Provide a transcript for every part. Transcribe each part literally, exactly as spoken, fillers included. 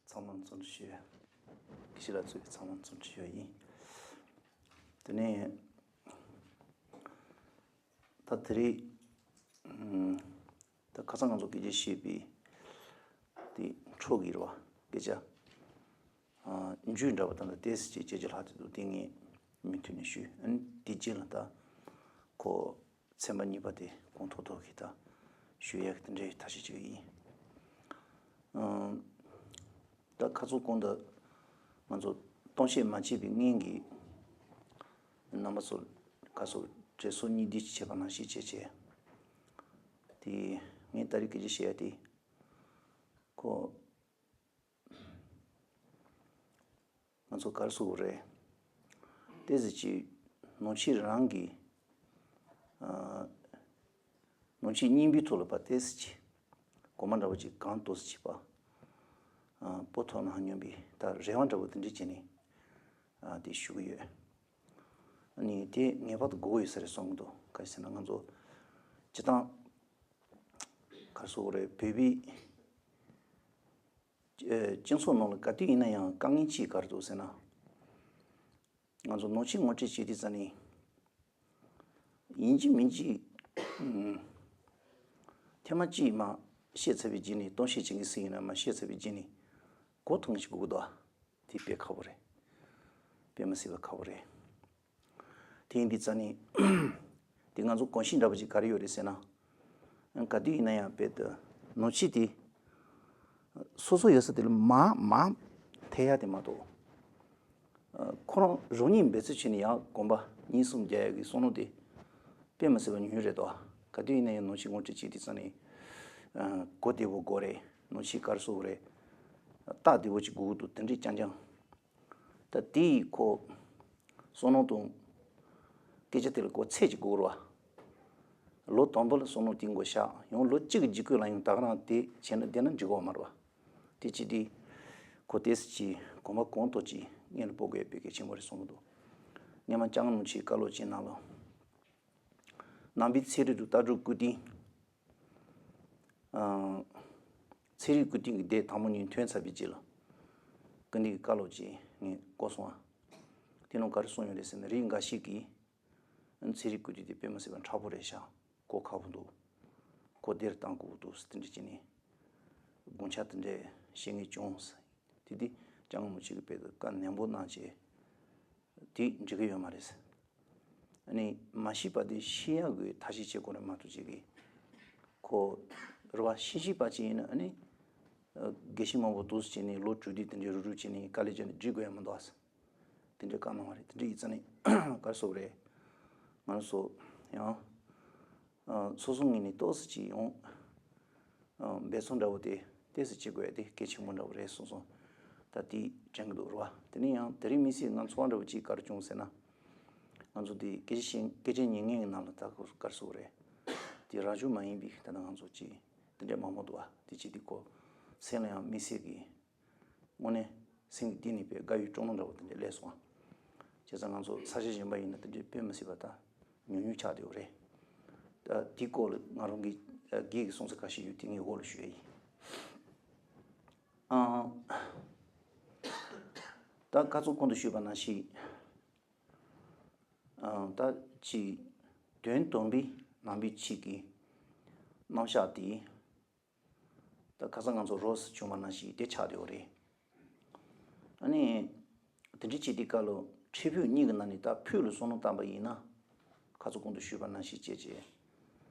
ཚང་མ་བརྩོན་འགྲུས་ཞུ། དགེ་བཤེས་ལགས་གཙོས་པའི་ཚང་མ་བརྩོན་འགྲུས་ཞུ་བ་ཡིན། དེ་ནས་ད་དེ་རིང་ད་ཁ་སང་ང་ཚོ་སྐད་ཆ་བཤད་པའི་དེ་འཕྲོ་གི་རེད་བ། སྐད་ཆ་མཇུག་འདྲ་བ་དང་ད་ཏོག་ཙམ་ཅིག་བྱས་རྗེས་ལྷག་དེ་འདུག་དེ་ངས་མུ་མཐུད་ནས་ཞུས། ཨ་ནི་དེ་རྗེས་ལ་ད་ཁོ་ཚན་པ་གཉིས་པ་དེ་གོང་མཐོར་ཐུག་གི་ད་ཞུ་ཡག་གི་དེ་འདྲའི་ཐབས་ཤེས་ཅིག་ཡིན། ཨམ། ད་ཁ་ཚུར་གོང་དུ་ང་ཚོ་གཏམ་བཤད་མ་བྱས་པའི་སྔོན་གྱི་རྣམ་པ་ཚོར་ཁ་སོ་དྲན་གསོ་གཉིས་བསྡུས་ཅིག་བྱས་པ་ནང་བཞིན་བྱས་བྱས། དེ་ངས་ད་རེས་སྐད་ཆ་བཤད་ཡ་དེ་ཁོ། ང་ཚོ་ག་རེ་ཟེར་དགོས་རེད། ཏོག་ཙམ་ཅིག་ནང་ཆོས་རང་གི་ཨ། ནང་ཆོས་རྙིང་པའི་ཐོག་ལ་ཕར་ཏོག་ཙམ་ཅིག་གོམ་པ་འདྲ་བོ་ཅིག་གང་ཏོག་ཙམ་ཅིག་ཕར་ཨ། སྤོ་ཐུབ་ན་སྙམ་པའི་ད་རེ་བ་འདྲ་བོ་དེ་འདྲ་བྱས་ནས་ཨ། དེ་ཞུ་གི་ཡོད། ཨ་ནི་དེ་ངེས་པར་དུ་དགོས་ཡོད་ས་རེད་བསམ་གྱི་འདུག་ག་རེ་ཟེར་ན་ང་ཚོ་སྤྱིར་བཏང་ག་རེ་ཟེར་དགོས་རེད། བོད་པའི་ཨ། སྤྱི་ཚོགས་ནང་ལ་ག་དུས་ཡིན་ན་ཡང་དཀའ་ངལ་གཅིག་ག་རེ་འདུག་ཟེར་ན། ང་ཚོ་ནང་ཆོས་ངོ་སྤྲོད་བྱེད་དུས་ཙམ་ནས་ཡིན་གཅིག་མིན་གཅིག་ཨུམ། ཐེངས་མ་གཅིག་མར་བཤད་ཚར་བའི་རྗེས་ནས། གཏམ་བཤད་བྱེད་མཁན་སུ་ཡིན་ན་མར་བཤད་ཚར་བའི་རྗེས་ནས་གོ་ཐུབ་མཁན་ཞིག་དགོས་ཀྱི་འདུག་དེ་དཔེ་ཁག་པོ་རེད། དཔེ་མི་སྲིད་པ་ཁག་པོ་རེད། དེ་ཡིན་དུས་ཙམ་ནས་དེ་ང་ཚོ་གོམས་གཤིས་འདྲ་པོ་ཅིག་ག་རེ་ཡོད་རེད་ཟེར་ན། ག་དུས་ཡིན་ན་ཡང་དཔེ་དེ་ནང་ཆོས་དེ་སོ་སོ་ཡོད་ས་དེ་ལ་མར་མར་ཐེ་ཡ་དེ་མ་གཏོགས། ཁོ་རང་རང་ཉིད་འབད་རྩོལ་བྱས་ནས་ཡང་གོམ་པ་གཉིས་གསུམ་རྒྱག་ཡག་གི་བསམ་བློ་དེ་དཔེ་མི་སྲིད་པ་ཉུང་རེད་དོ། ག་དུས་ཡིན་ན་ཡང་ནང་ཆོས་ངོ་སྤྲོད་བྱེད་དུས་ཙམ་ནས་གོ་བདེ་པོ་དགོས་རེད། ནང་ཆོས་ག་རེ་ཟེར་དགོས་རེད། རྟགས་བདེ་པོ་ཅིག་དགོས་ཀྱི་འདུག་དེ་འདྲས་རྐྱང་རྐྱང་། ད་དེ་ཡིས་ཁོ་བསམ་བློ་དང་སྐད་ཆ་དེ་ལ་ཁོ་ཚད་ཅིག་དགོས་རེད་བ། ལོ་དང་པོ་ལ་བསམ་བློ་དེ་མགོ་བཞག་ཡང་ལོ་གཅིག་གི་རྗེས་ཁོ་ལ་ཡང་ད་ག་རང་དེ་བྱས་ན་བསྡད་ན་འགྲིག་གི་མ་རེད་བ། དེ་བྱས་དུས་ཁོ་ཏོག་ཙམ་ཅིག་གོམ་པ་གང་ཐུབ་ཅིག་སྔོན་ལ་སྤོ་དགོས་ཡ་དཔེ་གལ་ཆེན་པོ་རེད་བསམ་གྱི་འདུག་སྔོན་མ་ལྕང་ནང་ཆོས་བཀའ་སློབ་ཅིག་ནང་ལ། ནང་པའི་ཚན་རིག་དང་ལྟ་གྲུབ་སྐུ་རྟེན། ཨ། ཚན་རིག་སྐུ་རྟེན་གྱི་སྡེ་དང་པོ་ཉིད་ཐོན་ཚར་བའི་རྗེས་ལ། སྐུ་མདུན་གྱི་བཀའ་སློབ་ཅིག་ངས་གོ་སོང་ཨ། དེ་ནང་ག་རེ་གསུངས་ཡོད་རེད་ཟེར་ན། རིགས་འགའ་ཞིག་གིས་ཚན་རིག་སྐུ་རྟེན་དེ་དཔེ་མི་སྲིད་པ་མཁྲེགས་པོ་རེད་ཤག་གོ་ཁག་པོ་འདུག་གོ་བདེར་གཏང་དགོས་འདུག་ཟེར་དེ་འདྲ་བྱས་ནས་དགོངས་འཆར་དེ་འདྲ་བཤད་མཁན་བྱུང་ཟེར། དེ་དུས་ལྕང་ནང་ཆོས་ཀྱི་དཔེ་དེ་བཀའ་ནན་པོ་གནང་བྱས། དེ་འགྲིག་གི་ཡོད་མ་རེད། ཨ་ནི་མ་ཤེས་པ་དེ་ཤེས་ཡག་གི་ཐབས་ཤེས་བྱེད་དགོས་རེད་མ་གཏོགས་ཅིག་གིས། ཁོ་རེད་བ། ཤེས་ཤེས་པ་ཅིག་ཡིན་ན་ཨ་ནི་དགེ་བཤེས་མང་པོ་འདུག་ཟེར་བྱས་ནས་ལོ་དྲུག་བདུན་དེ་འདྲའི་རུབ་རུབ་བྱས་ནས་དཀའ་ལས་བརྒྱབ་ནས་འགྲིག་དགོས་ཡ་མི་འདུག་ཨ། དེ་འདྲའི་བཀའ་གནང་བ་རེད། དེ་འདྲ་ཡིན་ཙང་ནི་ག་རེ་ཟེར་དགོས་རེད། ང་རང་ཚོ་ཡང་སོ་སོ་ངོས་ནས་ཏོག་ཙམ་ཅིག་ཡང་འབད་བརྩོན་འདྲ་བོ་དེ་ཏོག་ཙམ་བྱེད་དགོས་ཡ་དེ་གལ་ཆེན་པོ་འདྲ་བོ་རེད་གསུངས་སོང་། ད་དེ་དྲན་གྱི་འདུག་རེད་བ། དེ་ནས་ཡང་དེ་རིང་དམིགས་བསལ་ང་ཚོར་འདྲ་བོ་ཅིག་ག་རེ་བྱུང་ཟེར་ན། ང་ཚོ་དེ་སྐད་ཆ་བཤད་སྐད་ཆ་ཉན་མཁན་གྱི་ནང་ལ་ད་ག་རེ་ཟེར་དགོས་རེད། དེ་རང་བྱུང་མ་ཡིན་པའི་ད་ལྟ་ང་ཚོ་ཅིག་དེ་འདྲ་མང་པོ་འདུག་བ། དེ་བྱས་དུས་ཁོ་སེམས་ལ་ཡང་དམིགས་བསལ་གྱི་དངོས་གནས་སེམས་ཀྱི་གཏིང་ནས་དཔེ་དགའ་བའི་སྤྲོ་སྣང་འདྲ་བོ་དེ་འདྲ་སླེབས་སོང་ཨ། བྱས་ཙང་ང་ཚོ་ས་ཆ་གཞན་པ་ཡིན་ན་དེ་འདྲའི་དཔེ་མི་སྲིད་པ་ད་ཉུང་ཉུང་ཆགས་བསྡད་ཡོད་རེད། ད་དེའི་སྐོར་ལ་ང་རང་གི་སྒེར་གྱི་གསུང་ཚུལ་ཁ་ཤས་ཡོད་དེ་ངས་འོག་ལ་ཞུ་ཡ་ཡིན། ཨང་། ད་ཁ་ཚུར་གོང་དུ་ཞུས་པ་ནང་བཞིན། ཨང་། ད་ཅིག་དོན་དམ་པའི་ནང་པའི་ཆོས་ཀྱི་རྣམ་གཞག་དེ། ད་ཁ་སང་ང་ཚོ་རོགས་སུ་བྱུང་བ་ནང་བཞིན་དེ་ཆགས་བསྡད་ཡོད་རེད། ཨ་ནི། དེ་འདྲའི་བྱེད་དུས་སྐབས་ལ་འཕྲལ་ཕུགས་གཉིས་ཀྱི་ནང་ནས་ད་ཕུགས་ལ་བསམ་བློ་བཏང་པ་ཡིན་ན། ཁ་ཚུར་གོང་དུ་ཞུས་པ་ནང་བཞིན་བྱས་བྱས།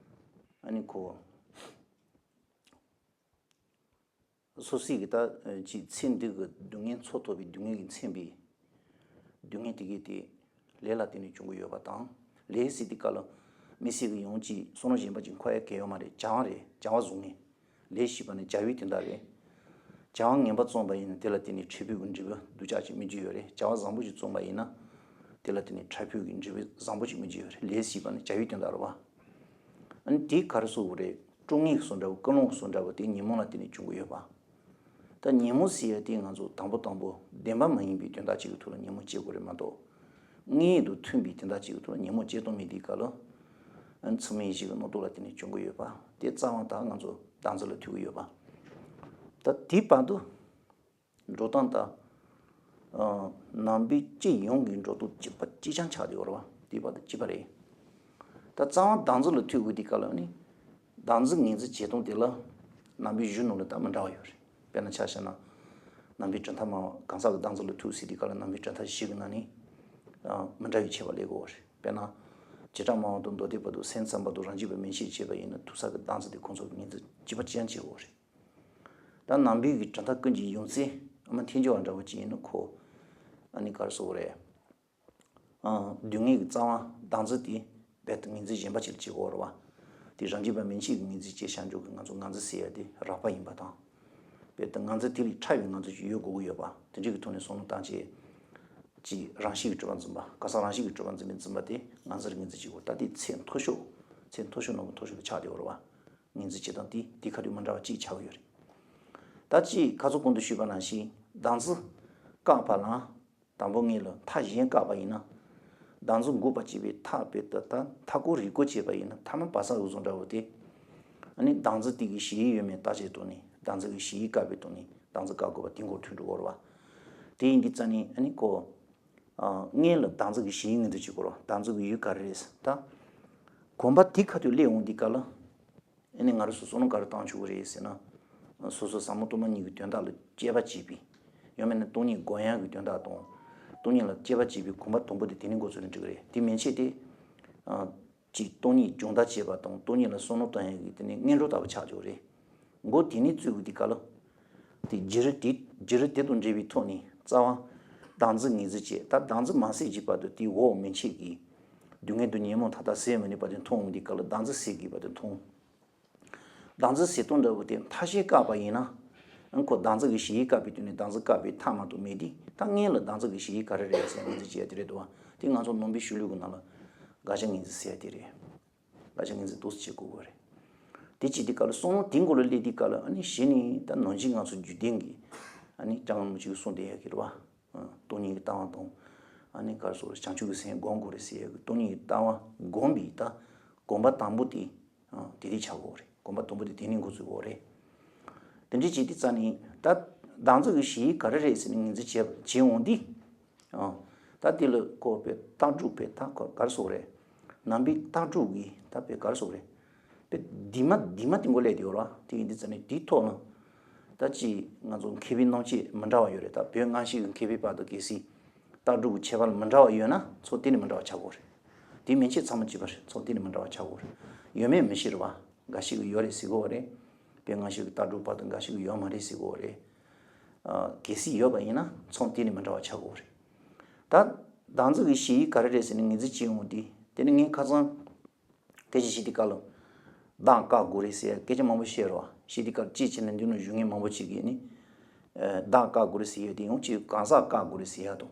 ཨ་ནི་ཁོ། སོ་སོའི་གི་ད་ཅིག་ཚེ་འདི་གི་སྡུག་བསྔལ་ཚོགས་ཐོབ་པའི་སྡུག་བསྔལ་གྱིས་མཚོན་པའི་སྡུག་བསྔལ་དེ་གས་དེ་ལས་ལ་བརྟེན་ནས་བྱུང་གི་ཡོད་པ་དང་། ལས་ཟེར་དུས་སྐབས་ལ་དམིགས་བསལ་གྱི་ཡང་ཅིག་བསམ་བློ་གཞན་པ་ཅིག་འཁོར་ཡ་གལ་ཡོད་མ་རེད། བྱ་བ་རེད། བྱ་བ་བཟུང་ནས་ལས་ཞེས་པ་ནི་བྱ་བའི་དོན་དག་རེད། བྱ་བ་ངན་པ་བརྩམས་པ་ཡིན་ན་དེ་ལ་བརྟེན་ནས་འཕྲལ་ཕུགས་ཀྱི་འབྲས་བུ་སྡུག་ཅག་ཅིག་སྨིན་གྱི་ཡོད་རེད། བྱ་བ་བཟང་པོ་ཞིག་བརྩམས་པ་ཡིན་ན་དེ་ལ་བརྟེན་ནས་འཕྲལ་ཕུགས་ཀྱི་འབྲས་བུ་བཟང་པོ་ཞིག་སྨིན་གྱི་ཡོད་རེད། ལས་ཞེས་པ་ནི་བྱ་བའི་དོན་དག་རེད་བ། ཨ་ནི་དེ་ག་རེ་ཟེར་དགོས་རེད། སྤྲོ་ངན་གྱི་བཟོ་འདྲ་བོ་ཀུན་སློང་གི་བཟོ་འདྲ་བོ་དེ་ཉོན་མོངས་ལ་བརྟེན་ནས་བྱུང་གི་ཡོད་པ། ད་ཉོན་མོངས་ཟེར་ཡ་དེ་ང་ཚོ་དང་པོ་དང་པོ་བདེན་པ་མ་ཡིན་པའི་དོན་དག་ཅིག་གི་ཐོག་ལ་ཉོན་མོངས་སྐྱེ་དགོས་རེད་མ་གཏོགས། དངོས་ཡོད་དང་མཐུན་པའི་དོན་དག་ཅིག་གི་ཐོག་ལ་ཉོན་མོངས་སྐྱེ་སྟངས་མེད་དུས་སྐབས་ལ། ཨ་ནི་ཚུལ་མིན་ཡིད་བྱེད་ཀྱི་རྣམ་རྟོག་ལ་བརྟེན་ནས་བྱུང་གི་ཡོད་པ། དེ་རྩ་བ་ད་ང་ཚོ་བདག་འཛིན་ལ་ཐུག་གི་ཡོད་པ། ད་དེ་བར་དུ་ འགྲོ་སྟངས་དང་། ཨ། ནང་པའི་སྤྱི་ཡོངས་ཀྱི་འགྲོ་སྟངས་གཅིག་པ་གཅིག་རྐྱང་ཆགས་བསྡད་ཡོད་རེད་བ། དེ་བར་དུ་གཅིག་པ་རེད། ད་རྩ་བ་བདག་འཛིན་ལ་ཐུག་དགོས་དུས་སྐབས་ལ་ནི། བདག་འཛིན་ངོས་འཛིན་བྱེད་སྟངས་དེ་ལ་ནང་པའི་གཞུང་ནང་ལ་ད་མི་འདྲ་བ་ཡོད་རེད། དཔེར་ན་ཆ་བཞག་ན། ནང་པའི་གྲུབ་མཐའ་སྨྲ་བ་གང་ཟག་གི་བདག་འཛིན་ལ་ཐུག་ཟེར་དུས་སྐབས་ལ་ནང་པའི་གྲུབ་མཐའ་བཞི་གི་ནང་ནས། ཨ། མི་འདྲ་བའི་ཁྱད་པར་སླེབས་ཀྱི་ཡོད་རེད། དཔེར་ན། བྱེ་བྲག་སྨྲ་བ་དང་མདོ་སྡེ་བར་དུ་སེམས་ཙམ་པ་དང་རང་རྒྱུད་པ་མན་ཆད་བྱས་པ་ཡིན་ན་ཐུག་ས་གི་བདག་འཛིན་དེ་ཁོང་ཚོ་གི་ངོས་འཛིན་གཅིག་པ་གཅིག་རྐྱང་བྱེད་ཀྱི་ཡོད་རེད། ད་ནང་པའི་གི་གྲུབ་མཐའ་ཀུན་གྱི་ཡོངས་གཙོ་ཨ་མ་ཐལ་འགྱུར་བ་འདྲ་བོ་ཅིག་ཡིན་ན་ཁོ། ཨ་ནི་ག་རེ་ཟེར་དགོས་རེད། ཨ། སྡུག་བསྔལ་གྱི་རྩ་བ་བདག་འཛིན་དེ་རྦད་དེ་ངོས་འཛིན་གཞན་པ་ཅིག་ལ་བྱེད་ཀྱི་ཡོད་རེད་བ། དེ་རང་རྒྱུད་པ་མན་ཆད་ཀྱིས་ངོས་འཛིན་བྱས་བཞག་འཇོག་གི་ང་ཚོ་ངར་འཛིན་ཟེར་ཡ་དེ་རགས་པ་ཡིན་པ་དང་། རྦད་དེ་ངར་འཛིན་དེ་ལས་ཕྲ་བའི་ངར་འཛིན་ཅིག་ཡོད་དགོས་ཀྱི་ཡོད་པ། དེ་འདྲ་གི་ཐོག་ནས་བསམ་བློ་བཏང་བྱས། གཅིག་རང་བཞིན་གྱིས་གྲུབ་པ་འཛིན་པ། གང་ཟག་རང་བཞིན་གྱིས་གྲུབ་པ་འཛིན་པའི་འཛིན་པ་དེ་ངར་འཛིན་ལ་ངོས་འཛིན་བྱེད་དགོས། ད་དེ་ཚད་མཐོ་ཤོས། ཚད་མཐོ་ཤོས་ནང་གི་མཐོ་ཤོས་ལ་ཆགས་བསྡད་ཡོད་རེད་བ། ངོས་འཛིན་བྱེད་སྟངས་དེ་དེ་ཁ་ཐུག་མི་འདྲ་བ་གཅིག་ཆགས་ཀྱི་ཡོད་རེད། ད་གཅིག་ཁ་སང་གོང་དུ་ཞུས་པ་ནང་བཞིན་བདག་འཛིན་བཀག་པ་ལ། དང་པོ་ངེད་ལ་མཐའ་གཞན་བཀག་པ་ཡིན་ན། བདག་འཛིན་འགོག་པ་བྱེད་པའི་མཐའ་དཔེ་ལྟ་ད་མཐའ་སྐོར་རིག་སྐོར་བྱས་པ་ཡིན་ན་ཐ་མ་བ་ས་འུ་ཚོ་འདྲ་བོ་དེ། ཨ་ནི་བདག་འཛིན་དེ་གི་གཞི་ཡོད་མེད་བརྟག་དཔྱད་གཏོང་ནས་བདག་འཛིན་གི་གཞི་བཀག་པའི་ཐོག་ནས་བདག་འཛིན་བཀག་དགོས་པ་དེ་འགོག་ཐུབ་འགྲོ་གི་རེད་བ། དེ་ཡིན་དུས་ཙ་ནི་ཨ་ནི་ཁོ། ཨ། སྔོན་ལ་བདག་འཛིན་གི་གཞི་ངོས་འཛིན་བྱེད་དགོས་རེད་བ། བདག་འཛིན་གི་ཡུལ་ག་རེ་རེད་ཟེར་ད། གོམས་པ་དེ་ཁ་ཐུག་སླེབས་འོང་དུས་སྐབས་ལ། ཨ་ནི་ང་རང་ཚོ་བསམ་བློ་ག་རེ་བཏང་ཆོག་གི་རེད་ཟེར་ན། སོ་སོ་ཟབ་མོ་སྟོང་པ་ཉིད་ཀྱི་དོན་དག་ལ་དཔྱད་པ་བྱེད་པའི། ཡང་མིན་ན་སྟོང་ཉིད་སྒོམ་ཡག་གི་དོན་དག་དང་། སྟོང་ཉིད་ལ་དཔྱད་པ་བྱེད་པའི་གོམས་པ་དང་པོ་དེ་དེ་ནས་འགོ་ཚུགས་ན་འགྲིག་གི་རེད། དེ་མན་ཆད་དེ། ཨ། ཅིག་སྟོང་ཉིད་སྦྱོང་བརྡར་བྱེད་པ་དང་སྟོང་ཉིད་ལ་བསམ་བློ་བཏང་ཡག་གི་དེ་ནི་སྔོན་འགྲོ་ལྟ་བུ་ཆགས་ཆོག་གི་རེད། འགོ་དེ་ནས་བཙུགས་དགོས་དུས་སྐབས་ལ། དེ་བརྗེ་རེས་དེ་བརྗེ་རེས་དེ་དང་འབྲེལ་བའི་ཐོག་ནས་རྩ་བ། བདག་འཛིན་ངོས་འཛིན་བྱེད་ད་བདག་འཛིན་མ་སད་ཀྱི་བར་དུ་དེའི་འོག་མན་ཆད་ཀྱི། སྡུག་བསྔལ་དང་ཉོན་མོངས་མཐའ་དག་ཟད་མི་ནུས་པ་དེ་མཐོང་འོང་དུས་སྐབས་ལ་བདག་འཛིན་ཟད་ཀྱི་བར་དུ་མཐོང་། བདག་འཛིན་ཟད་སྟངས་འདྲ་བོ་དེ་མཐའ་གཞན་བཀག་པ་ཡིན་ན། ཨང་ཁོ་བདག་འཛིན་གྱི་གཞི་ཡིས་བཀག་པའི་དུས་ནས་བདག་འཛིན་བཀག་པའི་མཐའ་མ་གཏོགས་མེད་དེ་ད་སྔོན་ལ་བདག་འཛིན་གྱི་གཞི་ཡིས་ག་རེ་རེད་ཟེར་ངོས་འཛིན་བྱེད་ཡ་དེ་རེད་འདུག་བ། དེ་ང་ཚོ་ནང་པའི་གཞུང་ལུགས་ཀྱི་ནང་ལ། དགག་བྱ་ངོས་འཛིན་ཟེར་ཡ་དེ་རེད། དགག་བྱ་ངོས་འཛིན་འདུག་སེ་བྱེད་དགོས་ཀྱི་རེད། དེ་བྱེད་དུས་སྐབས་ལ་བསམ་བློ་དེ་མགོ་ལ་སླེབས་དུས་སྐབས་ལ་ཨ་ནི་གཞི་ནས་ད་ནང་བཞིན་ང་ཚོ་རྒྱུད་ལྡན་གྱི། ཨ་ནི་སྐྱབས་མགོན་རིན་པོ་ཆེ་གིས་གསུངས་བསྡད་ཡ་གི་རེད་བ། སྟོང་ཉིད་ཀྱི་ལྟ་བ་དང་། ཨ་ནི་ག་རེ་ཟེར་བྱང་ཆུབ་ཀྱི་སེམས་སྒོམ་དགོས་རེད་ཟེར་ཡ་གི་སྟོང་ཉིད་ཀྱི་ལྟ་བ་སྒོམ་པའི་ད། གོམས་པ་དང་པོ་དེ། དེ་དེ་ཆགས་དགོས་རེད། གོམས་པ་དང་པོ་དེ་དེ་ནས་འགོ་འཛུགས་དགོས་རེད། དེ་འདྲ་བྱེད་དུས་ཙ་ནི་ད། བདག་འཛིན་གྱི་གཞི་ག་རེ་རེད་ཟེར་ནས་ངོས་འཛིན་བྱེད་བྱེད་འོང་དུས། ཨ། ད་དེ་ལ་ཁོ་པའི་ལྟ་གྲུབ་པའི་ད་ཁོ་ག་རེ་ཟེར་དགོས་རེད། ནང་པའི་ལྟ་གྲུབ་ཀྱི་ད་པའི་ག་རེ་ཟེར་དགོས་རེད། པའི་དེ་མ་དེ་མ་དེ་མགོ་སླེབས་དེ་ཡོད་ར་དེ་ཡིན་དུས་ཙ་ནི་དེའི་ཐོག་ལ། ད་ཅི་ང་ཚོ་མཁས་པའི་རྣམ་དཔྱོད་མི་འདྲ་བ་ཡོད་རེད། ད་བོད་སྔ་ཕྱི་གི་མཁས་པའི་བར་དུ་གལ་སྲིད་ལྟ་གྲུབ་ཀྱི་ཁྱད་པར་མི་འདྲ་བ་ཡོད་ན་ཚོགས་དེ་ནི་མི་འདྲ་བ་ཆགས་ཀྱི་ཡོད་རེད། དེ་མན་ཆད་ཚང་མ་གཅིག་པ་རེད། ཚོགས་དེ་ནི་མི་འདྲ་བ་ཆགས་ཀྱི་ཡོད་རེད། ཡོད་མེད་མི་ཤེས་རེད་བ། འགའ་ཞིག་གིས་ཡོད་རེད་ཟེར་གྱི་ཡོད་རེད། བོད་སྔ་ཕྱི་གི་ལྟ་གྲུབ་བར་དུ་འགའ་ཞིག་གིས་ཡོད་མ་རེད་ཟེར་གྱི་ཡོད་རེད། ཨ། གལ་སྲིད་ཡོད་པ་ཡིན་ན་ཚོགས་དེ་ནི་མི་འདྲ་བ་ཆགས་ཀྱི་ཡོད་རེད། ད་བདག་འཛིན་གྱི་གཞི་ག་རེ་རེད་ཟེར་ནས་ངོས་འཛིན་བྱེད་འོང་དུས་དེ་ནི་ངས་ཁ་སང་སྐད་ཆ་བཤད་དུས་སྐབས་ལ། བདག་བཀག་དགོས་རེད་ཟེར་སྐད་ཆ་མང་པོ་བཤད་རེད་བ། བཤད་དུས་སྐབས་ལ་སྐྱེས་ཆེ་ནས་འདི་ནང་བཞུགས་མཁན་མང་པོ་ཅིག་གིས་ནི། ཨ། བདག་བཀག་དགོས་རེད་ཟེར་ཡ་དེ་ཡང་གཅིག་གང་ཟག་བཀག་དགོས་རེད་ཟེར་ཡ་དང་།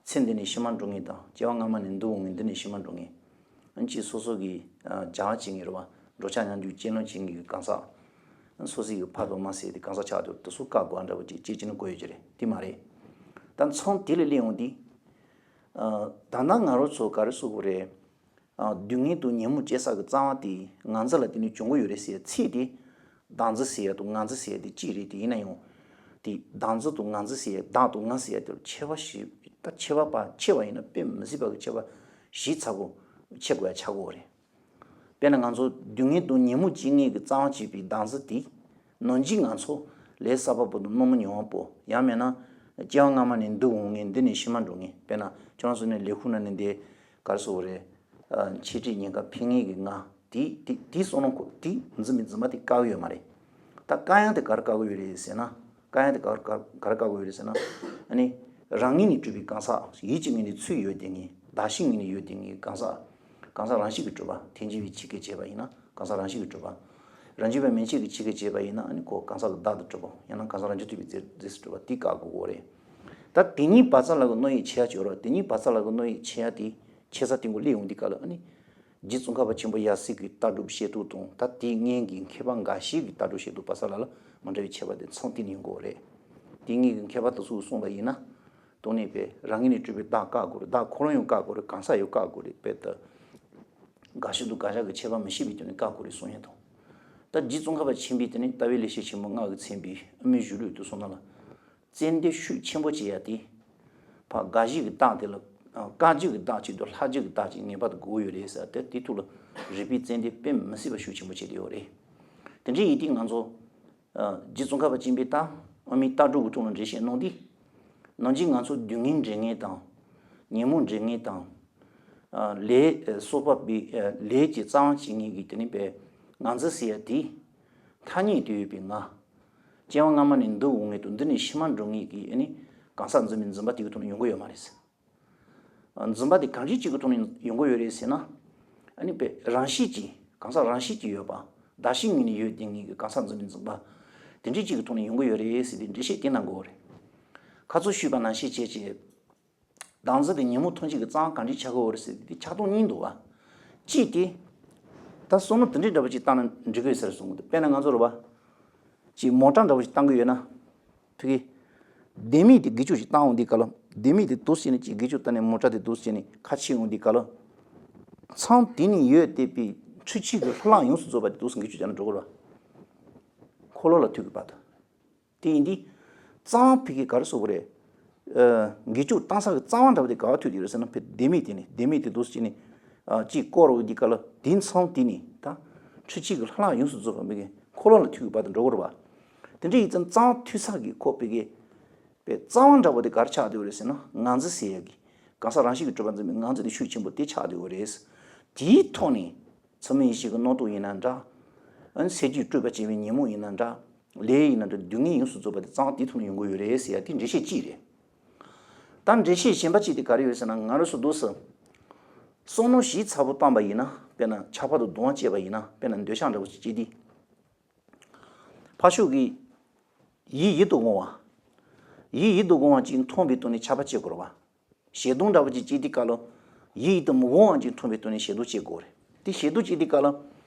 ཚེ་འདི་ནས་ཕྱི་མ་འགྲོ་མཁན་དང་སྐྱེ་བ་སྔ་མ་ནས་འདུག་འོང་མཁན་འདི་ནས་ཕྱི་མ་འགྲོ་མཁན། ཨ་ནི་གཅིག་སོ་སོ་གི། ཨ། སྦྱང་བ་བྱེད་མཁན་རེད་བ། འགྲོ་འཆག་མཉམ་འཇུག་སྤྱོད་ལམ་བྱེད་མཁན་གྱི་གང་ཟག་སོ་སོ་ཡི་ཕ་དང་མ་ཟེར་དེ་གང་ཟག་ཆགས་འདུག་དེ་ཚོ་བཀག་དགོས་འདྲ་བོ་ཅིག་ཅིག་ཅིག་ནི་གོ་ཡོད་ཀྱི་རེད། དེ་མ་རེད། ད་མཚམས་དེ་ལ་སླེབས་ཡོང་དུས། ཨ། ད་ལྟ་ང་རང་ཚོ་ག་རེ་ཟེར་དགོས་རེད། ཨ། སྡུག་བསྔལ་དང་ཉོན་མོངས་སྐྱེ་ས་གི་རྩ་བ་དེ་ང་ཚོ་ལ་དེ་ནས་བྱུང་གི་ཡོད་རེད་ཟེར་ཚིག་དེ། བདག་འཛིན་ཟེར་ཡ་དང་ང་འཛིན་ཟེར་ཡ་དེ་གཅིག་རེད། དེ་ཡིན་ན་ཡང་། དེ་བདག་འཛིན་དང་ང་འཛིན་ཟེར་ཡ་བདག་དང་ང་ཟེར་ཡ་དེར་ཁྱད་པར་ཞིག་ད་ཁྱད་པར་པ་ཕྱེ་བ་ཡིན་ན་དཔེ་མི་སྲིད་པ་གི་ཁྱད་པར་ཞིབ་ཚགས་པོ་ཕྱེ་དགོས་ཡ་ཆགས་ཀྱི་ཡོད་རེད། དཔེར་ན་ང་ཚོ་སྡུག་བསྔལ་དང་ཉོན་མོངས་སྐྱེ་མཁན་གྱི་རྩ་བ་བྱེད་པའི་བདག་འཛིན་དེ། ནང་བཞིན་ང་ཚོ་ལས་བསགས་པ་པོ་དང་རྣམ་སྨིན་མྱོང་བ་པོ་ཡང་མིན་ན། སྐྱེ་བ་སྔ་མ་ནས་འདུག་འོང་མཁན་འདི་ནས་ཕྱི་མ་འགྲོ་མཁན་དཔེར་ན་ཁྱོད་རང་ཚོ་ནས་ལས་ཁུངས་ནང་ནས་འདི་ག་རེ་ཟེར་དགོས་རེད། ཨ། འཆད་ཁྲིད་ཉན་ཁ་ཕེབས་མཁན་གྱི་ང་དེ་དེ་དེ་བསམ་བློ་འཁོར་དེ་འཛིན་པའི་འཛིན་པ་དེ་བཀག་གི་ཡོད་མ་རེད། ད་བཀག་ཡག་དེ་ག་རེ་བཀག་གི་ཡོད་རེད་ཟེར་ན། བཀག་ཡག་དེ་ག་རེ་ག་རེ་ག་རེ་བཀག་གི་ཡོད་རེད་ཟེར་ན། ཨ་ནི། རང་ངོས་ནས་གྲུབ་པའི་གང་ཟག་ཡིད་ཀྱི་ངོས་ནས་ཚུར་ཡོད་བསྡད་མཁན་གདགས་གཞིའི་ངོས་ནས་ཡོད་བསྡད་མཁན་གང་ཟག་གང་ཟག་རང་བཞིན་གྱིས་གྲུབ་པ་ཐལ་འགྱུར་བའི་ཆོས་སྐད་བྱས་པ་ཡིན་ན་གང་ཟག་རང་བཞིན་གྱིས་གྲུབ་པ། རང་རྒྱུད་པ་མན་ཆད་ཀྱི་ཆོས་སྐད་བྱས་པ་ཡིན་ན་ཨ་ནི་ཁོ་གང་ཟག་གི་བདག་ཏུ་གྲུབ་པ་ཡང་ན་གང་ཟག་རང་རྒྱུད་ཐུབ་པའི་རྫས་རྫས་སུ་གྲུབ་པ་དེ་བཀག་དགོས་ཀྱི་རེད། ད་དེ་གཉིས་བར་མཚམས་ལ་གི་བློ་ཡིད་ཆེ་ཡ་བྱོས་རོགས། དེ་གཉིས་བར་མཚམས་ལ་གི་བློ་ཡིད་ཆེ་ཡ་དེ་ཆེ་ས་སྟེང་གི་སླེབས་ཡོང་དུས་སྐབས་ལ་ཨ་ནི། རྗེ་ཙོང་ཁ་པ་ཆེན་པོ་ཡབ་སྲས་ཀྱི་ལྟ་གྲུབ་བཤད་སྟངས་དང་ད་དེའི་སྔོན་གྱི་མཁས་པ་འགའ་ཞིག་གི་ལྟ་གྲུབ་བཤད་སྟངས་བར་མཚམས་ལ་ལ་མི་འདྲ་བའི་ཁྱད་པར་དེ་མཚམས་དེ་ནས་ཡོང་གི་ཡོད་རེད། དེ་སྔོན་གྱི་མཁས་པ་དེ་ཚོས་གསུངས་པ་ཡིན་ན། དངོས་གནས་པའི་རང་ངོས་ནས་གྲུབ་པའི་བདག་བཀག་དགོས་རེད། བདག་ཁོ་རང་ཡང་བཀག་དགོས་རེད། གང་ཟག་ཡང་བཀག་དགོས་རེད། དཔེ་ལྟ། འགའ་ཞིག་དང་འགའ་ཞིག་གི་ཁྱད་པར་མི་ཤེས་པའི་དོན་ནས་བཀག་དགོས་རེད་གསུང་ཡ་དང་། ད་རྗེ་ཙོང་ཁ་པ་ཆེན་པོས་དེ་ནི་ལྟ་བའི་ལེགས་བཤད་ཆེན་མོ་སྔགས་ཀྱི་མཚན་པའི་དབུ་མའི་གཞུང་ལུགས་དེ་གསུངས་ན་ལ། བཙན་ཏེ་ཤུགས་ཆེན་པོ་བྱེད་ཡ་དེ། ཕ་དགའ་བཞི་གི་རྟགས་དེ་ལ། དཀའ་བཞི་གི་རྟགས་གཅིག་དང་ལྷ་བཞི་གི་རྟགས་གཅིག་ངེས་པར་དུ་དགོས་ཡོད་རེད་ཟེར་ཏེ་དེ་ཐུགས་ལ་རིག་པའི་བཙན་ཏེ་དཔེ་མི་སྲིད་པ་ཤུགས་ཆེན་པོ་བྱེད་དེ་ཡོད་རེད། དེ་འདྲ་ཡིན་དུས་ང་ཚོ། རྗེ་ཙོང་ཁ་པ་སྦྱིན་པའི་རྟ་དབུ་མའི་ལྟ་གྲུབ་ཀྱི་ཐོག་ལ་འགྲེལ་བཤད་གནང་དུས། ནང་བཞིན་ང་ཚོ་སྡུག་བསྔལ་འདྲེན་མཁན་དང་། ཉོན་མོངས་འདྲེན་མཁན་དང་། ལས་གསོག་པ་པའི་ལས་ཀྱི་རྩ་བ་བྱེད་མཁན་གྱི་དེ་ནི་པའི་ངང་ཚུལ་ཟེར་ཡ་དེ། ཐ་སྙད་དུ་ཡོད་པའི་ང་། སྐྱེ་བ་སྔ་མ་ནས་འདི་འོང་ངེས་དང་འདི་ནས་ཕྱི་མ་འགྲོ་ངེས་ཀྱི་ཨ་ནི་གང་ཟག་འཛིན་པའི་འཛིན་པ་དེ་གི་ཐོག་ནས་ཡོང་གི་ཡོད་མ་རེད། འཛིན་པ་དེ་གང་ཅིའི་གཅིག་གི་ཐོག་ནས་ཡོང་གི་ཡོད་རེད་ཟེར་ན། ཨ་ནི་པའི་རང་བཞིན་གྱིས་གང་ཟག་རང་བཞིན་གྱིས་ཡོད་པ། བདག་གཞན་གཉིས་ནས་ཡོད་དེ་ངེས་ཀྱི་གང་ཟག་འཛིན་པའི་འཛིན་པ། དེ་འདྲའི་གཅིག་གི་ཐོག་ནས་ཡོང་གི་ཡོད་རེད་ཟེར་ཏེ་འགྲེལ་བཤད་དེ་གནང་དགོས་རེད། ཁ་ཚུར་ཞུས་པ་ནང་བཞིན་བྱས་རྗེས། བདག་འཛིན་དེ་ཉོན་མོངས་ཐམས་ཅད་ཀྱི་རྩ་བ་གང་འདྲ་ཆགས་ཀྱི་ཡོད་རེད་ཟེར་ཏེ་ཆགས་སྡང་གཉིས་འདུག་བ། གཅིག་དེ། ད་བསམ་བློ་དེ་འདྲའི་འདྲ་པོ་ཅིག་བཏང་ན་འགྲིག་གི་ཡོད་ཟེར་གསུངས་གི་འདུག་དཔེར་ན་ང་ཚོ་རེད་བ། ཅིག་མོ་ཊ་འདྲ་པོ་ཞིག་བཏང་གི་ཡོད་ན། ཕ་གི། ལྡེ་མིག་དེ་འགུལ་སྐྱོད་ཅིག་བཏང་འོང་དུས་སྐབས་ལ། ལྡེ་མིག་དེ་འདུག་སེ་བྱས་ནས་ཅིག་འགུལ་སྐྱོད་བཏང་ནས་མོ་ཊ་དེ་འདུག་སེ་བྱས་ནས་ཁ་ཕྱེ་འོང་དུས་སྐབས་ལ། མཚམས་དེ་ནས་ཡོད་བསྡད་པའི་འཕྲུལ་ཆས་ཀྱི་ལྷ་ལམ་ཡོངས་སུ་རྫོགས་པ་དེ་འདུག་སེ་འགུལ་སྐྱོད་བྱས་ནས་འགྲོ་གི་རེད་བ། འཁོར་ལོ་ལ་ཐུག་གི་བར་དུ། དེ་ཡིན་དུས། རྩ་བ་ཕ་གི་ག་རེ་ཟེར་དགོས་རེད། འགུལ་སྐྱོད་བཏང་ས་གི་རྩ་བ་འདྲ་པོ་དེ་ག་པར་ཐུག་བསྡད་ཡོད་རེད་ཟེར་ན་ཕ་གི་ལྡེ་མིག་དེ་ནས་ལྡེ་མིག་དེ་འདུག་སེ་བྱས་ནས། ཅིག་བསྐོར་འོང་དུས་སྐབས་ལ་དེ་མཚམས་དེ་ནས་ད། འཕྲུལ་ཆས་ཀྱི་ལྷ་ལམ་ཡོངས་སུ་རྫོགས་པ་ཕ་གི་འཁོར་ལོ་ལ་ཐུག་གི་བར་དུ་འགྲོ་གི་རེད་བ། དེ་འདྲ་ཡིན་ཙང་རྩ་བ་ཐུག་ས་གི་ཁོ་ཕ་གི། པའི་རྩ་བ་འདྲ་པོ་དེ་ག་རེ་ཆགས་བསྡད་ཡོད་རེད་ཟེར་ན་ངང་ཚུལ་ཟེར་ཡ་གི། གང་ཟག་རང་བཞིན་གྱིས་གྲུབ་པ་འཛིན་པའི་ངང་ཚུལ་དེ་ཤུགས་ཆེན་པོ་དེ་ཆགས་བསྡད་ཡོད་རེད། དེའི་ཐོག་ནས། ཚད་མེད་ཡེ་ཤེས་ཀྱི་རྣམ་རྟོག་ཡིན་ན་འདྲ། ཨ་ནི་ཚེ་རྒྱུད་སྤྲོས་པ་བྱས་པའི་ཉོན་མོངས་ཡིན་ན་འདྲ། ལས་ཡིན་ན་འདྲ་སྡུག་བསྔལ་ཡོངས་སུ་རྫོགས་པ་དེ་རྩ་བ་དེའི་ཐོག་ནས་ཡོང་གི་ཡོད་རེད་ཟེར་ཡ་དེ་འགྲེལ་བཤད་གཅིག་རེད། ད་འགྲེལ་བཤད་གཞན་པ་གཅིག་དེ་ག་རེ་ཡོད་ཟེར་ན་ང་རང་ཚོ་འདུག་སེ། བསམ་མནོ་ཞིབ་ཚགས་པོ་བཏང་པ་ཡིན་ན་དཔེར་ན་ཆགས་པ་དང་གདུང་བ་སྐྱེས་པ་ཡིན་ན་དཔེར་ན་འདོད་ཆགས་འདྲ་པོ་ཅིག་སྐྱེས་དུས། ཕར་ཕྱོགས་ཀྱི་ཡིད་ཡིད་དུ་འོང་བ། ཡིད་ཡིད་དུ་འོང་བ་ཅིག་མཐོང་བའི་དོན་ནི་ཆགས་པ་སྐྱེ་དགོས་རེད་བ། ཞེ་སྡང་འདྲ་པོ་ཅིག་སྐྱེས་དུས་སྐབས་ལ། ཡིད་ཡིད་དུ་མི་འོང་བ་ཅིག་མཐོང་བའི་དོན་ནི་ཞེ་སྡང་སྐྱེ་དགོས་རེད། དེ་ཞེ་སྡང་སྐྱེས་དུས་སྐབས་ལ།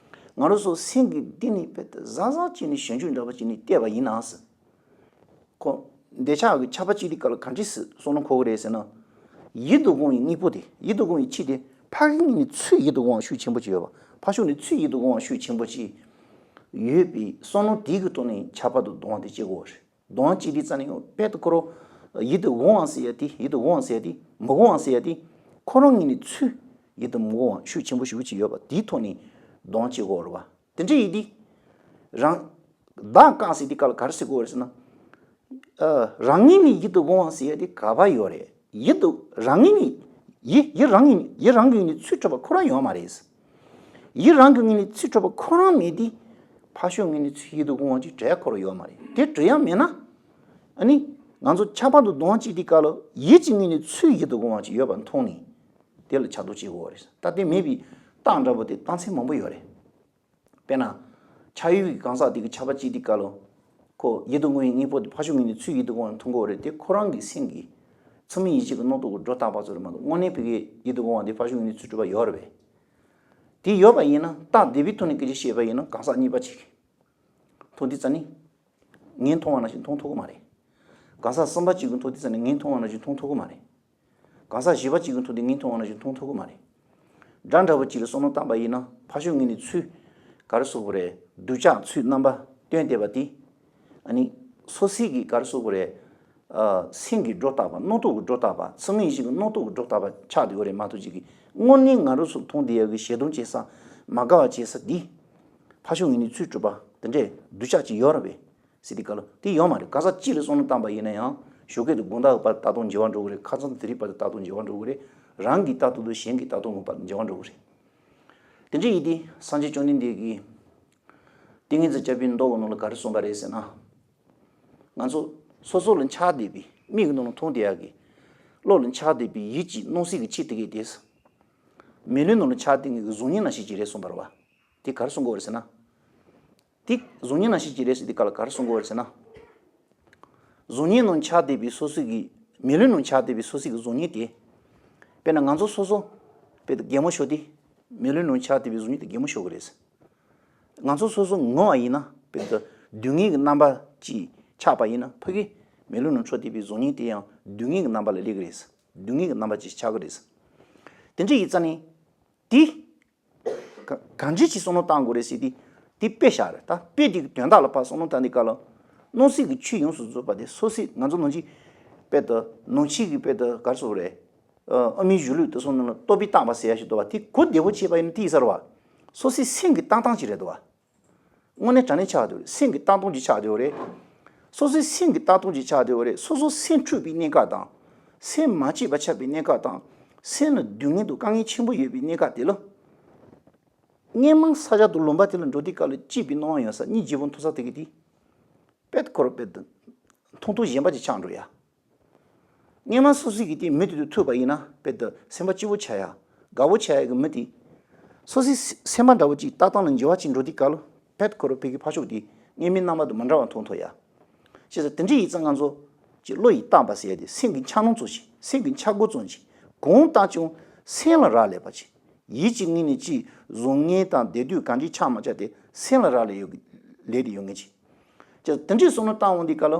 ང་རང་ཚོ་སེམས་ཀྱི་གཏིང་ནས་དཔེ་ཟང་ཟང་བྱས་ནས་ཞེ་སྡང་འདྲ་པོ་ཅིག་ནས་བལྟས་པ་ཡིན་ན་ཟེར། ཁོ། འདོད་ཆགས་ཀྱི་ཆགས་པ་སྐྱེས་དུས་སྐབས་ལ་གང་འདྲ་སེ་བསམ་བློ་འཁོར་གི་རེད་ཟེར་ན། ཡིད་དུ་འོང་བའི་དངོས་པོ་དེ་ཡིད་དུ་འོང་བའི་ཆོས་དེ་ཕ་གི་ངོས་ནས་ཚུར་ཡིད་དུ་འོང་བ་ཤུགས་ཆེན་པོ་ཅིག་ཡོད་པ་ཕར་ཕྱོགས་ནས་ཚུར་ཡིད་དུ་འོང་བ་ཤུགས་ཆེན་པོ་ཅིག་ཡོད་པའི་བསམ་བློ་དེ་གི་ཐོག་ནས་ཆགས་པ་དང་གདུང་བ་དེ་སྐྱེ་དགོས་རེད། གདུང་བ་སྐྱེས་དུས་ཙམ་ནས་ཡང་དཔལ་དུ་ཁོ་རང་ཡིད་དུ་འོང་བ་ཟེར་ཡ་དེ་ཡིད་དུ་འོང་བ་ཟེར་ཡ་དེ་མི་འོང་བ་ཟེར་ཡ་དེ་ཁོ་རང་ངོས་ནས་ཚུར་ཡིད་དུ་མི་འོང་བ་ཤུགས་ཆེན་པོ་ཞེ་པོ་ཅིག་ཡོད་པ་དེའི་ཐོག་ནས་གདུང་བ་སྐྱེ་དགོས་རེད་བ། དེ་འདྲ་ཡིན་དུས། རང་། བདག་བཀག་ཟེར་དུས་སྐབས་ལ་ག་རེ་ཟེར་དགོས་རེད་ཟེར་ན། ཨ། རང་ངོས་ནས་ཡིད་དུ་འོང་བ་ཟེར་ཡ་དེ་ག་པར་ཡོད་རེད། ཡིད་དུ་རང་ངོས་ནས་ཡིད་ཡིད་རང་ངོས་ནས་ཡིད་རང་གི་ངོས་ནས་ཚུར་གྲུབ་པ་ཁོ་རང་ཡོད་མ་རེད། ཡིད་རང་གི་ངོས་ནས་ཚུར་གྲུབ་པ་ཁོ་རང་མེད་དུས། ཕར་ཕྱོགས་ངོས་ནས་ཚུར་ཡིད་དུ་འོང་བ་ཅིག་གྲུབ་ཡ་ཁོ་རང་ཡོད་མ་རེད། དེ་གྲུབ་ཡ་མེད་ན། ཨ་ནི། ང་ཚོ་ཆགས་པ་དང་གདུང་བ་སྐྱེས་དུས་སྐབས་ལ་ཡིད་ཀྱི་ངོས་ནས་ཚུར་ཡིད་དུ་འོང་བ་ཅིག་ཡོད་པ་མཐོང་ནས། དེ་ལ་ཆགས་སྡང་སྐྱེ་དགོས་པ་རེད། ད་དེ་མེད་པའི་རྟགས་འདྲ་པོ་དེ་རྟགས་མཚན་མང་པོ་ཡོད་རེད། དཔེར་ན། ཆགས་ཡུལ་གྱི་གང་ཟག་དེ་གི་ཆགས་པ་སྐྱེས་དུས་སྐབས་ལ། ཁོ་ཡིད་དུ་འོང་བའི་དངོས་པོ་དེ་ཕར་ཕྱོགས་ངོས་ནས་ཚུར་ཡིད་དུ་འོང་བ་མཐོང་གི་ཡོད་རེད་དེ་ཁོ་རང་གི་སེམས་ཀྱི། ཚད་མེད་ཡེ་ཤེས་ཀྱི་རྣམ་རྟོག་གི་སྒྲོ་བཏགས་པ་ཚོ་རེད་མ་གཏོགས་དངོས་གནས་ཕ་གིའི་ཡིད་དུ་འོང་བ་དེ་ཕར་ཕྱོགས་ངོས་ནས་ཚུར་གྲུབ་པ་ཡོད་རེད་པས། དེ་ཡོད་པ་ཡིན་ན་རྟགས་དེ་བས་ཐོག་ནས་སྐད་ཆ་བཤད་པ་ཡིན་ན་གང་ཟག་གཉིས་པ་གཅིག་མཐོང་དུས་ཙམ་ནས། ངས་མཐོང་བ་ནང་བཞིན་མཐོང་ཐུབ་ཀྱི་མ་རེད། གང་ཟག་གསུམ་པ་གཅིག་གིས་མཐོང་དུས་ཙམ་ནས་ངས་མཐོང་བ་ནང་བཞིན་མཐོང་ཐུབ་ཀྱི་མ་རེད། གང་ཟག་བཞི་པ་གཅིག་གིས་མཐོང་དུས་ངས་མཐོང་བ་ནང་བཞིན་མཐོང་ཐུབ་ཀྱི་མ་རེད། སྒྲ་འདྲ་པོ་གཅིག་ལ་བསམ་བློ་བཏང་པ་ཡིན་ན་ཕར་ཕྱོགས་ངོས་ནས་ཚུར། ག་རེ་ཟེར་དགོས་རེད། སྡུག་ཅག་ཚུར་རྣམ་པ་སྟོན་བསྡད་པ་དེ། ཨ་ནི། སོ་སོའི་གི་ག་རེ་ཟེར་དགོས་རེད། ཨ། སེམས་ཀྱི་སྒྲོ་བཏགས་པ་རྣམ་རྟོག་གི་སྒྲོ་བཏགས་པ་ཚད་མེད་ཡེ་ཤེས་ཀྱི་རྣམ་རྟོག་གི་སྒྲོ་བཏགས་པ་ཆགས་བསྡད་ཡོད་རེད་མ་གཏོགས་ཅིག་གི་དངོས་གནས་ང་རང་ཚོ་མཐོང་བསྡད་ཡ་གི་ཞེ་སྡང་སྐྱེ་ས། མ་དགའ་བ་སྐྱེ་ས་འདི། ཕར་ཕྱོགས་ངོས་ནས་ཚུར་གྲུབ་པ་དེ་འདྲས་སྡུག་ཅག་ཅིག་ཡོད་རེད་པས། ཟེར་དུས་སྐབས་ལ་དེ་ཡོད་མ་རེད། གང་ཟག་གཅིག་ལ་བསམ་བློ་བཏང་པ་ཡིན་ན་ཡང་ཞོགས་ཀས་དང་དགོང་དག་གི་བར་ལྟ་སྟངས་འགྱུར་བ་འགྲོ་གི་རེད། ཁ་སང་དང་དེ་རིང་བར་དུ་ལྟ་སྟངས་འགྱུར་བ་འགྲོ་གི་རེད། རང་གི་ལྟ་སྟངས་དང་གཞན་གྱི་ལྟ་སྟངས་གི་བར་འགྱུར་བ་འགྲོ་གི་རེད། དེ་འདྲ་ཡིན་དུས་སངས་རྒྱས་བཅོམ་ལྡན་འདས་ཀྱིས། ཏིང་ངེ་འཛིན་བརྒྱད་པའི་མདོ་གི་ནང་ལ་ག་རེ་གསུངས་པ་རེད་ཟེར་ན། ང་ཚོ་སོ་སོ་ལ་འཆར་བསྡད་པའི་མིག་གི་ནང་ལ་མཐོང་བསྡད་ཡག་གི། བློ་ལ་འཆར་བསྡད་པའི་ཡིད་ཀྱི་སྣང་སྲིད་ཀྱི་ཆོས་དེ་གའི་དེ། མེ་ལོང་ནང་ལ་འཆར་བསྡད་མཁན་གྱི་གཟུགས་བརྙན་ནང་བཞིན་གྱི་རེད་གསུངས་པ་རེད་བ། དེ་ག་རེ་གསུང་གི་ཡོད་རེད་ཟེར་ན། དེ་གཟུགས་བརྙན་ནང་བཞིན་གྱི་རེད་ཟེར་དེ་ག་ལ་ག་རེ་གསུང་གི་ཡོད་རེད་ཟེར་ན། གཟུགས་བརྙན་ནང་འཆར་བསྡད་པའི་སོ་སོའི་གི། མེ་ལོང་ནང་འཆར་བསྡད་པའི་སོ་སོའི་གི་གཟུགས་བརྙན་དེ། དཔེར་ན་ང་ཚོ་སོ་སོ། དཔེ་གད་མོ་ཤོར་དུས། མེ་ལོང་ནང་འཆར་བསྡད་པའི་གཟུགས་བརྙན་དེ་གད་མོ་ཤོར་གི་རེད། ང་ཚོ་སོ་སོ་ངུ་བ་ཡིན་ན་དཔེར་ན་སྡུག་བསྔལ་གྱི་རྣམ་པ་ཅིག་ཆགས་པ་ཡིན་ན་ཕ་གི་མེ་ལོང་ནང་འཆར་བསྡད་པའི་གཟུགས་བརྙན་དེ་ཡང་སྡུག་བསྔལ་གྱི་རྣམ་པ་ལ་སླེབས་ཀྱི་རེད། སྡུག་བསྔལ་གྱི་རྣམ་པ་ཅིག་ཆགས་ཀྱི་རེད། དེ་འདྲ་ཡིན་ཙང་ནི། དེ། ག་གང་འདྲ་ཅིག་བསམ་བློ་བཏང་དགོས་རེད་ཟེར་དུས། དེ་དཔེ་བཞག་རེད། ད་དཔེ་དེ་གི་དོན་དག་ལ་ཕར་བསམ་བློ་བཏང་དུས་སྐབས་ལ། སྣང་སྲིད་ཀྱི་ཆོས་ཡོངས་སུ་རྫོགས་པ་དེ་སོ་སོའི་ང་ཚོ་ནང་ཆོས་དཔེ་དེ་ནང་ཆོས་ཀྱི་དཔེ་དེ་ག་རེ་ཟེར་དགོས་རེད། ཨ་མའི་གཞུང་ལུགས་དེ་ཚོ་ནང་ལ་རྟོག་པས་བརྟགས་པ་ཟེར་ཡ་ཞིག་འདུག་བ། དེ་གོ་བདེ་པོ་བྱས་པ་ཡིན་ན་དེ་ཡིན་ས་རེད་བ། སོ་སོའི་སེམས་ཀྱི་བཏང་སྟངས་ཅིག་རེད་འདུག་བ། དངོས་གནས་དྲང་གནས་ཆགས་བསྡད་ཡོད་རེད། སེམས་ཀྱི་བཏང་སྟངས་ཅིག་ཆགས་བསྡད་ཡོད་རེད། སོ་སོའི་སེམས་ཀྱི་བཏང་སྟངས་ཅིག་ཆགས་བསྡད་ཡོད་རེད། སོ་སོ་སེམས་འཁྲུགས་པའི་གནས་སྐབས་དང་། སེམས་མ་སྐྱིད་པ་ཆགས་པའི་གནས་སྐབས་དང་། སེམས་ལ་སྡུག་བསྔལ་དང་དཀའ་ངལ་ཆེན་པོ་ཡོད་པའི་གནས་སྐབས་དེ་ལ། སྔོན་མ་ས་ཆ་དང་ལུང་པ་དེ་ལ་འགྲོ་དུས་སྐབས་ལ་སྐྱིད་པའི་སྣང་བ་ཡོད་ས། གཉིད་རྗེ་བོ་འཐུང་ས་དེ་གི་དེ། དཔེ་ཁོ་རང་དཔེ་དེ་མཐོང་ཐོས་གཞན་པ་ཅིག་ཆགས་འགྲོ་ཡ། སྔོན་མ་སོ་སོའི་གི་དེ་མི་དེ་དང་ཐུག་པ་ཡིན་ན་དཔེ་དེ་སེམས་པ་སྐྱིད་པོ་ཆགས་ཡ། དགའ་པོ་ཆགས་ཡ་གི་མི་དེ། སོ་སོའི་སེམས་པ་འདྲ་བོ་ཅིག་ལྟ་སྟངས་ལ་འགྱུར་བ་ཅིག་འགྲོ་དུས་སྐབས་ལ་དཔེ་ཁོ་རང་དཔེ་གི་ཕར་ཕྱོགས་དེ་སྔོན་མའི་རྣམ་པ་དང་མི་འདྲ་བ་མཐོང་ཐུབ་ཡ། བྱས་ཙང་དེ་འདྲ་ཡིན་ཙང་ང་ཚོ་ཀྱི་བློ་ཡིས་བཏང་བ་ཟེར་ཡ་དེ་སེམས་ཀྱི་འཆར་སྣང་ཙམ་ཞིག་སེམས་ཀྱི་འཆར་སྒོ་ཙམ་ཞིག་གང་བཏང་ཀྱང་སེམས་ལ་རག་ལས་པ་ཅིག་ཡིད་ཀྱི་ངོས་ནས་ཅིག་བཟང་ངན་དང་བདེ་སྡུག་གང་ཅིའི་ཆ་མ་ཆ་དེ་སེམས་ལ་རག་ལས་ཡོད་ལས་དེ་ཡོད་ངེས་ཅིག་ཅེས་དེ་འདྲའི་བསམ་བློ་བཏང་འོང་དུས་སྐབས་ལ།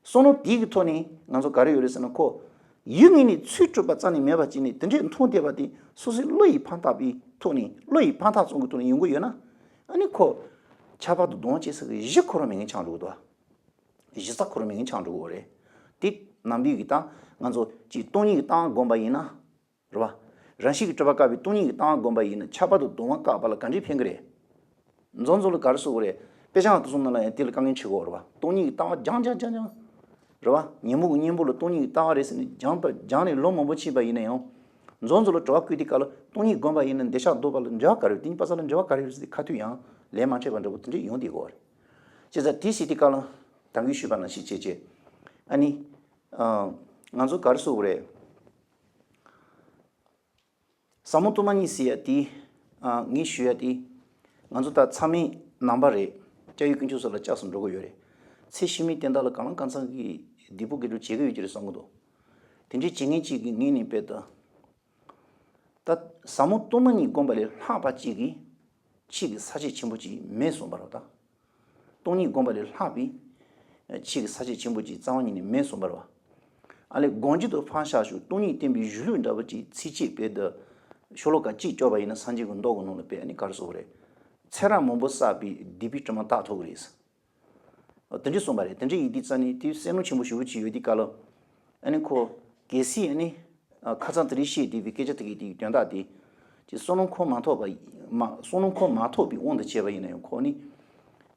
བསམ་བློ་དེའི་གི་ཐོག་ནས་ང་ཚོ་ག་རེ་ཡོད་རེད་ཟེར་ན། ཁོ་ཡིད་ངོས་ནས་ཚུར་སྤྲོད་པ་རྩ་ནས་མེད་པ་ཅིག་ནས་དེ་འདྲའི་མཐོང་བསྡད་པ་དེ་སོ་སོའི་བློ་ཡིས་ཕན་བཏགས་པའི་ཐོག་ནས། བློ་ཡིས་ཕན་བཏགས་ཙམ་གྱི་ཐོག་ནས་ཡོང་གི་ཡོད་ན། ཨ་ནི་ཁོ་ཁྱད་པར་དུ་གདུང་བ་སྐྱེ་ས་གི་གཞི་ཁོ་རང་མེད་མཁན་ཆགས་འགྲོ་གི་འདུག་བ། གཞི་རྩ་ཁོ་རང་མེད་མཁན་ཆགས་འགྲོ་གི་རེད། དེ་ནང་པའི་གི་ད་ང་ཚོ་ཅིག་སྟོང་ཉིད་ཀྱི་ལྟ་བ་བསྒོམ་པ་ཡིན་ན། རེད་བ། རང་བཞིན་གྱིས་གྲུབ་པ་བཀག་པའི་སྟོང་ཉིད་ཀྱི་ལྟ་བ་བསྒོམ་པ་ཡིན་ན་ཁྱད་པར་དུ་གདུང་བ་བཀག་པ་ལ་ག་འདྲས་ཕན་གི་རེད། མཛོ་མཛོ་ལ་ག་རེ་ཟེར་དགོས་རེད། དཔེ་ཆ་དེ་ཚོ་ནང་ལ་ཡང་དེ་ལ་དཀའ་ངལ་འཕྲད་ཀྱི་ཡོད་རེད་བ། སྟོང་ཉིད་ཀྱི་ལྟ་བ་སྦྱང་སྦྱང་སྦྱང་སྦྱང་། རེད་བ། ཉོན་མོངས་ཀྱི་གཉེན་པོ་ལ་སྟོང་ཉིད་ཀྱི་ལྟ་བ་རེད་ཟེར་ནས་སྦྱངས་པ་སྦྱངས་ནས་ལོ་མང་པོ་ཕྱིན་པ་ཡིན་ན་ཡང་། མཛོ་མཛོ་ལ་དྲི་བ་བཀོད་དུས་སྐབས་ལ་སྟོང་ཉིད་བསྒོམ་པ་ཡིན་ན་འདོད་ཆགས་ལྡོག་པ་ལ་འབྲེལ་བ་ག་རེ་ཡོད། དེ་གཉིས་པ་ས་ལ་འབྲེལ་བ་ག་རེ་ཡོད་ཟེར་ཏེ་ཁ་ཐུག་ཡང་ལན་མ་འཕྲད་པ་འདྲ་པོ་དེ་འདྲས་ཡོང་བསྡད་ཀྱི་ཡོད་རེད། བྱས་ཙང་དེ་ཟེར་དུས་སྐབས་ལ་ད་གིན་ཞུས་པ་ནང་བཞིན་བྱས་བྱས། ཨ་ནི། ང་ཚོ་ག་རེ་ཟེར་དགོས་རེད། ཟབ་མོ་སྟོང་པ་ཉིད་ཟེར་ཡ་དེ། ཨ། ངས་ཞུ་ཡ་དེ། ང་ཚོ་ད་ཚང་མས་ནང་པ་རེད། སྐྱབས་ཡུལ་དཀོན་མཆོག་ས་ལ་སྐྱབས་སུ་འགྲོ་གི་ཡོད་རེད། ཚེ་ཕྱི་མའི་དོན་དག་ལ་གང་ལ་གང་འཚམ་གྱི་སྡིག་པ་དགེ་སྒྲུབ་བྱེད་ཀྱི་ཡོད་ཀྱི་རེད་བསམ་གྱི་འདུག་དེ་འདྲའི་བྱེད་མཁན་གཅིག་གི་ངོས་ནས་དཔེ་ད། ད་ཟབ་མོ་སྟོང་པ་ཉིད་བསྒོམ་པ་ལས་ལྷག་པ་གཅིག་གིས་ཕྱིའི་ས་བཅད་ཆེན་པོ་གཅིག་མེད་གསུངས་པ་རེད་ད། སྟོང་ཉིད་བསྒོམ་པ་ལས་ལྷག་པའི་ཕྱིའི་ས་བཅད་ཆེན་པོ་གཅིག་རྩ་བ་ཉིད་ནས་མེད་གསུངས་པ་རེད་བ། ཨ་ལས་སྒོམ་རྒྱུ་དང་ཕར་བཞག་ཞུ། སྟོང་ཉིད་བསྟན་པའི་གཞུང་ལུགས་འདྲ་པོ་གཅིག་ཚིགས་བཅད་དཔེ་དེ་ཤོ་ལོ་ཀ་གཅིག་སྐྱོར་བ་ཡིན་ན་སངས་རྒྱས་ཀྱི་མདོ་གི་ནང་ལ་དཔེ་ཨ་ནི་ག་རེ་ཟེར་དགོས་རེད། ཚེ་རབས་མང་པོ་བསགས་པའི་སྡིག་པའི་དྲི་མ་དག་ཐུབ་ཀྱི་རེད། དེ་འདྲ་གསུངས་པ་རེད། དེ་འདྲ་ཡིན་དུས་རྩ་ནས་དེའི་བསོད་ནམས་ཆེན་པོ་ཞེ་པོ་ཅིག་ཡོད་དུས་སྐབས་ལ། ཨ་ནི་ཁོ། གལ་སྲིད་ཨ་ནི། ཁ་སང་དེ་རིང་བཤད་བསྡད་པའི་སྐད་ཆ་དེ་གའི་དེའི་དོན་དག་དེ། ཅིག་བསོད་ནམས་འཁོར་མ་ཐོབ་པ། མ། བསོད་ནམས་འཁོར་མ་ཐོབ་པའི་དབང་དུ་བྱས་པ་ཡིན་ན་ཡང་ཁོ་ནི།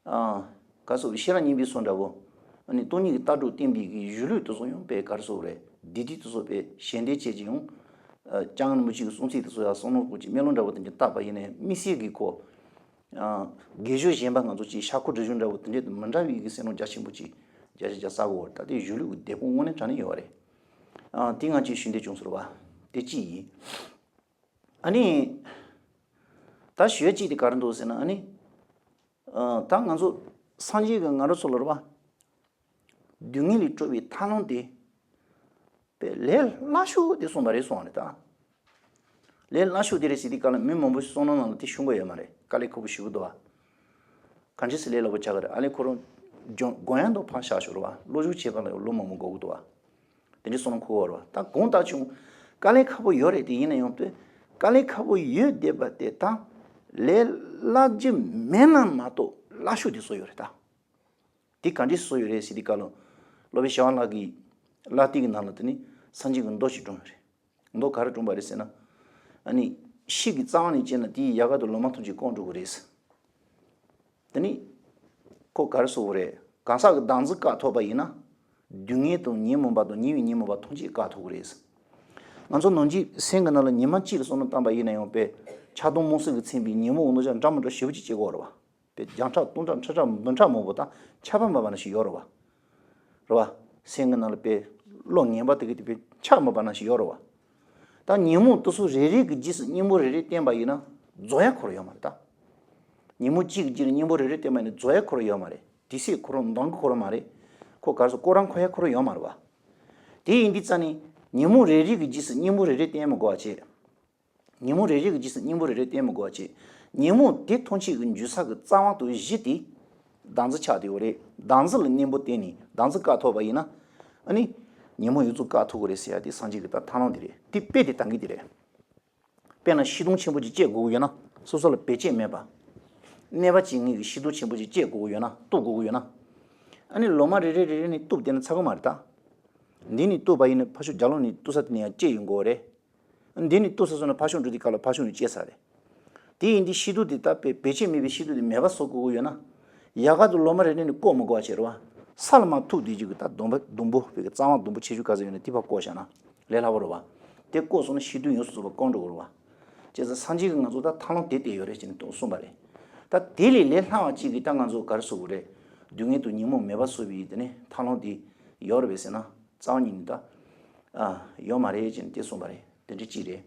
ཨ། ག་རེ་ཟེར་དགོས་རེད། ཤེས་རབ་སྙིང་པོའི་ཚུལ་འདྲ་པོ། ཨ་ནི་སྟོང་ཉིད་ཀྱི་ལྟ་གྲུབ་བསྟན་པའི་གི་གཞུང་ལུགས་དེ་ཚོ་ཡང་དཔེ་ག་རེ་ཟེར་དགོས་རེད། བདེ་སྡུག་དེ་ཚོ་དཔེ་ཞལ་འདེབས་བྱས་ཀྱི་ཡང་། ཨ། ལྕམ་དབྱངས་རིན་པོ་ཆེ་གི་གསུང་ཚིག་དེ་ཚོ་ཡང་བསམ་བློ་བཀོད་ཀྱི་སྨོན་ལམ་འདྲ་པོ་དེ་འདྲ་བཏབ་པ་ཡིན་ན་ཡང་དམིགས་བསལ་གྱི་ཁོ། ཨ། དགེ་སྦྱོར་གཞན་པ་ང་ཚོ་ཅིག་ཤ་འཁོན་སྒྲིབ་སྦྱོང་འདྲ་པོ་དེ་འདྲ་དང་མི་འདྲ་བའི་གི་བསོད་ནམས་རྒྱ་ཆེན་པོ་ཅིག་རྒྱ་ཆེ་རྒྱ་བསགས་དགོས་པ་རེད། ད་དེ་གཞུང་ལུགས་ཀྱི་དེད་དཔོན་དངོས་གནས་དྲང་གནས་ཡོད་པ་རེད། ཨ། དེ་ང་ཚོས་ཞུ་འདོད་བྱུང་ཟེར་བ། དེ་གཅིག་ཡིན། ཨ་ནི། ད་ཞུ་ཡ་གཅིག་དེ་ག་རེ་འདུག་ཟེར་ན། ཨ་ནི། ཨ། ད་ང་ཚོ་སངས་རྒྱས་ཀྱིས་ང་རང་ཚོ་ལ་རེད་བ། སྡུག་བསྔལ་ལས་སྒྲོལ་བའི་ཐབས་ལམ་དེ། དཔེ་ལས་སླ་ཤོས་དེ་གསུངས་པ་རེད་གསུངས་པ་རེད་ད། ལས་སླ་ཤོས་དེ་རེད་ཟེར་དུས་སྐབས་ལ་མི་མང་པོ་ཞིག་བསམ་བློ་ནང་ལ་དེ་ཤོང་གི་ཡོད་མ་རེད། དཀའ་ལས་ཁག་པོ་ཞེ་པོ་འདུག་བ། གང་ཅི་ཟེར་ལས་སླ་པོ་ཆགས་ཀྱི་རེད། ཨ་ལས་ཁོ་རང་སྦྱོང་སྒོམ་ཡག་དང་ཕར་བཞག་ཞོག་རེད་བ། བློ་སྦྱོང་བྱེད་པ་ལ་ཡང་ལོ་མང་པོ་འགོར་གི་འདུག་བ། དེ་འདྲའི་བསམ་བློ་འཁོར་བ་རེད་བ། ད་གང་ལྟར་བྱུང་དཀའ་ལས་ཁག་པོ་ཡོད་རེད། དེ་ཡིན་ན་ཡང་དཔེ་དཀའ་ལས་ཁག་པོ་ཡོད་བསྡད་པ་དེ་ད་ལས་སླ་རྒྱུ་མེད་ན་མ་གཏོགས་སླ་ཤོས་དེ་བཟོ་ཡོད་རེད་ད། དེ་ག་འདྲས་བཟོ་ཡོད་རེད་ཟེར་དུས་སྐབས་ལ། སློབ་དཔོན་ཞི་བ་ལྷ་གིས་ལྷ་ལྡན་གྱི་ནང་ལ་དེ་ནི་སངས་རྒྱས་ཀྱི་མདོ་ཞིག་བསྒྲུངས་ཡོད་རེད། མདོ་ག་རེ་བསྒྲུངས་པ་རེད་ཟེར་ན། ཨ་ནི། ཤིང་གི་རྩ་བ་ནས་བཅད་ན་དེའི་ཡལ་ག་དང་ལོ་མ་ཐམས་ཅད་སྐམ་འགྲོ་གི་རེད། དེ་ནི། ཁོ་ག་རེ་ཟེར་དགོས་རེད། གང་ཟག་གི་བདག་འཛིན་བཀག་ཐུབ་པ་ཡིན་ན། སྡུག་བསྔལ་དང་ཉོན་མོངས་པ་དང་ཉེ་བའི་ཉོན་མོངས་པ་ཐམས་ཅད་བཀག་ཐུབ་ཀྱི་རེད། ང་ཚོ་ནང་ཆོས་སེམས་ཀྱི་ནང་ལ་ཉི་མ་གཅིག་ལ་བསམ་བློ་བཏང་པ་ཡིན་ན་ཡང་དཔེ་ཆགས་སྡང་རྨོངས་གསུམ་གྱིས་ཚིམ་པའི་ཉོན་མོངས་དབང་དུ་བྱས་འདྲ་མི་འདྲ་ཞེ་པོ་ཅིག་སྐྱེ་གི་ཡོད་རེད་བ། དཔེ་བརྒྱ་ཕྲག་སྟོང་ཕྲག་ཁྲི་ཕྲག་འབུམ་ཕྲག་མང་པོ་དང་ཁྱབ་པ་མེད་པ་ནང་བཞིན་ཡོད་རེད་བ། རེད་བ། སེམས་ཀྱི་ནང་ལ་དཔེ་བློ་ངན་པ་དེ་གི་དེ་དཔེ་ཆགས་མེད་པ་ནང་བཞིན་ཡོད་རེད་བ། ད་ཉོན་མོངས་དེ་ཚོ་རེ་རེ་གི་རྗེས་སུ་གཉེན་པོ་རེ་རེ་བསྟེན་པ་ཡིན་ན་རྫོགས་ཡ་ཁོ་རང་ཡོད་མ་རེད་ད། ཉོན་མོངས་གཅིག་གི་རྗེས་ལ་གཉེན་པོ་རེ་རེ་བསྟེན་པ་ཡིན་ན་རྫོགས་ཡ་ཁོ་རང་ཡོད་མ་རེད། དེ་སྲིད་ཁོ་རང་འདང་གི་ཁོ་རང་མ་རེད། ཁོ་ག་རེ་ཟེར། ཁོ་རང་འཁོར་ཡ་ཁོ་རང་ཡོད་མ་རེད་བ། དེ་ཡིན་དུས་རྩ་ནས་ཉོན་མོངས་རེ་རེ་གི་རྗེས་སུ་གཉེན་པོ་རེ་རེ་བསྟེན་མི་དགོས་པ་བྱས། ཉོན་མོངས་རེ་རེ་གི་རྗེས་སུ་གཉེན་པོ་རེ་རེ་བསྟེན་མི་དགོས་པ་བྱས། ཉོན་མོངས་དེ་ཐམས་ཅད་ཀྱི་འཇུག་ས་གི་རྩ་བ་དང་གཞི་དེ་བདག་འཛིན་ཆགས་བསྡད་ཡོད་རེད། བདག་འཛིན་ལ་གཉེན་པོ་བསྟེན་ནས་བདག་འཛིན་བཀག་ཐུབ་པ་ཡིན་ན། ཨ་ནི། ཉོན་མོངས་ཡོངས་རྫོགས་བཀག་ཐུབ་ཀྱི་རེད་ཟེར་ཡ་དེ་སངས་རྒྱས་ཀྱི་ད་ཐབས་ལམ་དེ་རེད། དེ་དཔེ་དེ་ད་གིན་དེ་རེད། དཔེར་ན་ཤིང་སྡོང་ཆེན་པོ་ཅིག་བཅད་དགོས་ཀྱི་ཡོད་ན། སོ་སོ་ལ་བེད་སྤྱད་མེད་པ། གནོད་པ་བྱེད་མཁན་གྱི་ཤིང་སྡོང་ཆེན་པོ་ཅིག་བཅད་དགོས་ཀྱི་ཡོད་ན། གཏུབ་དགོས་ཀྱི་ཡོད་ན། ཨ་ནི་ལོ་མ་རེ་རེ་རེ་རེ་ནས་གཏུབ་བསྡད་ན་ཚར་གི་མ་རེད་ད། འདི་ནས་གཏུབ་པ་ཡིན་ན་ཕར་ཕྱོགས་རྒྱབ་ལོགས་ནས་གཏུབ་ས་དེ་ནས་ཡང་བཅད་ཡོང་གི་རེད། འདི་ནས་གཏུབ་ས་སོང་ན་ཕར་ཕྱོགས་འགྲོ་དུས་སྐབས་ལ་ཕར་ཕྱོགས་ནས་བཅད་ས་རེད། དེ་ཡིན་དུས་ཤིང་སྡོང་དེ་ད་བེད་བེད་སྤྱད་མེད་པའི་ཤིང་སྡོང་དེ་མེད་པ་བཟོ་དགོས་ཀྱི་ཡོད་ན། ཡ་ག་དུ་ལོ་མ་རེ་རེ་ནས་བཀོག་མི་དགོས་པ་བྱས་རེད་བ། ས་ལ་མར་ཐུག་བསྡད་རྒྱུ་གི་ད་སྡོང་པོ་སྡོང་པོ་བོད་ཀྱི་རྩ་བ་སྡོང་པོ་ཆེ་ཆུང་ག་ཚོད་ཡོད་ན་དེ་ཕར་བཀོག་བཞག་ན་ལས་སླ་པོ་རེད་བ། དེ་བཀོག་སོང་ན་ཤིང་སྡོང་ཡོངས་སུ་རྫོགས་པ་བཀོག་འགྲོ་གི་རེད་བ། བྱས་ཙང་སངས་རྒྱས་ཀྱིས་ང་ཚོ་ད་ཐར་ལམ་དེ་བསྟན་ཡོད་རེད་ཅེས་ནས་གསུངས་པ་རེད། ད་དེ་ལས་ལས་སླ་བ་གཅིག་གིས་ད་ང་ཚོ་ག་རེ་བཟོ་དགོས་རེད། སྡུག་བསྔལ་དང་ཉོན་མོངས་མེད་པ་བཟོ་བའི་དེ་ནས་ཐར་ལམ་དེ་ཡོད་རེད་པས་ཟེར་ན་རྩ་བ་ཉིད་ནས་ད་ཨ་ཡོད་མ་རེད་ཅེས་ནས་དེ་གསུངས་པ་རེད། དེ་འདྲ་གཅིག་རེད།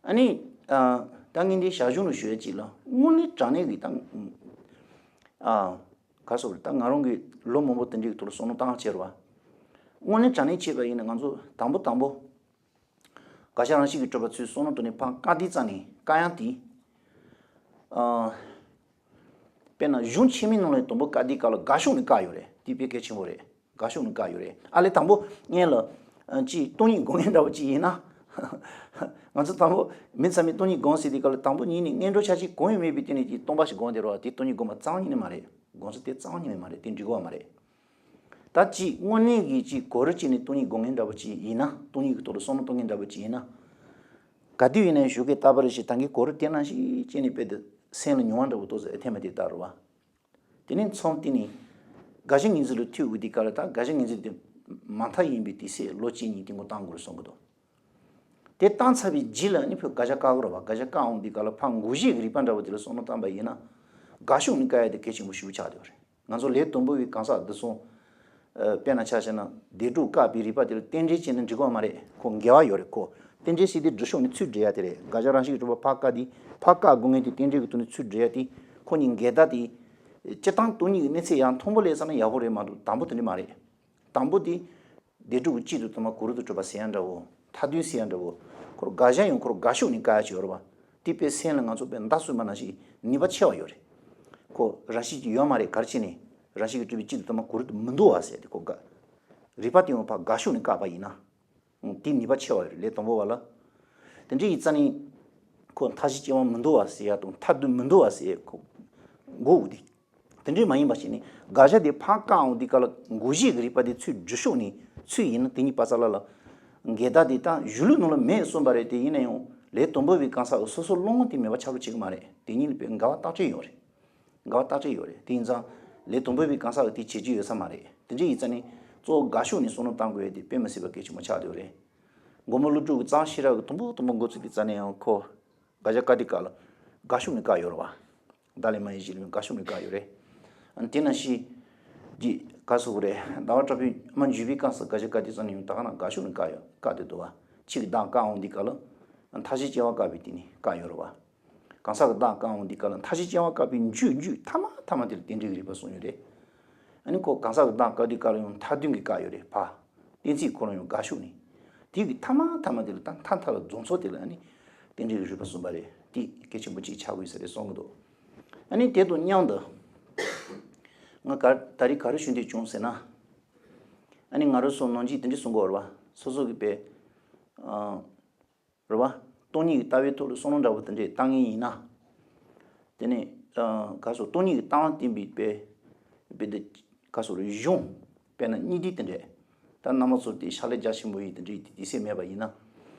ཨ་ནི་ཨ་ད་ངས་འདི་ཞར་བྱུང་ལ་ཞུ་ཡ་གཅིག་ལ་དངོས་གནས་དྲང་གནས་ཀྱི་ད་ཨ་ག་རེ་ཟེར་དགོས་རེད། ད་ང་རང་གིས་ལོ་མང་པོ་དེ་འདྲའི་ཐོག་ལ་བསམ་བློ་བཏང་བྱས་རེད་བ། དངོས་གནས་དྲང་གནས་བྱས་པ་ཡིན་ན་ང་ཚོ་དང་པོ་དང་པོ། དགག་བྱ་རང་བཞིན་གྱིས་གྲུབ་པ་ཚུར་བསམ་བློ་བཏང་ནས་ཕར་བཀག་དུས་ཙམ་ནས་བཀག་ཡག་དེ། ཨ། དཔེར་ན་གཞུང་ཆེན་མོའི་ནང་ལ་དང་པོ་བཀག་དུས་སྐབས་ལ་དགག་ཕྱོགས་ནས་བཀག་ཡོད་རེད། དེ་དཔེ་གལ་ཆེན་པོ་རེད། དགག་ཕྱོགས་ནས་བཀག་ཡོད་རེད། ཨ་ལས་དང་པོ་སྔོན་ལ་ཨ་ཅིག་སྟོང་ཉིད་སྒོམ་མཁན་འདྲ་པོ་ཅིག་ཡིན་ན། ང་ཚོ་དང་པོ་མི་ཚང་མས་སྟོང་ཉིད་སྒོམ་ཟེར་དུས་སྐབས་ལ་དང་པོ་ཉིད་ནས་སྔོན་འགྲོ་ཆ་ཤས་གང་ཡང་མེད་པའི་སྟེང་ནས་ཀྱི་སྟོང་པ་ཞིག་སྒོམ་བསྡད་རོགས་དེ་སྟོང་ཉིད་སྒོམ་པ་རྩ་བ་ཉིད་ནས་མ་རེད། སྒོམ་ཚུལ་དེ་རྩ་བ་ཉིད་ནས་མ་རེད། དེ་འགྲིག་གི་མ་རེད། ད་ཅིག་དངོས་གནས་ཀྱི་ཅིག་གོ་རིམ་བྱས་ནས་སྟོང་ཉིད་སྒོམ་མཁན་འདྲ་པོ་ཅིག་ཡིན་ན། སྟོང་ཉིད་ཀྱི་ཐོག་ལ་བསམ་བློ་གཏོང་མཁན་འདྲ་པོ་ཅིག་ཡིན་ན། ག་དུས་ཡིན་ནའི་ཞོགས་ཀས་རྟག་པར་ཞིག་ད་གིན་གོ་རིམ་དེ་ནང་བཞིན་བྱས་ནས་དཔེ་དེ་སེམས་ལ་མྱོང་བ་འདྲ་པོ་ཏོག་ཙམ་ཨེ་འཐེན་པ་དེ་ལྟར་རེད་བ། དེ་ནས་མཚམས་དེ་ནས་དགག་བྱ་ངོས་འཛིན་ལ་ཐུག་དགོས་དུས་སྐབས་ལ་ད་དགག་བྱ་ངོས་འཛིན་དེ་མ་མཐའ་ཡིན་པའི་དུས་ཚོད་ལོ་གཅིག་གཉིས་དེ་འགོར་བཏང་དགོས་རེད་བསམ་གི་འདུག་དེ་བཏང་ཚར་བའི་རྗེས་ལ་ནི་ཕར་དགག་བྱ་བཀག་དགོས་རེད་བ། དགག་བྱ་བཀག་འོང་དུས་སྐབས་ལ་ཕར་འགོག་བྱེད་ཀྱི་རིགས་པ་འདྲ་པོ་དེ་ལ་བསམ་བློ་བཏང་པ་ཡིན་ན། དགག་ཕྱོགས་ནས་བཀག་ཡ་དེ་གལ་ཆེན་པོ་ཞེ་པོ་ཆགས་བསྡད་པ་རེད། ང་ཚོ་ལས་དང་པོ་པའི་གང་ཟག་འདི་ཚོ། ཨ། དཔེར་ན་ཆ་བཞག་ན་བདེན་གྲུབ་བཀག་པའི་རིགས་པ་དེ་ལ་རྟེན་འབྲེལ་བྱས་ན་འགྲིག་གི་མ་རེད། ཁོ་འགལ་བ་ཡོད་རེད། ཁོ་རྟེན་འབྲེལ་བྱས་ཏེ་སྒྲུབ་ཕྱོགས་ནས་ཚུར་འགྲེལ་ཡ་དེ་རེད། དགག་བྱ་རང་བཞིན་གྱིས་གྲུབ་པ་ཕར་བཀག་དེ་ཕར་བཀག་དགོས་ངེས་དེ་རྟེན་འབྲེལ་གྱི་ཐོག་ནས་ཚུར་འགྲེལ་ཡ་དེ་ཁོ་གཉིས་འགལ་ཟླ་དེ། སྤྱིར་བཏང་སྟོང་ཉིད་ཀྱི་གནས་ཚད་ཡང་མཐོན་པོ་སླེབས་ཙང་ན་ཡག་པོ་རེད་མ་གཏོགས་དང་པོ་དེ་འདྲ་མ་རེད། དང་པོ་དེ། བདེན་གྲུབ་ཀྱི་གཅིག་ཏུ་མཐུན་པ་གོ་རིམ་དུ་གྲུབ་པ་ཟེར་ཡ་འདྲ་བོ། མཐའ་དོན་ཟེར་ཡ་འདྲ་བོ། ཁོ་རང་དགག་བྱ་ཡང་ཁོ་རང་དགག་ཕྱོགས་ནས་བཀག་ཡ་ཅིག་ཡོད་རེད་བ། དེ་དཔེ་སེམས་ལ་ང་ཚོ་དཔེ་མདའ་གསོད་པ་ནང་བཞིན་ནུས་པ་ཆེ་བ་ཡོད་རེད། ཁོ་རང་བཞིན་གྱིས་ཡོད་མ་རེད། ག་རེ་བྱས་ནས་རང་བཞིན་གྱིས་གྲུབ་པའི་གཅིག་ཏུ་མཐུན་པ་གོ་རིམ་དུ་མི་འདུ་བ་ཟེར་ཏེ་ཁོ་དགག་རིགས་པ་དེ་ཡང་ཕར་དགག་ཕྱོགས་ནས་བཀག་པ་ཡིན་ན། དེ་ནུས་པ་ཆེ་བ་ཡོད་རེད། ལས་དང་པོ་པ་ལ། དེ་འདྲ་ཡིན་ཙང་ནི། ཁོ་མཐའ་བཞི་སྐྱེ་བ་མི་འདུ་བ་ཟེར་ཡ་དང་མཐའ་དོན་མི་འདུ་བ་ཟེར་ཡ་ཁོ། མགོ་འུ་དེ། དེ་འདྲས་མ་ཡིན་པ་ཞིག་ནི་དགག་བྱ་དེ་ཕར་བཀག་འོང་དུས་སྐབས་ལ་འགོག་བྱེད་ཀྱི་རིགས་པ་དེ་ཚུར་སྒྲུབ་ཕྱོགས་ནས་ཚུར་ཡིན་ན་དེ་གཉིས་པ་ཙ་ལ་ལ། འགལ་ཟླ་དེ་དང་གཞུང་ལུགས་ནང་ལ་མེད་གསུངས་པ་རེད། དེ་ཡིན་ན་ཡང་ལས་དང་པོ་པའི་གང་ཟག་སོ་སོ་བློ་ངོ་དེ་མེད་པ་ཆགས་པ་བྱེད་ཀྱི་མ་རེད། དེ་གཉིས་ལ་དཔེ་འགལ་བ་རྟགས་ཅན་ཡོད་རེད། འགལ་བ་རྟགས་ཅན་ཡོད་རེད། དེ་ཡིན་ཙང་ལས་དང་པོ་པའི་གང་ཟག་གིས་དེ་བྱེད་རྒྱུ་ཡོད་ས་མ་རེད། དེ་འདྲ་ཡིན་ཙང་ནི་གཙོ་བོ་དགག་ཕྱོགས་ནས་བསམ་བློ་བཏང་དགོས་ཡ་དེ་དཔེ་མི་སྲིད་པ་གལ་ཆེན་པོ་ཆགས་བསྡད་ཡོད་རེད། མགོན་པོ་ཀླུ་སྒྲུབ་ཀྱི་གཙང་ཤེས་རབ་ཀྱི་དང་པོ་དང་པོ་འགོ་ཚུགས་དུས་ཙ་ནས་ཡང་ཁོ། དགག་བྱ་བཀག་དུས་སྐབས་ལ་དགག་ཕྱོགས་ནས་བཀག་ཡོད་རེད་བ། བདག་ལས་མ་ཡིན་གཞན་ལས་མིན་དགག་ཕྱོགས་ནས་བཀག་ཡོད་རེད། ཨ་ནི་དེ་ནང་བཞིན་གྱི་ག་རེ་ཟེར་དགོས་རེད། ཟླ་བ་གྲགས་པས་ཨ་མ་འཇུ་པའི་སྐབས་སུ་དགག་བྱ་བཀག་དུས་ཙམ་ནས་ཡང་ད་ག་ན་དགག་ཕྱོགས་ནས་བཀག་ཡོད། བཀག་བསྡད་འདུག་བ། ཕྱི་གི་བདག་བཀག་འོང་དུས་སྐབས་ལ་མཐའ་བཞིའི་སྐྱེ་བ་བཀག་པའི་དུས་ནས་བཀག་ཡོད་རེད་བ། གང་ཟག་གི་བདག་བཀག་འོང་དུས་སྐབས་ལ་མཐའ་བཞིའི་སྐྱེ་བ་བཀག་པའི་རྒྱུ་རྒྱུ་ཐ་མ་ཐ་མ་དེ་ལ་རྟེན་འབྲེལ་གྱི་རིགས་པ་གསུངས་ཡོད་རེད། ཨ་ནི་ཁོ་གང་ཟག་གི་བདག་བཀག་དུས་སྐབས་ལ་ཡང་མཐའ་དོན་གྱི་བཀག་ཡོད་རེད་བ། གཏན་ཚིགས་ཁོ་རང་ཡང་དགག་ཕྱོགས་ནས། དེ་གི་ཐ་མ་ཐ་མ་དེ་ལ་ད་མཐའ་མཐའ་ལ་རྫོགས་ཚོགས་དེ་ལ་ཨ་ནི་རྟེན་འབྲེལ་གྱི་རིགས་པ་གསུངས་པ་རེད། དེ་གལ་ཆེན་པོ་གཅིག་ཆགས་དགོས་ས་རེད་བསམ་གི་འདུག་ཨ་ནི་དེ་དང་མཉམ་དུ་ང་ག་ད་རེས་ག་རེ་ཞུ་འདོད་བྱུང་ཟེར་ན། ཨ་ནི་ང་རང་ཚོ་ནང་བཞིན་དེ་འདྲ་གསུང་གི་ཡོད་རེད་བ། སོ་སོ་གི་དཔེ། ཨ། རེད་བ། སྟོང་ཉིད་ཀྱི་ལྟ་བའི་ཐོག་ལ་བསམ་བློ་འདྲ་པོ་དེ་འདྲས་བཏང་ངེས་ཡིན་ན། དེ་ནས་ཨ་ག་སོ་སྟོང་ཉིད་ཀྱི་ལྟ་བ་བསྟན་པའི་དཔེ། དཔེ་དེ་ག་སོ་རེ་གཞུང་། དཔེར་ན་སྙིང་ཐིག་དེ་འདྲས། ད་རྣམ་པ་ཚོ་དེ་ཕྱག་ལས་རྒྱ་ཆེན་པོ་ཡིན་དེ་འདྲས་དེ་དུས་ཚོད་མེད་པ་ཡིན་ན།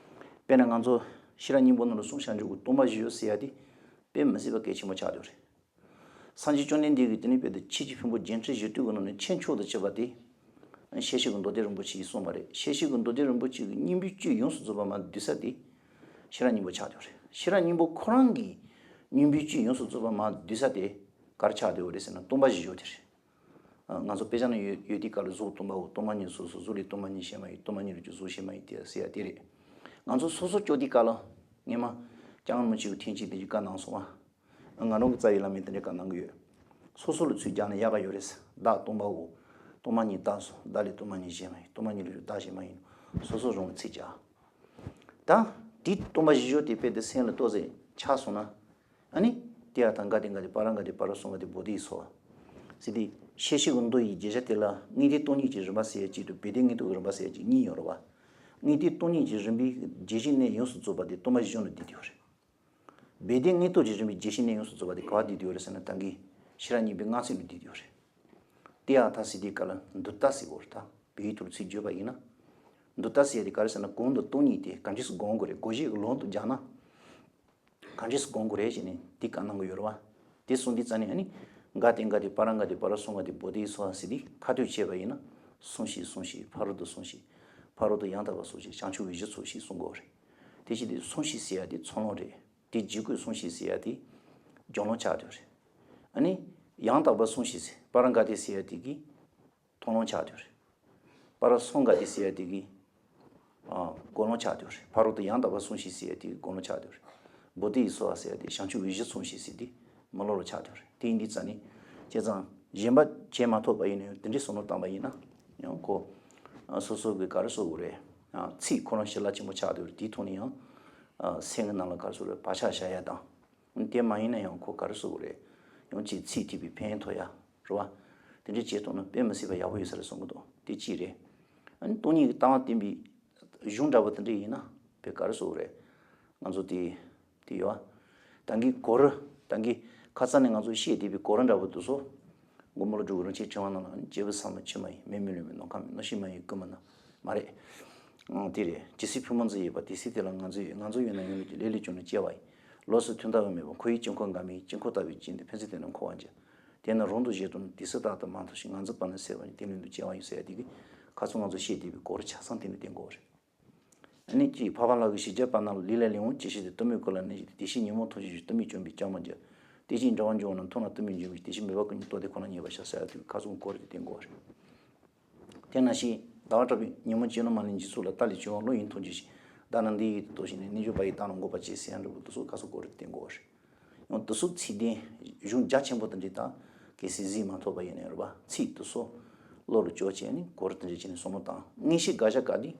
དཔེར་ན་ང་ཚོ་ཤེས་རབ་སྙིང་པོ་ནང་ལ་གསུངས་བཞག་འཇུག་གི་སྟོང་པ་བཞི་པོ་ཟེར་ཡ་དེ་དཔེ་མི་སྲིད་པ་གལ་ཆེན་པོ་ཆགས་འདུག་རེད། སངས་རྒྱས་བཅོམ་ལྡན་འདས་ཀྱིས་དེ་ནི་དཔེ་དེ་ཆོས་ཀྱི་ཕུང་པོ་བརྒྱད་ཁྲི་བཞི་སྟོང་གི་ནང་ནས་ཁྱད་མཆོག་ཏུ་གྱུར་པ་དེ། ཤེར་ཕྱིན་གྱི་མདོ་སྡེ་རིན་པོ་ཆེས་གསུངས་པ་རེད། ཤེར་ཕྱིན་གྱི་མདོ་སྡེ་རིན་པོ་ཆེ་གི་སྙིང་པོའི་བཅུད་ཡོངས་སུ་རྫོགས་པ་མར་བསྡུས་ས་དེ། ཤེས་རབ་སྙིང་པོ་ཆགས་ཡོད་རེད། ཤེས་རབ་སྙིང་པོ་ཁོ་རང་གི་སྙིང་པོའི་བཅུད་ཡོངས་སུ་རྫོགས་པ་མར་བསྡུས་ས་དེ་ག་རེ་ཆགས་བསྡད་ཡོད་རེད་ཟེར་ན་སྟོང་པ་བཞི་སྦྱོར་དེ་རེད། ང་ཚོ་དཔེ་ཆ་ནང་ཡོད་ཡོད་དུས་སྐབས་ལ་གཟུགས་སྟོང་པའོ། སྟོང་པ་ཉིད་སོ་སོ། གཟུགས་ལས་སྟོང་པ་ཉིད་གཞན་མ་ཡིན། སྟོང་པ་ཉིད་ལས་ཀྱང་གཟུགས་གཞན་མ་ཡིན་ཏེ་ཟེར་ཡ་དེ་རེད། ང་ཚོ་སོ་སོ་སྐྱོར་དུས་སྐབས་ལ་སྔོན་མ་སྐྱབས་མགོན་རིན་པོ་ཆེ་གིས་ཐེངས་གཅིག་དེ་འདྲའི་བཀའ་གནང་སོང་བ། ང་རང་གི་རྩ་བའི་བླ་མས་དེ་འདྲའི་བཀའ་གནང་གི་ཡོད། སོ་སོ་ལ་ཚུར་སྦྱངས་ན་ཡག་ག་ཡོད་རེད། བདག་སྟོང་པའོ། སྟོང་པ་ཉིད་བདག་སོ། བདག་ལས་སྟོང་པ་ཉིད་གཞན་མ་ཡིན། སྟོང་པ་ཉིད་ལས་བདག་གཞན་མ་ཡིན། སོ་སོ་རང་གི་ཚིག་བྱ། ད་དེ་སྟོང་པ་བཞི་སྦྱོར་དེ་དཔེ་དེ་སེམས་ལ་ཏོག་ཙམ་ཆགས་སོང་ན། ཨ་ནི། ཏདྱ་ཐཱ་ག་ཏེ་ག་ཏེ་པཱ་ར་ག་ཏེ་པཱ་ར་སུ་ག་ཏེ་བོ་དྷི་སྭཱ་ཧཱ། ཟེར་ཏེ། ཤེར་ཕྱིན་གྱི་མདོ་ཡི་བརྗོད་བྱ་དེ་ལ་དངོས་བསྟན་སྟོང་ཉིད་ཀྱི་རིམ་པ་ཟེར་ཡ་གཅིག་དང་བེད་ལྡན་དངོས་སྟོང་གི་རིམ་པ་ཟེར་ཡ་གཅིག་གཉིས་ཡོད་རེད་བ། དངོས་བསྟན་སྟོང་ཉིད་ཀྱི་རིམ་པའི་རྒྱས་ཤིང་གནད་ཡོངས་སུ་རྫོགས་པ་དེ་སྟོང་པ་བཞི་སྦྱོར་ལ་བསྡུས་ཏེ་ཡོད་རེད། བེད་ལྡན་དངོས་སྟོང་གི་རིམ་པའི་རྒྱས་ཤིང་གནད་ཡོངས་སུ་རྫོགས་པ་དེ་ག་པར་བསྡུས་ཏེ་ཡོད་རེད་ཟེར་ན་ད་གིན་ཤེས་རབ་སྙིང་པོའི་སྔགས་ཚིག་ལ་བསྡུས་ཏེ་ཡོད་རེད། ཏདྱ་ཐཱ་ཟེར་དུས་སྐབས་ལ་མདུན་ལྟ་ཟེར་དགོས་རེད། ད་བོད་ཡིག་ཐོག་ཚིག་བརྗོད་པ་ཡིན་ན། མདུན་ལྟ་ཟེར་ཡ་དེ་ག་རེ་ཟེར་ན། གོང་དང་སྟོང་ཉིད་དེ་ག་འདྲས་སེ་སྒོམ་དགོས་རེད། སྒོམ་བྱེད་ཀྱི་ལུང་དུ་སྦྱར་ན། ག་འདྲས་སེ་སྒོམ་དགོས་རེད་ཅེས་ནས་འདི་བཀའ་གནང་གི་ཡོད་རེད་བ། དེ་གསུངས་དུས་ཙ་ནས་ཨ་ནི། ག་ཏེ་ག་ཏེ་པཱ་ར་ག་ཏེ་པཱ་ར་སུ་ག་ཏེ་བོ་དྷི་སྭཱ་ཧཱ་ཟེར་དུས་ཁ་ཐོས་བྱས་པ་ཡིན་ན། སྲུངས་ཤིག་སྲུངས་ཤིག་ཕ་རོལ་ཏུ་སྲུངས་ཤིག་ཕ་རོལ་ཏུ་ཡང་དག་པར་སྲུངས་ཤིག་བྱང་ཆུབ་འོད་གཞིར་སྲུངས་ཤིག་གསུང་དགོས་རེད། དེ་བཞིན་དུ་སྲུངས་ཤིག་ཟེར་ཡ་དེ་ཚོགས་ལམ་རེད། དེ་ལྗིད་ཁོག་སྲུངས་ཤིག་ཟེར་ཡ་དེ་སྦྱོར་ལམ་ཆགས་བསྡད་རེད། ཨ་ནི། ཡང་དག་པར་སྲུངས་ཤིག་ཟེར་པཱ་ར་ག་ཏེ་ཟེར་ཡ་དེ་གི་མཐོང་ལམ་ཆགས་བསྡད་རེད། པཱ་ར་སུ་ག་ཏེ་ཟེར་ཡ་དེ་གི་ཨ། སྒོམ་ལམ་ཆགས་བསྡད་རེད། ཕ་རོལ་ཏུ་ཡང་དག་པར་སྲུངས་ཤིག་ཟེར་ཡ་དེ་གི་སྒོམ་ལམ་ཆགས་བསྡད་རེད། བོ་དྷི་སྭཱ་ཧཱ་ཟེར་ཡ་དེ་བྱང་ཆུབ་འོད་གཞིར་སྲུངས་ཤིག་ཟེར་དེ་མི་སློབ་ལམ་ཆགས་བསྡད་རེད། དེ་ཡིན་དུས་ཙ་ནས་བྱས་ཙང་གཞན་པ་བྱེད་མ་ཐུབ་པ་ཡིན་ན་ཡང་དེ་འདྲའི་བསམ་བློ་བཏང་པ་ཡིན་ན། ཡང་ཁོ། ཨ། སོ་སོ་གི་ག་རེ་ཟེར་དགོས་རེད། ཨ། ཚིག་ཁོ་རང་ཞི་ལྷག་ཆེན་པོ་ཆགས་བསྡད་རེད། དེའི་ཐོག་ནས་ཡང་། ཨ། སེམས་ཀྱི་ནང་ལ་ག་རེ་ཟེར་དགོས་རེད། བག་ཆགས་བཞག་ཡ་དང་། དེ་མ་ཡིན་ན་ཡང་ཁོ་ག་རེ་ཟེར་དགོས་རེད། ཡང་ཅིག་ཚིག་ཐིག་པའི་ཕན་ཐོགས་ཡ། རེད་བ། དེ་འདྲའི་བྱེད་ཐུབ་ན་དཔེ་མི་སྲིད་པ་ཡག་པོ་ཡོད་ས་རེད་བསམ་གྱི་འདུག་དེ་གཅིག་རེད། ཨ་ནི་སྟོང་ཉིད་ཀྱི་ལྟ་བ་བསྟན་པའི་གཞུང་འདྲ་པོ་དེ་འདྲ་ཡིན་ན་དཔེ་ག་རེ་ཟེར་དགོས་རེད། ང་ཚོ་དེ་དེ་ཡོད་བ། ད་གིན་གོ་ར། ད་གིན་ཁ་སང་ནས་ང་ཚོ་བཤད་བསྡད་པའི་གོ་ར་འདྲ་པོ་དེ་ཚོ། མགོན་པོ་ཀླུ་སྒྲུབ་ཀྱི་རིན་ཆེན་ཕྲེང་བ་ནང་ལ་ནི། སྐྱེས་བུ་ཟ་མ་འཆི་མ་ཡིན། མེ་མི་ལུས་མིན། ནམ་མཁའ་མིན། གནམ་གཤིས་མ་ཡིན། ཀུན་མིན་ན། མ་རེད། ཨང་། དེ་རེད། ཇི་སྲིད་ཕུང་པོ་འཛིན་ཡོད་པ། དེ་སྲིད་དེ་ལ་ང་ཚོ་ཡོད། ང་ཚོ་ཡོད་ན་ཡོད་ལ་སྐྱེ། ལས་ལས་བྱུང་ན་སྐྱེ་བ་ཡིན། ལོགས་སུ་ཐོན་ལྟ་བ་མེད་པ། འཁོར་བའི་དཀྱིལ་འཁོར་འགག་མི་ཡིན། དཀྱིལ་འཁོར་ལྟ་བུའི་དཀྱིལ་འདི། ཕན་ཚུན་བརྟེན་ནས་འཁོར་བར་འགྱུར། དེས་ན་རང་དུ་གཞན་སྟོང་ནས། དེ་སྲིད་རྟག་ཏུ་མ་ཐོབ་ཅིང་། ངར་འཛིན་པ་ན་གསལ་བར་འགྱུར། དེ་ལས་འདས་སྐྱེ་བ་ཡིན། ཟེར་ཡ་དེ་གི་ཁ་སང་ང་ཚོ་བཤད་བསྡད་པའི་སྐོར་ཆ་ཚང་དེ་ནས་བསྟན་དགོས་པ་རེད། ཨ་ནི་གཅིག་འཕགས་པ་ལྷ་གིས་ཞི་བྱེད་པ་རྣམས་ལ། ལུས་ལ་ལེན་དབང་ཅི་ཤེས་ཏེ། གཏི་མུག་ཀུན་ལ་གནས་ཤིང་། དེ་ཕྱིར་ཉོན་མོངས་ཐོག་ཆེན་ཞི། གཏི་མུག་བཅོམ་པར་འགྱུར། དེ་ཕྱིར་འབྲེལ་བར་འབྱུང་བ་རྣམས། མཐོང་ལ་གཏི་མུག་འབྱོན་པའི་ཕྱིར། དེ་ཕྱིར་མོས་པ་ཀུན་གྱིས་བསྟོད་དེ། ཁོ་རང་ཉེས་པར་བྱ། ཟེར་ཡ་དེ་གི་ཁ་སང་སྐོར་དེ་བསྟན་དགོས་པ་རེད། དེ་ནང་བཞིན་ཟླ་བ་གྲགས་པས་ཉོན་མོངས་སྤྱོད་ལམ་མ་ལུས་འཇིག་ཚོགས་ལ། ལྟ་ལས་བྱུང་བ་བློ་ཡིས་མཐོང་བྱོས་ཤིག་བདག་ནི་འདི་ཡི་ཡུལ་དུ་གཏོགས་ཤིང་ནས། རྣལ་འབྱོར་པ་ཡིས་བདག་རྣམས་འགོག་པར་བྱེད། ཟེར་ཡ་འདྲ་པོ་དེ་ཚོ་ཁ་སང་སྐོར་དེ་བསྟན་དགོས་པ་རེད། ཡང་དེ་ཚོ་ཚིག་དོན་གཞུང་རྒྱ་ཆེན་པོ་དེ་འདྲ་དང་གལ་སྲིད་གཟིགས་མ་ཐུབ་པ་ཡིན་ན་རེད་པ། ཚིག་དེ་ཚོ་བློ་ལ་འཇོག་བྱས་ནས་སྐོར་དེ་འདྲ་བྱས་ནས་བསམ་བློ་བཏང་། མངོན་ཤེས་དགག་བྱ་བཀག་དུས་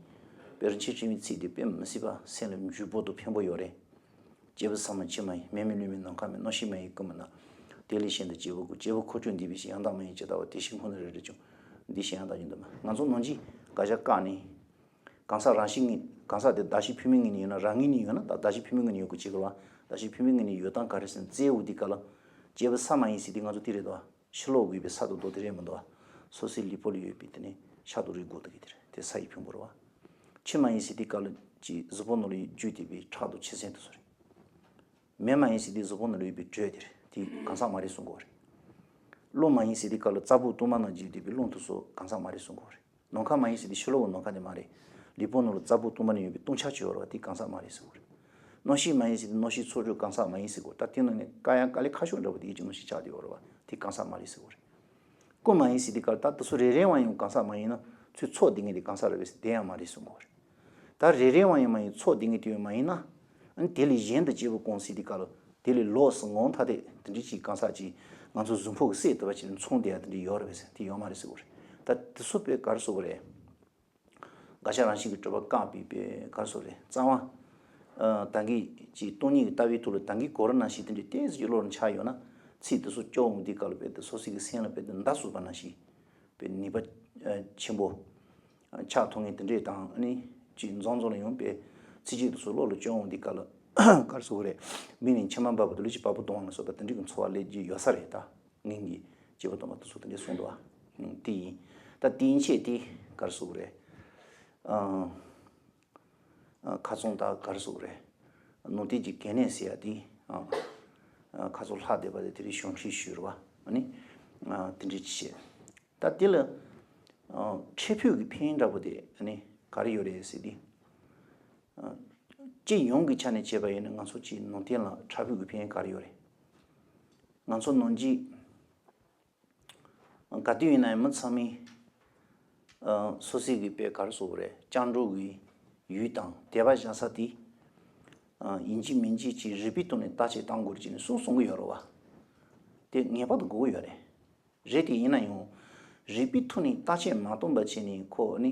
དཔེ་རིན་ཆེན་ཕྲེང་བའི་ཚིག་དེ་དཔེ་མི་སྲིད་པ་སེམས་ལ་འཇུག་པོ་དང་ཕན་པོ་ཡོད་རེད། སྐྱེས་བུ་ཟ་མ་འཆི་མ་ཡིན། མེ་མི་ལུས་མིན། ནམ་མཁའ་མིན། གནམ་གཤིས་མ་ཡིན། ཀུན་མིན་ན། དེ་ལས་གཞན་དུ་སྐྱེས་བུ་ཀུན། སྐྱེས་བུ་འཁོར་བཅུ་འདུས་པའི་ཕྱིར། ཡང་དག་མ་ཡིན་ཇི་ལྟ་བར། དེ་ཕྱིར་འཁོར་ནི་རེ་རེ་བྱུང་། འདི་ཕྱིར་ཡང་དག་ཉིད་དུ་མ། ང་ཚོ་ནང་བཞིན་དགག་བྱ་བཀག་ནས། གང་ཟག་རང་བཞིན་ངོས། གང་ཟག་དེ་གདགས་གཞི་ཕུལ་མི་ངོས་ནས་ཡོད་ན། རང་ངོས་ནས་ཡོད་ན། ད་གདགས་གཞི་ཕུལ་མི་ངོས་ནས་ཡོད་དགོས་བྱེད་དགོས་པ། གདགས་གཞི་ཕུལ་མི་ངོས་ནས་ཡོད་སྟངས་ག་རེ་ཟེར་ན། བཙལ་འོང་དུས་སྐབས་ལ་སྐྱེས་བུ་ཟ་མ་ཡིན་ཟེར་དུས་ང་ཚོ་དེ་རེད་དོ། ཕྱི་ལོགས་དགོས་པའི་ས་དང་རྡོ་དེ་རེད་མི་འདུག་བ། སོ་སོའི་ལུས་པོ་ལ་ཡོད་པའི་དེ་ནི་ཤ་དང་རུས་དགོས་འདུག་གི་དེ་རེད། དེ་ས་ཡི་ཕུང་པོ་རེད་བ། ཆུ་མ་ཡིན་ཟེར་དུས་སྐབས་ལ་ཅིག་གཟུགས་པོ་ནང་ལ་རྒྱུ་བསྡད་པའི་ཁྲག་དང་ཆུ་སེམས་དེ་ཚོ་རེད། མེ་མ་ཡིན་ཟེར་དུས་གཟུགས་པོ་ནང་ལ་ཡོད་པའི་དྲོད་དེ་རེད། དེ་གང་ཟག་མ་རེད་གསུང་གི་ཡོད་རེད། རླུང་མ་ཡིན་ཟེར་དུས་སྐབས་ལ་རྩ་བུག་དྭངས་མ་ནང་རྒྱུ་བསྡད་པའི་རླུང་དེ་ཚོ་གང་ཟག་མ་རེད་གསུང་གི་ཡོད་རེད། ནམ་མཁའ་མ་ཡིན་ཟེར་དུས་ཕྱི་ལོགས་ཀྱི་ནམ་མཁའ་དེ་མ་རེད། ལུས་པོ་ནང་ལ་རྩ་བུག་དྭངས་མ་ནང་ཡོད་པའི་ལྟུང་བཤགས་ཅིག་ཡོད་རེད་བ། དེ་གང་ཟག་མ་རེད་ཟེར་གི་ཡོད་རེད། གནམ་གཤིས་མ་ཡིན་ཟེར་དུས་གནམ་གཤིས་ཚོགས་སྦྱོར་གང་ཟག་མ་ཡིན་ཟེར་གི་ཡོད་རེད། ད་དེ་ནང་ནས་དཀའ་ཡང་དཀའ་ལས་ཁག་ཤོས་འདྲ་པོ་དེ་ཡིད་ཀྱི་གནམ་གཤིས་ཆགས་བསྡད་ཡོད་རེད་བ། དེ་གང་ཟག་མ་རེད་ཟེར་གི་ཡོད་རེད། ཀུན་མ་ཡིན་ཟེར་དུས་སྐབས་ད་དེ་ཚོ་རེ་རེ་བ་ཡང་གང་ཟག་མ་ཡིན་ན། ཚུར་ཚོགས་བསྡད་མཁན་དེ་གང་ཟག་རེད་པས་ཟེར། དེ་ཡང་མ་རེད་གསུང་གི་ཡོད་རེད། ད་རེ་རེ་བ་ཡང་མ་ཡིན། ཚོགས་བསྡད་མཁན་དེ་ཡང་མ་ཡིན་ན། ཨ་ནི་དེ་ལས་གཞན་དུ་སྐྱེས་བུ་ཀུན་ཟེར་དུས་སྐབས་ལ། དེ་ལས་ལོགས་སུ་ངོ་ཐ་དད་དེ་འདྲ་ཅིག་གང་ཟག་ཅིག་ང་ཚོ་གཟུགས་ཕུང་གི་སྲེད་དུ་བ་ཅིག་ལ་མཚུངས་བསྡད་ཡ་དེ་འདྲ་ཡོད་རེད་པས་ཟེར། དེ་ཡོད་མ་རེད་ཟེར་གི་ཡོད་རེད། ད་དེ་ཚོ་དཔེ་ག་རེ་ཟེར་གི་ཡོད་རེད། དགག་བྱ་རང་བཞིན་གྱིས་གྲུབ་པ་བཀག་པའི་དཔེ་ག་རེ་ཟེར་གི་ཡོད་རེད། རྩ་བ། ཨ། ད་གིན་གྱི་སྟོང་ཉིད་ཀྱི་ལྟ་བའི་ཐོག་ལ་ད་གིན་གོ་ར་ནང་བཞིན་དེ་འདྲའི་ཏོག་ཙམ་གྱི་བློ་ལ་འཆར་ཡོད་ན། ཚིག་དེ་ཚོ་སྐྱོར་འོང་དུས་སྐབས་ལ་དཔེ་དེ་སོ་སོ་གི་སེམས་ལ་དཔེ་དེ་མདའ་ཟུག་པ་ནང་བཞིན། དཔེ་ནུས་པ་ཆེན་པོ་ཆགས་ཐུབ་མཁན་དེ་འདྲས་དང་། ཨ་ནི་ཅིག་འཛོམས་འཛོམས་ལ་ཡོང་པའི་ཚིག་གཅིག་དེ་ཚོ་བློ་ལ་སྐྱོར་འོང་དུས་སྐབས་ལ་ག་རེ་ཟེར་གི་ཡོད་རེད། མིག་ནས་མཆི་མ་འབབ་པ་དང་། ལུས་ཀྱི་བ་སྤུ་ལྡང་བ་ལ་སོགས་པ་དེ་འདྲས་ཀྱི་ཚོར་བ་སླེབས་ཀྱི་ཡོད་ས་རེད། ད་སྔོན་གྱི་སྐྱེས་བུ་དམ་པ་དེ་ཚོ་དེ་འདྲས་གསུངས་འདུག་བ། དེ་ཡིན། ད་དེ་ཡིན་ཆེད་དེ་ག་རེ་ཟེར་གི་ཡོད་རེད། ཨང་། ཨ། ཁ་སང་ད་ག་རེ་ཟེར་གི་ཡོད་རེད། ནང་བསྟན་གྱི་གལ་གནད་ཟེར་ཡ་དེ། ཨ། ཨ། ཁ་སང་ལྷག་བསྡད་པ་དེ་དེ་རིང་ཞུ་འཕྲིན་ཞུས་རེད་བ། ཨ་ནི། ཨ། དེ་འདྲས་ཅིག་བྱས། ད་དེ་ལ། ཨ། འཕྲལ་ཕུགས་ཀྱི་ཕན་ཡོན་འདྲ་པོ་དེ་ཨ་ནི་ག་རེ་ཡོད་རེད་ཟེར་དུས། ཨ། སྤྱི་ཡོངས་ཀྱི་ཆ་ནས་བྱས་པ་ཡིན་ན་ང་ཚོ་སྤྱིའི་ནང་བསྟན་ལ་འཕྲལ་ཕུགས་ཀྱི་ཕན་ཡོན་ག་རེ་ཡོད་རེད། ང་ཚོ་ནང་བཞིན། ག་དུས་ཡིན་ན་ཡང་མི་ཚང་མས། ཨ། སོ་སོའི་གི་དཔེ་ག་རེ་ཟེར་གི་ཡོད་རེད། སྤྱང་གྲུང་གི་ཡུལ་དང་དད་པ་བཞག་ས་དེ། ཨ། ཡིན་གཅིག་མིན་གཅིག་ཅིག་རིག་པའི་ཐོག་ནས་བརྟག་དཔྱད་གཏང་དགོས་རེད་ཅེས་ནས་གསུངས་གསུང་གི་ཡོད་རེད་བ། དེ་ངེས་པར་དུ་དགོས་ཀྱི་ཡོད་རེད། རེད་དེ་ཡིན་ན་ཡང་། རིག་པའི་ཐོག་ནས་བརྟག་དཔྱད་མ་གཏོང་པ་བྱས་ནས་ཁོ་ནི་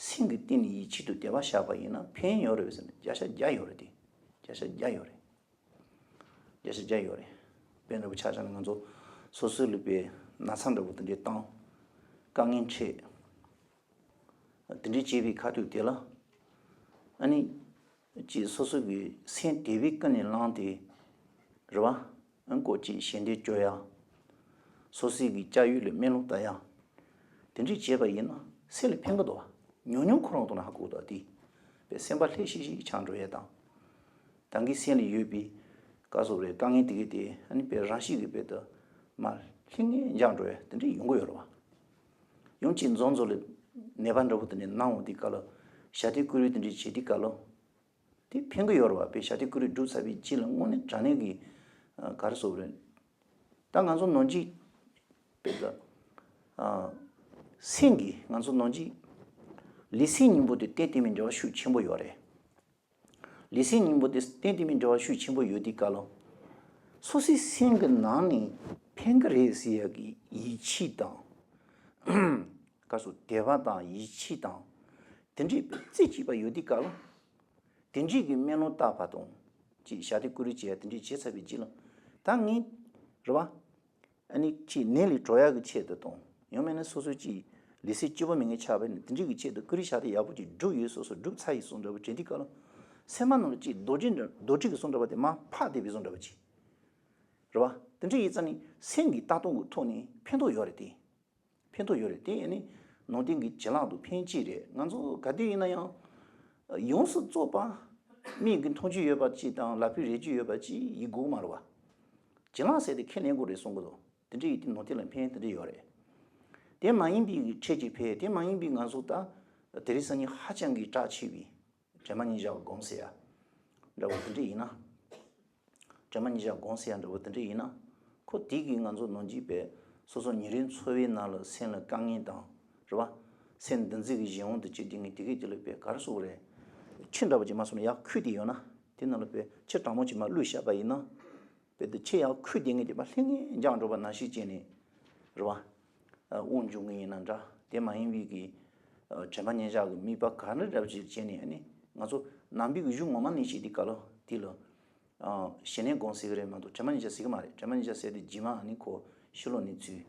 སེམས་ཀྱི་གཏིང་ནས་ཡིད་ཆེས་དང་དད་པ་བཞག་པ་ཡིན་ན་ཕན་ཡོན་ཡོད་རེད་ཟེར་ན་བརྒྱ་ཆ་བརྒྱ་ཡོད་རེད་དེ། བརྒྱ་ཆ་བརྒྱ་ཡོད་རེད། བརྒྱ་ཆ་བརྒྱ་ཡོད་རེད། དཔེ་འདྲ་པོ་ཆ་བཞག་ན་ང་ཚོ་སོ་སོའི་ལུས་པོའི་ན་ཚ་འདྲ་པོ་དེ་འདྲའི་བཏང་། དཀའ་ངལ་འཕྲད། དེ་འདྲའི་བྱས་པའི་ཁ་ཐུག་དེ་ལ། ཨ་ནི། ཅིག་སོ་སོ་གི་སེམས་དད་པའི་ཀུན་ནས་བསླངས་ཏེ། རེད་བ། ཨ། ཀོ་ཅིག་ཞལ་འདེབས་སྐྱོར་ཡ། སོ་སོའི་གི་སྐྱབས་ཡུལ་ལ་སྨོན་ལམ་བཏབ་ཡ། དེ་འདྲས་བྱས་པ་ཡིན་ན་སེམས་ལ་ཕན་གི་འདུག་བ། ཉུང་ཉུང་ཁོ་རང་དང་ན་ཧ་གོ་འདུག་དེ། པའི་སེམས་པ་ལྷོད་ཤིག་ཤིག་ཆགས་འགྲོ་ཡས་དང་། ད་གིན་སེམས་ལ་ཡོད་པའི་ག་སོགས་རེད། དཀའ་ངལ་དེ་གས་དེ་ཨ་ནི་པའི་རང་བཞིན་གྱི་དཔེ་དུ་མ་ལྷིང་ངེ་འཇགས་འགྲོ་ཡས་དེ་འདྲས་ཡོང་གི་ཡོད་རེད་བ། ཡང་ཅིག་འཛོམས་འཛོམས་ལ་ནད་པ་འདྲ་པོ་དེ་འདྲས་ནང་འོང་དུས་སྐབས་ལ་ཞབས་བརྟན་བསྐུལ་རེས་དེ་འདྲས་བྱེད་དུས་སྐབས་ལ། དེ་ཕན་གི་ཡོད་རེད་བ། པའི་ཞབས་བརྟན་བསྐུལ་རེས་བསྒྲུབས་ཚར་བའི་རྗེས་ལ་དངོས་གནས་དྲང་གནས་ཀྱི་ཨ་ག་རེ་ཟེར་དགོས་རེད། ད་ང་ཚོ་ནང་ཆོས་པའི་ད་ཨ་སེམས་ཀྱི་ང་ཚོ་ནང་ཆོས་ལུས་སེམས་གཉིས་པོ་དེ་གཏན་གཏན་མའི་འབྲེལ་བ་ཤུགས་ཆེན་པོ་ཡོད་རེད། ལུས་སེམས་གཉིས་པོ་དེ་གཏན་གཏན་མའི་འབྲེལ་བ་ཤུགས་ཆེན་པོ་ཡོད་དུས་སྐབས་ལ། སོ་སོའི་སེམས་ཀྱི་ནང་ནས་ཕན་གི་རེད་ཟེར་ཡག་གི་ཡིད་ཆེས་དང་། ག་སོ་དད་པ་དང་ཡིད་ཆེས་དང་། དེ་འདྲའི་རྩེ་གཅིག་པ་ཡོད་དུས་སྐབས་ལ། དེ་འདྲའི་གི་སྨོན་ལམ་བཏབ་པ་དང་། ཅིག་ཞབས་བརྟན་བསྐུལ་རེས་བྱས་དེ་འདྲའི་བྱས་ཚར་བའི་རྗེས་ལ། ད་ངས་རེད་བ། ཨ་ནི་ཅིག་ནད་ལས་གྲོལ་ཡག་གི་ཆེད་དུ་དང་། ཡང་མིན་ན་སོ་སོ་ཅིག་ལུས་སེམས་སྐྱིད་པོ་མེད་མཁན་ཆགས་པ་ཡིན་ན་དེ་འདྲའི་གི་ཆེད་དུ་བསྐུལ་རེས་ཞབས་བརྟན་ཡག་པོ་ཅིག་བསྒྲུབས་ཡོད། སོ་སོ་བསྒྲུབས་ཚར་ཡིན་གསུངས་འདྲ་པོ་དྲན་དུས་སྐབས་ལ། སེམས་པ་ནང་ལ་ཅིག་རྡོ་རྗེ་འདྲ་རྡོ་དྲིལ་གི་གསུངས་འདྲ་པོ་དེ་མར་ཕབ་བསྡད་པའི་བཟོ་འདྲ་པོ་ཅིག་རེད་བ། དེ་འདྲ་ཡིན་ཙང་ནི་སེམས་ཀྱི་ལྟ་སྟངས་ཀྱི་ཐོག་ནས་ཕན་ཐོགས་ཡོད་རེད་དེ། ཕན་ཐོགས་ཡོད་རེད་དེ། ཨ་ནི་ནང་བསྟན་གྱི་བྱིན་རླབས་དང་ཕན་ཆེ་རེད། ང་ཚོ་ག་དུས་ཡིན་ན་ཡང་ཡོངས་སུ་རྫོགས་པ་མིག་གིས་མཐོང་རྒྱུ་ཡོད་པ་ཅིག་དང་ལག་པས་རེག་རྒྱུ་ཡོད་པ་ཅིག་ཡིན་དགོས་མ་རེད་བ། བྱིན་རླབས་ཟེར་དེ་ཁས་ལེན་དགོས་རེད་གསུང་གི་འདུག་དེ་འདྲ་ཡིན་དུས་ནང་བསྟན་ལ་ཕན་དེ་འདྲ་ཡོད་རེད། དེ་མ་ཡིན་པའི་ཕྲད་ཀྱི་ཕན། དེ་མ་ཡིན་པའི་ང་ཚོ་ད་དེ་རིང་སང་ཉིན་ཧ་ཅང་གི་གྲགས་ཆེ་བའི་དྲན་པ་ཉེར་བཞག་སྒོམ་ཟེར་ཡ་འདྲ་བོ་དེ་འདྲ་ཡིན་ན། དྲན་པ་ཉེར་བཞག་སྒོམ་ཟེར་ཡ་འདྲ་བོ་དེ་འདྲ་ཡིན་ན། ཁོ་དེ་གིས་ང་ཚོ་ནང་བཞིན་པའི་སོ་སོ་ཉིན་རེའི་འཚོ་བའི་ནང་ལ་སེམས་ལ་དཀའ་ངལ་དང་རེད་བ། སེམས་འདུ་འཛི་གི་གཞན་དབང་དུ་བྱེད་དེ་ངས་དེ་གས་དེ་ལ་པའི་ག་རེ་ཟེར་དགོས་རེད། ཆུ་འདྲ་བོ་ཅིག་མ་སོང་ན་ཡར་ཁུག་བསྡད་ཡོད་ན། དེ་ནང་ལ་པའི་ཆུ་གྲང་མོ་ཅིག་མར་བླུགས་བཞག་པ་ཡིན་ན། དཔེ་དེ་ཆེ་ཡང་ཁུག་དེ་ངས་དེ་མ་ལྷིང་ངེ་འཇགས་འགྲོ་བ་ནང་བཞིན་བྱས་ནས་རེད་བ། དབང་འབྱུང་གི་ཡིན་ན་འདྲ། དེ་མ་ཡིན་པའི་གི་དྲན་པ་ཉེར་བཞག་གི་དམིགས་པ་ག་འདྲ་འདྲ་བྱས་བྱས་ནས་ཨ་ནི་ང་ཚོ་ནང་པའི་གི་གཞུང་ངོ་མ་ནས་བཤད་དུས་སྐབས་ལ་དེ་ལ་ཞི་གནས་སྒོམ་ཟེར་གི་རེད་མ་གཏོགས་དྲན་པ་ཉེར་བཞག་ཟེར་གི་མ་རེད། དྲན་པ་ཉེར་བཞག་ཟེར་དེ་རྗེས་མ་ཨ་ནི་ཁོ་ཕྱི་ལོགས་ནས་ཚུར་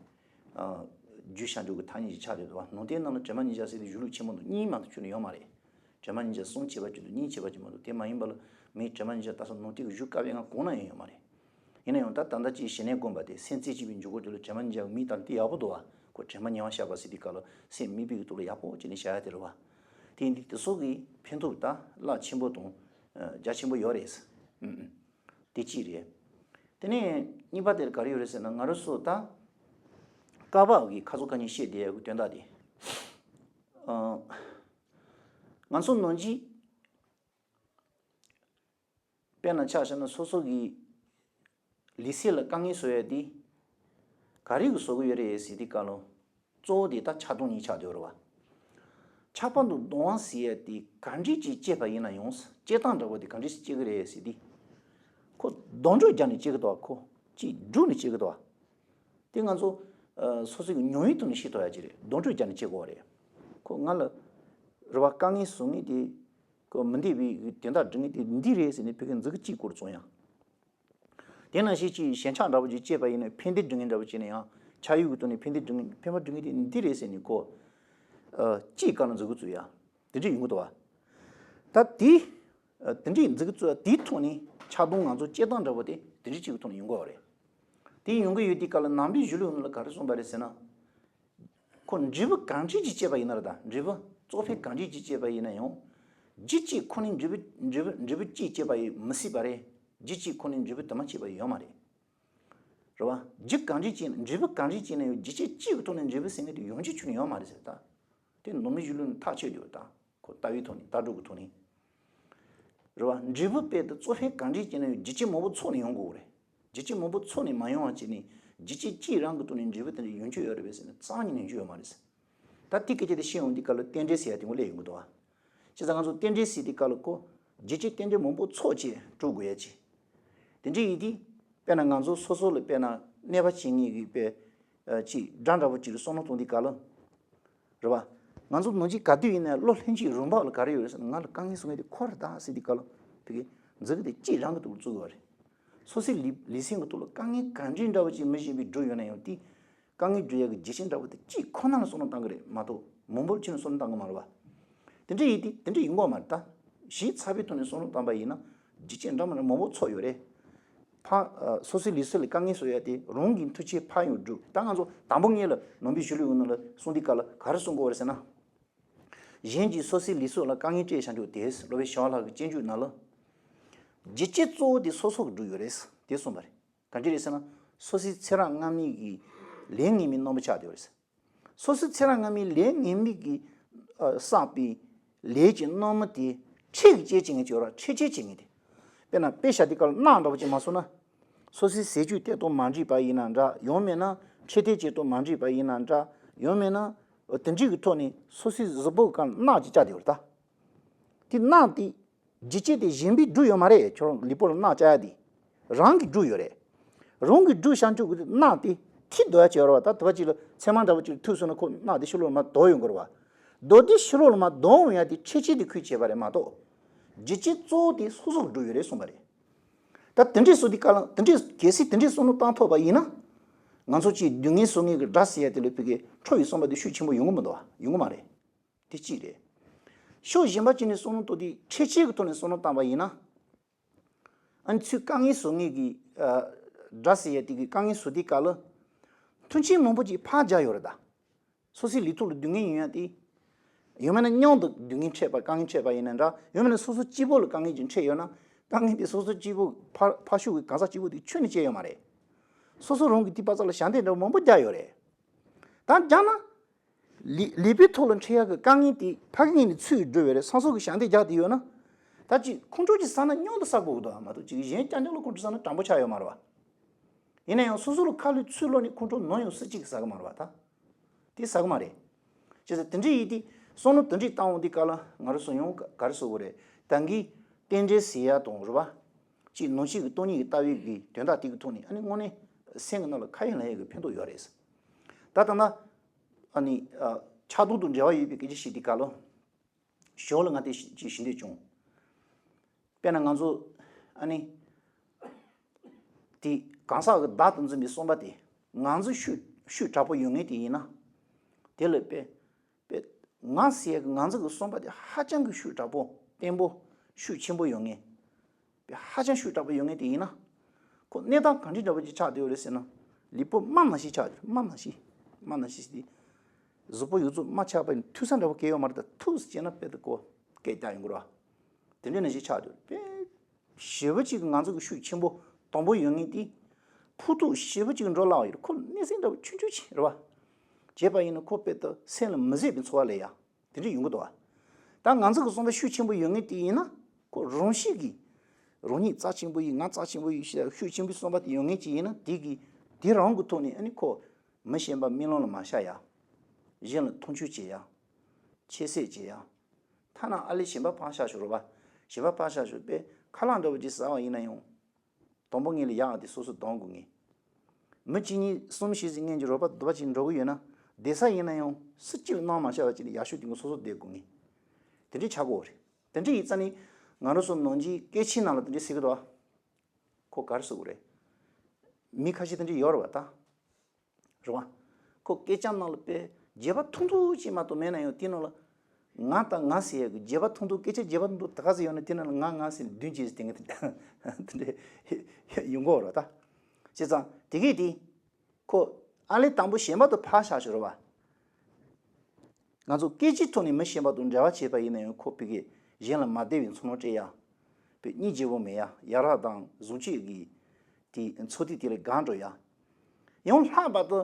རྒྱུད་བཤད་འཇུག་གི་ཐ་སྙད་ཅིག་ཆགས་བསྡད་འདུག་བ། ནང་བསྟན་ནང་ལ་དྲན་པ་ཉེར་བཞག་ཟེར་དེ་གཞུང་ལུགས་ཆེན་པོ་འདུག་གཉིས་མ་གཏོགས་ཁྱོན་ནས་ཡོད་མ་རེད། དྲན་པ་ཉེར་བཞག་གསུམ་བྱས་པ་ཅིག་འདུག་གཉིས་བྱས་པ་ཅིག་མ་གཏོགས། དེ་མ་ཡིན་པ་ལ་མིའི་དྲན་པ་ཉེར་བཞག་ལྟ་ས་ནང་བསྟན་གྱི་གཞུང་བཀའ་པོད་ལྔ་གོང་ན་ཡང་ཡོད་མ་རེད། ཡིན་ན་ཡང་ད་ད་ལྟ་ཅིག་ཞི་གནས་སྒོམ་པ་དེ་སེམས་རྩེ་གཅིག་པའི་འཇུག་སྒོ་དེ་ལ་དྲན་པ་ཉེར་བཞག་གི་དམིགས་བཏང་དེ་ཡག་པོ་འདུག་བ། ཁོ་དྲན་པ་ཉེར་བཞག་པ་ཟེར་དུས་སྐབས་ལ་སེམས་དམིགས་པའི་གི་ཐོག་ལ་ཡག་པོ་བྱས་ནས་བཞག་ཡ་དེ་རེད་བ། དེ་ཡིན་དུས་དེ་སོགས་ཀྱི་ཕན་ཐོགས་ད་རླབས་ཆེན་པོ་དང་རྒྱ་ཆེན་པོ་ཡོད་རེད། ཨུམ་ཨུམ། དེ་གཅིག་རེད། དེ་ནས་གཉིས་པ་དེར་ག་རེ་ཡོད་རེད་ཟེར་ན། ང་རང་ཚོ་ད་བཀའ་བབས་ཀྱི་ཁ་ཚོ་ཁ་ཉིན་བཤད་བསྡད་ཡ་གི་དོན་དག་དེ། ཨ། ང་ཚོ་ནང་བཞིན་དཔེར་ན་ཆ་བཞག་ན་སོ་སོ་གི་ལུས་སེམས་ལ་དཀའ་ངལ་བཟོ་ཡ་དེ་ག་རེ་གིས་བཟོ་གི་ཡོད་རེད་ཟེར་དུས་སྐབས་ལ། གཙོ་བོ་དེ་ད་ཆགས་སྡང་གཉིས་ཆགས་བསྡད་ཡོད་རེད་བ། ཁྱབ་པ་དང་སྡང་བ་ཟེར་ཡ་དེ་ག་འདྲས་ཅིག་སྐྱེས་པ་ཡིན་ན་ཡང་། སྐྱེ་སྟངས་འདྲ་བོ་དེ་ག་འདྲས་སྐྱེ་གི་རེད་ཟེར་དུས། ཁོ་སྡང་གྲོགས་རྒྱབ་ནས་སྐྱེ་གི་འདུག་བ། ཁོ་ཅིག་སྒྲུབ་ནས་སྐྱེ་གི་འདུག་བ། དེ་ང་ཚོ་ཨ་སོ་སོ་གི་མྱོང་བའི་ཐོག་ནས་ཤེས་ཐུབ་ཡ་ཅིག་རེད། སྡང་གྲོགས་རྒྱབ་ནས་སྐྱེ་དགོས་པ་རེད། ཁོ་ང་ལ་རེ་བ་དཀའ་ངལ་བཟོ་མཁན་དེ་ཁོ་མི་འདོད་པའི་དོན་དག་སྒྲུབ་མཁན་དེ་འདི་རེད་ཟེར་ནས་ཕ་གིར་མཛུབ་གུ་གཅིག་སྐོར་བཙུགས་ཡ། དེ་ནང་བཞིན་གྱི་ཞེན་ཆགས་འདྲ་པོ་ཅིག་སྐྱེས་པ་ཡིན་ན་ཕན་བདེ་སྒྲུབ་མཁན་འདྲ་པོ་བྱས་ན་ཡང་། ཆགས་ཡུལ་གྱི་ཐོག་ནས་ཕན་བདེ་སྒྲུབ་མཁན་ཕན་པ་སྒྲུབ་མཁན་དེ་འདི་རེད་ཟེར་ནས་ཁོ་ཨ་གཅིག་ག་ལ་མཛུབ་གུ་བཙུགས་ཡ། དེ་འདྲ་ཡོང་གི་འདུག་བ། ད་དེ་ཨ་དེ་འདྲའི་མཛུབ་གུ་བཙུགས་ཡ་དེའི་ཐོག་ནས་ཆགས་སྡང་ང་ཚོ་སྐྱེ་སྟངས་འདྲ་པོ་དེ་དེ་འདྲ་གཅིག་གི་ཐོག་ནས་ཡོང་གི་ཡོད་རེད། དེ་ཡོང་གི་ཡོད་དུས་སྐབས་ལ་ནང་པའི་གཞུང་ལུགས་ནང་ལ་ག་རེ་གསུངས་པ་རེད་ཟེར་ན། ཁོ་འབྲས་བུ་གང་འབྲས་ཅིག་སྐྱེས་པ་ཡིན་ན་རེད། ད་འབྲས་བུ་གཙོ་ཕལ་གང་འབྲས་ཅིག་སྐྱེས་པ་ཡིན་ན་ཡང་། རྒྱུ་གཅིག་ཁོ་ནས་འབྲས་བུ་འབྲས་བུ་འབྲས་བུ་གཅིག་སྐྱེས་པ་ཡིན་མི་སྲིད་པ་རེད། རྒྱུ་གཅིག་ཁོ་ནས་འབྲས་བུ་དུ་མ་སྐྱེས་པ་ཡོད་མ་རེད། རེད་བ། རྒྱུ་གང་འབྲས་ཅིག་འབྲས་བུ་གང་འབྲས་ཅིག་ན་ཡང་རྒྱུ་རྐྱེན་གཅིག་གི་ཐོག་ནས་འབྲས་བུ་ཟེར་མཁན་དེ་ཡོང་རྒྱུ་ཁྱོན་ནས་ཡོད་མ་རེད་ཟེར་ད། དེ་ནང་པའི་གཞུང་ལུགས་ནས་ཐག་ཆོད་ཡོད་ད། ཁོ་ལྟ་བའི་ཐོག་ནས་ལྟ་གྲུབ་ཀྱི་ཐོག་ནས། རེད་བ། འབྲས་བུ་དཔེ་དེ་གཙོ་ཕལ་གང་འབྲས་ཅིག་ན་ཡང་རྒྱུ་རྐྱེན་མང་པོ་ཚོགས་ནས་ཡོང་དགོས་རེད། རྒྱུ་རྐྱེན་མང་པོ་ཚོགས་ནས་མ་ཡོང་བ་བྱས་ནས་རྒྱུ་རྐྱེན་གཅིག་རང་གི་ཐོག་ནས་འབྲས་བུ་དེ་འདྲ་ཡོང་རྒྱུ་ཡོད་རེད་པས་ཟེར་ན་རྩ་བ་ཉིད་ནས་ཡོང་རྒྱུ་ཡོད་མ་རེད། ད་དེ་སྐད་ཆ་དེ་བཤད་ཡོང་དུས་སྐབས་ལ་རྟེན་འབྲེལ་ཟེར་ཡ་དེ་ངོ་སླེབས་ཡོང་གི་འདུག་བ། བྱས་ཙང་ང་ཚོ་རྟེན་འབྲེལ་ཟེར་དུས་སྐབས་ལ་ཁོ་རྒྱུ་རྐྱེན་རྟེན་འབྲེལ་མང་པོ་ཚོགས་བྱས་གྲུབ་དགོས་ཡ་ཅིག་དེ་འདྲ་ཡིན་དུས། དཔེར་ན་ང་ཚོ་སོ་སོ་ལ་དཔེར་ན་གནོད་པ་བྱེད་མཁན་གྱི་དཔེ་ཨ་ཅིག་དགྲ་འདྲ་པོ་ཅིག་ལ་བསམ་བློ་གཏོང་དུས་སྐབས་ལ། རེད་བ། ང་ཚོ་ནང་ཆོས་ག་དུས་ཡིན་ན་བློ་ལྷན་སྐྱེས་རང་བབས་ལ་ག་རེ་ཡོད་རེད་ཟེར་ན། ང་ལ་དཀའ་ངལ་བཟོ་མཁན་དེ་ཁོ་རེད་ད་ཟེར་དུས་སྐབས་ལ་དེ་གའི་མཛུབ་གུ་དེ་གཅིག་རང་གི་ཐོག་ལ་བཙུགས་ཡོད་རེད། སོ་སོའི་ལུས་ལུས་སེམས་ཀྱི་ཐོག་ལ་དཀའ་ངལ་གང་འདྲའི་འདྲ་པོ་ཅིག་མི་གཞན་པས་བསྒྲུབས་ཡོད་ན་ཡང་དེ། དཀའ་ངལ་བསྒྲུབ་ཡག་གི་རྒྱུ་རྐྱེན་འདྲ་པོ་དེ་གཅིག་ཁོ་ན་ལ་བསམ་བློ་བཏང་གི་རེད་མ་གཏོགས་མང་པོར་ཁྱོན་ནས་བསམ་བློ་བཏང་གི་མ་རེད་བ། དེ་འདྲ་ཡིན་དུས་དེ་འདྲ་ཡིན་དགོས་མ་རེད་ད། གཞི་ཚ་བའི་ཐོག་ནས་བསམ་བློ་བཏང་པ་ཡིན་ན་རྒྱུ་རྐྱེན་འདྲ་མི་འདྲ་མང་པོ་ཚོགས་ཡོད་རེད། ཕ་ཨ་སོ་སོའི་ལུས་སྲོག་ལ་དཀའ་ངལ་བཟོ་ཡ་དེ་རང་གི་འཐུས་ཤོར་ཕར་ཡང་སྒྲུབ། ད་ང་ཚོ་དང་པོ་ངེད་ལ་ནང་པའི་གཞུང་ལུགས་ནང་ལ་གསུང་དུས་སྐབས་ལ་ག་རེ་གསུང་གི་ཡོད་རེད་ཟེར་ན། གཞན་གྱི་སོ་སོའི་ལུས་སྲོག་ལ་དཀའ་ངལ་སྤྲད་བྱང་ཆུབ་དེས། སློབ་དཔོན་ཞི་བ་ལྷ་གི་སྤྱོད་འཇུག་ནང་ལ། བྱེད་བྱེད་གཙོ་བོ་དེ་སོ་སོ་གིས་སྒྲུབ་ཡོད་རེད་དེ་གསུངས་པ་རེད། གང་ཅི་རེད་ཟེར་ན། སོ་སོའི་ཚེ་རབས་སྔ་མའི་གི་ལས་ངན་པའི་རྣམ་པ་ཆགས་བསྡད་ཡོད་རེད། སོ་སོའི་ཚེ་རབས་སྔ་མའི་ལས་ངན་པའི་གི་ཨ་བསགས་པའི་ལས་ཀྱི་རྣམ་སྨིན་དེ་འཕྲལ་གྱི་སྐྱེད་བྱེད་མཁན་ཅིག་ཡོད་ར། འཕྲལ་སྐྱེད་བྱེད་མཁན་དེ། དཔེར་ན་དཔེ་བཞག་དུས་སྐབས་ལ་རྣག་འདྲ་པོ་ཅིག་མ་སོང་ན། སོ་སོའི་ཟས་བཅུད་དེ་དང་མ་འགྲིག་པ་ཡིན་ན་འདྲ། ཡང་མིན་ན་འཕྲལ་དེ་ཅིག་དང་མ་འགྲིག་པ་ཡིན་ན་འདྲ། ཡང་མིན་ན་དེ་འདྲའི་གི་ཐོག་ནས་སོ་སོའི་གཟུགས་པོ་གང་རྣག་ཅིག་བཅག་བསྡད་ཡོད་རེད་ད། དེ་རྣག་དེ་ལྗིད་ཆེ་དེ་གཞན་པས་བསྒྲུབས་ཡོད་མ་རེད། ཁྱོད་རང་ལུས་པོ་ལ་རྣག་བཅག་ཡ་དེ་རང་གིས་བསྒྲུབས་ཡོད་རེད། རང་གིས་བསྒྲུབས་བྱང་ཆུབ་ཀྱི་རྣག་དེ་ཐིག་རྡོ་ཡ་བྱས་ར་བ། ད་དུ་བ་གཅིག་ལ་ཚེར་མ་འདྲ་བོ་གཅིག་ལ་ཐུག་སོང་ན་ཁོ་རྣག་དེ་ཕྱི་ལོགས་ལ་མར་ལྡོག་ཡོང་གི་རེད་བ། རྡོ་དེ་ཕྱི་ལོགས་ལ་མར་ལྡོག་ཡོང་ཡ་དེ་འཕྲལ་སྐྱེད་དེ་ཁོས་བྱས་པ་རེད་མ་གཏོགས། ལྗིད་ཆེ་གཙོ་བོ་དེ་སོ་སོ་གིས་བསྒྲུབས་ཡོད་རེད་གསུངས་པ་རེད། ད་དེ་འདྲས་སོང་དུས་སྐབས་ལ་དེ་འདྲས་གལ་སྲིད་དེ་འདྲས་བསམ་བློ་བཏང་ཐུབ་པ་ཡིན་ན། ང་ཚོ་ཅིག་སྡུག་བསྔལ་བཟོ་མཁན་གྱི་དགྲ་ཟེར་ཡ་དེ་ལ་ཕ་གིའི་ཁྲོ་བའི་བསམ་པ་དེ་ཤུགས་ཆེན་པོ་ཡོང་གི་མི་འདུག་བ། ཡོང་གི་མ་རེད། དེ་གཅིག་རེད། ཕྱོགས་གཞན་པ་ཅིག་ནས་བསམ་བློ་གཏོང་དུས་འཕྲལ་སྐྱེད་ཀྱི་ཐོག་ནས་བསམ་བློ་བཏང་པ་ཡིན་ན། ཨ་ནི་ཚུར་དཀའ་ངལ་བཟོ་མཁན་གྱི་ཨ་དགྲ་ཟེར་ཡ་དེ་གིས་དཀའ་ངལ་བཟོ་དུས་སྐབས་ལ། མཐུན་རྐྱེན་མང་པོ་ཅིག་ཕར་རྒྱག་ཡོད་རེད་ད། སོ་སོའི་ལུས་ཐོག་ལ་སྡུག་བསྔལ་ཡོང་ཡ་དེ། ཡང་མིན་ན་མཉམ་དུ་སྡུག་བསྔལ་འཕྲད་པ་དཀའ་ངལ་འཕྲད་པ་ཡིན་ན་འདྲ། ཡང་མིན་ན་སོ་སོ་གཅིག་པོ་ལ་དཀའ་ངལ་ཅིག་འཕྲད་ཡོད་ན། དཀའ་ངལ་དེ་སོ་སོ་གཅིག་པོ་ཕར་ཕར་ཞོག་གི་གང་ཟག་གཅིག་པོ་དེ་ཁྱོན་ནས་སྐྱེལ་ཡོད་མ་རེད། སོ་སོ་རང་གིས་དེ་པ་ཚ་ལ་ཞབས་འདེགས་འདྲ་བོ་མང་པོ་རྒྱག་ཡོད་རེད། ད་རྒྱག་ན། ལུས་ལུས་པོའི་ཐོག་ལ་འཕྲད་ཡག་གི་དཀའ་ངལ་དེ་ཕ་གི་ངོས་ནས་ཚུར་སྒྲུབ་ཡོད་རེད། སོ་སོ་གིས་ཞབས་འདེགས་རྒྱག་བསྡད་ཡོད་ན། ད་ཅིག་ཁོང་ཁྲོ་ཅིག་ཟ་ན་མཉམ་དུ་ཟ་དགོས་ཀྱི་འདུག་ཨ། མ་གཏོགས་ཅིག་གཞན་རྐྱང་རྐྱང་ལ་ཁོང་ཁྲོ་ཟ་ན་དྲང་པོ་ཆགས་ཡོད་མ་རེད་བ། ཡིན་ན་ཡང་སོ་སོ་ལ་ཁ་ལུད་ཚུར་ལོག་ནས་ཁོང་ཁྲོ་ནམ་ཡང་སུ་གཅིག་གིས་ཟ་གི་མ་རེད་བ་ད། དེ་ཟ་གི་མ་རེད། བྱས་ཙང་དེ་འདྲ་ཡིན་དུས་བསམ་བློ་དེ་འདྲ་བཏང་འོང་དུས་སྐབས་ལ་ང་རང་ཚོ་ཡང་ག་ག་རེ་ཟེར་དགོས་རེད། ད་གིན་རྟེན་འབྲེལ་ཟེར་ཡ་དང་རེད་བ། ཅིག་ནང་བཞིན་གྱི་སྟོང་ཉིད་ཀྱི་ལྟ་བའི་གི་དོན་དག་དེ་གི་ཐོག་ནས་ཨ་ནི་དངོས་གནས་སེམས་ཀྱི་ནང་ལ་ཁ་ཡ་ལེན་ཡ་གི་ཕན་ཐོགས་ཡོད་རེད། ད་ལྟ་ན། ཨ་ནི། ཨ། ཆགས་སྡང་དང་འབྲེལ་བ་ཡོད་པའི་སྐད་ཆ་བཤད་དུས་སྐབས་ལ། ཞོར་ལ་ང་དེ་ཅིག་ཞུ་འདོད་བྱུང་། དཔེར་ན་ང་ཚོ། ཨ་ནི། དེ་གང་ཟག་གི་བདག་ཏུ་འཛིན་པའི་བསམ་པ་དེ། ང་ཚོ་ཤུགས་ཤུགས་དྲག་པོ་ཡོད་མཁན་དེ་ཡིན་ན། དེ་ལ་དཔེ། དཔེ། ང་ཟེར་ཡག་གི་ང་ཚོ་གི་བསམ་པ་དེ་ཧ་ཅང་གི་ཤུགས་དྲག་པོ་བརྟན་པོ་ཤུགས་ཆེན་པོ་ཡོད་མཁན། དཔེ་ཧ་ཅང་ཤུགས་དྲག་པོ་ཡོད་མཁན་དེ་ཡིན་ན། ཁོ་གནས་སྟངས་ག་འདྲ་འདྲ་པོ་ཅིག་ཆགས་བསྡད་ཡོད་རེད་ཟེར་ན། ལུས་པོ་རྨ་ནང་བཞིན་ཆགས་བསྡད། རྨ་ནང་བཞིན། རྨ་ནང་བཞིན་ཟེར་དུས། གཟུགས་པོ་ཡོངས་རྫོགས་རྨ་ཆགས་པ་ཡིན་ཐུག་ས་འདྲ་པོ་གང་ཡང་ཡོད་མ་རེད། ད་ཐུག་ཟེར་བྱས་ན་དཔེ་དེ་ཁོ་སྐད་རྒྱག་ཡོང་གི་རེད་བ། དེ་འདྲ་ནང་བཞིན་ཆགས་བསྡད་ཡོད་རེད། དཔེ། ཞེ་པོ་ཅིག་ང་ཚོ་གི་ཤུགས་ཆེན་པོ་དང་པོ་ཡོད་མཁན་དེ། ཕུགས་ཐུག་ཞེ་པོ་ཅིག་འགྲོ་སླ་བ་ཡོད་རེད། ཁོ་གནས་ཚད་འདྲ་པོ་ཆུང་ཆུང་ཅིག་རེད་བ། བྱས་པ་ཡིན་ན་ཁོ་དཔེ་ད་སེམས་ལ་མི་བཟོད་པའི་ཚོར་བ་སླེབས་ཡ། དེ་འདྲ་ཡོང་གི་འདུག་བ། ད་ང་ཚོ་གི་བསམ་པ་ཤུགས་ཆེན་པོ་ཡོད་མཁན་དེ་ཡིན་ན། ཁོ་རང་བཞིན་གྱིས། རང་ཉིད་རྩ་ཆེན་པོ་ཡིན། ང་རྩ་ཆེན་པོ་ཡིན་ཞེས་ཤུགས་ཆེན་པོའི་བསམ་པ་དེ་ཡོད་མཁན་ཅིག་ཡིན་ན། དེ་གིས་དེ་རང་གི་ཐོག་ནས་ཨ་ནི་ཁོ། མི་གཞན་པ་རྨི་ལམ་ལ་མ་ཤར་ཡ། གཞན་ལ་མཐོང་ཆུང་བྱེད་ཡ། ཁྱད་བསད་བྱེད་ཡ། ཐ་ན་ཨ་ལས་གཞན་པ་ཕར་བཞག་ཤོག་རོགས་པ། གཞན་པ་ཕར་བཞག་ཤོག་དཔེ་ཁ་ལག་འདྲ་པོ་ཅིག་ཟ་བ་ཡིན་ན་ཡང་། དང་པོ་ངེད་ལ་ཡག་དེ་སོ་སོ་འདང་དགོས་ངེས། མི་གཅིག་གཉིས་གསུམ་བཞི་ཟིག་ངེད་ཀྱི་རོགས་པ་འདུག་པ་ཅིག་འགྲོ་གི་ཡོད་ན། བསྡད་ས་ཡིན་ན་ཡང་སུ་གཅིག་ལ་སྣང་མ་ཤར་བ་ཅིག་ལ་ཡག་ཤོས་དེ་ངོ་སོ་སོ་བསྡད་དགོས་ངེས། དེ་འདྲས་ཆགས་དགོས་རེད། དེ་འདྲས་ཡིན་ཙང་ནི། ང་རང་ཚོ་ནང་ཆེན་སྐད་ཆའི་ནང་ལ་དེ་འདྲས་ཟེར་གི་འདུག་ཨ། ཁོ་ག་རེ་ཟེར་དགོས་རེད། མི་ཁ་ཤས་དེ་འདྲས་ཡོད་རེད་བ་ད། རེད་བ། ཁོ་སྐད་ཆ་ནང་ལ་དཔེ་བརྗེད་པ་ཐུང་ཐུང་ཅིག་མ་གཏོགས་མེད་ན་ཡང་དེའི་ནང་ལ། ང་དང་ང་ཟེར་ཡག་གི་བརྗེད་པ་ཐུང་ཐུང་སྐད་ཆ་བརྗེད་པ་ཐུང་ཐུང་ད་ག་ཚོད་ཡོད་ན་དེའི་ནང་ལ་ང་ང་ཟེར་ནས་བདུན་གྱིས་དེ་འདྲས་ཡོང་གི་ཡོད་རེད་ད། བྱས་ཙང་དེ་གས་དེ། ཁོ། ཨ་ལས་དང་པོ་གཞན་པ་དེ་ཕར་བཞག་ཤོག་རེད་བ། ང་ཚོ་སྐད་ཆའི་ཐོག་ནས་མི་གཞན་པ་དང་འབྲེལ་བ་བྱས་པ་ཡིན་ན་ཡང་ཁོ་ཕ་གིར་གཞན་ལ་མ་བདེ་བའི་ཚོར་སྣང་སྤྲད་ཡ། དཔེ་སྙིང་རྗེ་བོ་མེད་ཡ། ཡ་རབས་དང་བཟང་སྤྱོད་ཀྱི་དེ་ཚོར་སྣང་དེ་ལ་དགའ་འགྲོ་ཡ། ཡང་ལྷག་པར་དུ་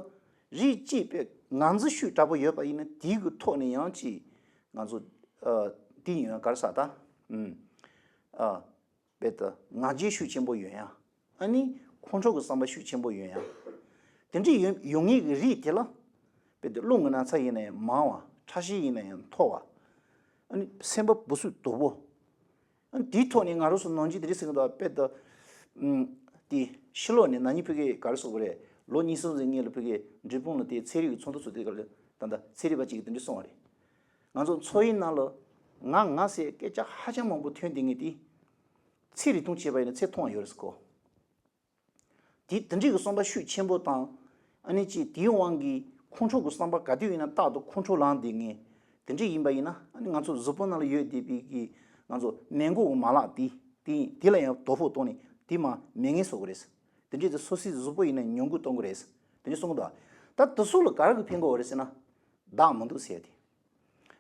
རིགས་གཅིག་དཔེ་ངར་འཛིན་ཤུགས་དྲག་པོ་ཡོད་པ་ཡིན་ན་དེའི་གི་ཐོག་ནས་ཡང་ཅིག་ང་ཚོ་ཨ་དེ་ཡིན་ཡང་ག་རེ་ཟེར་ད། ཨ། དཔེ་ད་ང་རྒྱལ་ཤུགས་ཆེན་པོ་ཡོད་ཡ། ཨ་ནི་ཁོང་ཁྲོ་གི་བསམ་པ་ཤུགས་ཆེན་པོ་ཡོད་ཡ། དེ་འདྲའི་ཡོད་ཡོད་མཁན་གྱི་རིགས་དེ་ལ། དཔེ་ད་རླུང་གི་ན་ཚ་ཡིན་ན་ཡང་མང་བ། ཁྲག་ཤེད་ཡིན་ན་ཡང་མཐོ་བ། ཨ་ནི་སེམས་པ་འབུ་སུབ་དོད་པོ། ཨ་ནི་དེའི་ཐོག་ནས་ང་རང་ཚོ་ནང་ཆེན་དེ་འདྲ་ཟེར་གི་འདུག་དཔེ་ད། ཨུམ། དེ་ཕྱི་ལོགས་ནས་ན་ནིང་ཕ་གིར་ག་རེ་ཟེར་དགོས་རེད། ལོ་གཉིས་གསུམ་ཟིན་ངེད་ལ་ཕ་གིར་འབྲས་སྤུངས་ལ་དེ་ཚན་རིག་གི་ཚོགས་འདུ་ཚོགས་དུས་སྐབས་ལ་ད་ལྟ་ཚན་རིག་པ་གཅིག་གིས་དེ་འདྲ་གསུངས་པ་རེད། ང་ཚོ་འཚོ་བའི་ནང་ལ་ང་ང་ཟེར་སྐད་ཆ་ཧ་ཅང་མང་པོ་ཐོན་བསྡད་མཁན་དེ། ཚེ་རིང་ཐུང་བྱས་པ་ཡིན་ན་ཚེ་ཐུང་བ་ཡོད་རེད་ཟེར་གོ། དེ་དེ་འདྲའི་གི་བསམ་པ་ཤུགས་ཆེན་པོ་དང་། ཨ་ནི་ཅིག་དེའི་དབང་གིས་ཁོང་ཁྲོ་གི་བསམ་པ་ག་དུས་ཡིན་ན་རྟག་ཏུ་ཁོང་ཁྲོ་ལངས་བསྡད་མཁན། དེ་འདྲ་ཡིན་པ་ཡིན་ན་ཨ་ནི་ང་ཚོ་གཟུགས་པོ་ནང་ལ་ཡོད་བསྡད་པའི་གི་ང་ཚོ་ནད་འགོག་གི་མ་ལག་དེ་དེ་དེ་ལ་ཡང་དོ་ཕོག་གཏོང་ནས་ དེ་མ་མེད་ངེས་བཟོ་གི་རེད། དེ་འདྲའི་དེ་སོ་སོའི་གཟུགས་པོ་ཡིན་ན་ཉུང་རྒུ་གཏོང་གི་རེད། དེ་འདྲ་གསུང་གི་འདུག་ད་དེ་ཚོ་ལ་ག་རེ་གི་ཕན་གི་ཡོད་རེད་ཟེར་ན། བདག་མི་འདུག་ཟེར་ཏེ།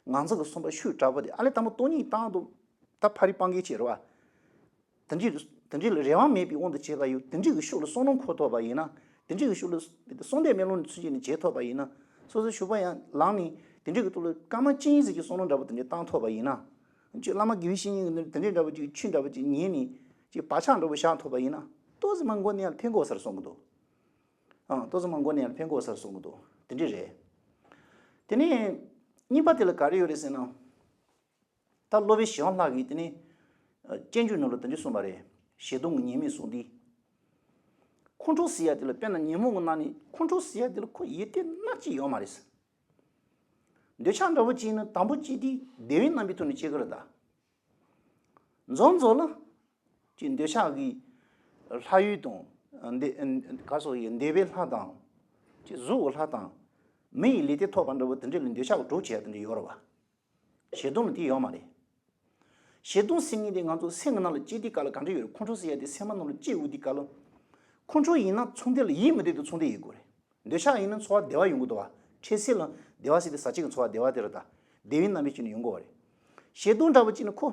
ང་ཚོ་གི་གསུངས་པ་ཤུགས་དྲག་པོ་དེ་ཨ་ལས་དང་པོ་སྟོང་ཉིད་བཏང་འདུག་ད་ཕ་རི་སྤང་གི་བྱེད་རེད་བ། དེ་འདྲའི་དེ་འདྲའི་ལ་རེ་བ་མེད་པའི་དབང་དུ་བྱས་པ་ཡོད། དེ་འདྲའི་གི་ཤུགས་ལ་བསམ་བློ་འཁོར་ཐུབ་པ་ཡིན་ན། དེ་འདྲའི་གི་ཤུགས་ལ་གསོལ་འདེབས་སྨོན་ལམ་ཚུལ་བྱས་ནས་བྱེད་ཐུབ་པ་ཡིན་ན། སོ་སོའི་ཞུགས་པ་ཡང་ལངས་ནས་དེ་འདྲའི་གི་ཐོག་ལ་སྐར་མ་གཅིག་གཉིས་ཙམ་གྱི་བསམ་བློ་འདྲ་པོ་དེ་འདྲ་བཏང་ཐུབ་པ་ཡིན་ན། ཅིག་བླ་མ་དགེ་བའི་བཤེས་གཉེན་གྱི་དེ་འདྲའི་འདྲ་པོ་ཅིག་ཆོས་འདྲ་པོ་ཅིག་ཉན་ནས་ཅིག་བག་ཆགས་འདྲ་པོ་བཞག་ཐུབ་པ་ཡིན་ན། ཏོག་ཙམ་མ་མགོ་ནས་ཡང་ཕན་གོ་སར་སོང་གི་འདུག་ཨང་། ཏོག་ཙམ་མ་མགོ་ནས་ཡང་ཕན་གོ་སར་སོང་གི་འདུག་དེ་འདྲ་རེད། དེ་ནས་གཉིས་པ་དེ་ལ་ག་རེ་ཡོད་རེད་ཟེར་ན། ད་སློབ་དཔོན་ཞི་བ་ལྷ་གིས་དེ་ནས་ཨ་སྤྱོད་འཇུག་ནང་ལ་དེ་འདྲ་གསུངས་པ་རེད། ཞེ་སྡང་གི་ཉེས་དམིགས་གསུངས་དུས། ཁོང་ཁྲོ་ཟེར་ཡ་དེ་ལ་དཔེར་ན་ཉོན་མོངས་ཀྱི་ནང་ནས་ཁོང་ཁྲོ་ཟེར་ཡ་དེ་ལ་ཁོ་ཡིད་བརྟན་སྣང་གཅིག་ཡོད་མ་རེད། འདོད་ཆགས་འདྲ་པོ་ཅིག་ནི་དང་པོ་སྐྱེས་དུས་བདེ་བའི་རྣམ་པའི་ཐོག་ནས་སྐྱེ་གི་རེད་ད། མགྱོགས་མགྱོགས་ལ། ཅིག་འདོད་ཆགས་ཀྱི་ལྷ་ཡུལ་དང་། འདོད་ག་སོགས་ཡི་འདོད་པའི་ལྷ་དང་། ཅིག་གཟུགས་ཀྱི་ལྷ་དང་། མི་ཡི་ལུས་རྟེན་ཐོབ་པ་འདྲ་པོ་དེ་འདྲ་ལ་འདོད་ཆགས་ཀྱི་གྲོགས་བྱེད་ཡ་དེ་འདྲ་ཡོད་རེད་བ། ཞེ་སྡང་ལ་དེ་ཡོད་མ་རེད། ཞེ་སྡང་ཟེར་མཁན་དེ་ང་ཚོ་སེམས་ཀྱི་ནང་ལ་སྐྱེས་དུས་སྐབས་ལ་ག་འདྲ་ཡོད་རེད། ཁོང་ཁྲོ་ཟེར་ཡ་དེ་སེམས་པ་ནང་ལ་སྐྱེས་འོང་དུས་སྐབས་ལ། ཁོང་ཁྲོ་ཡིན་ན་ཚོར་འདུ་ལ་ཡིད་མི་བདེ་དུ་ཚོར་འདུ་ཡོད་དགོས་རེད། འདོད་ཆགས་ཡིན་ན་ཚོར་བ་བདེ་བ་ཡོང་གི་འདུག་བ། འཕྲལ་སེལ་ལ་བདེ་བ་ཟེར་དེ་ཟ་བྱེད་ཀྱི་ཚོར་བ་བདེ་བ་དེ་རེད་ད། བདེ་བའི་རྣམ་པའི་ཆོས་ནི་ཡོང་གི་ཡོད་རེད། ཞེ་སྡང་འདྲ་པོ་ཅིག་ནི་ཁོ།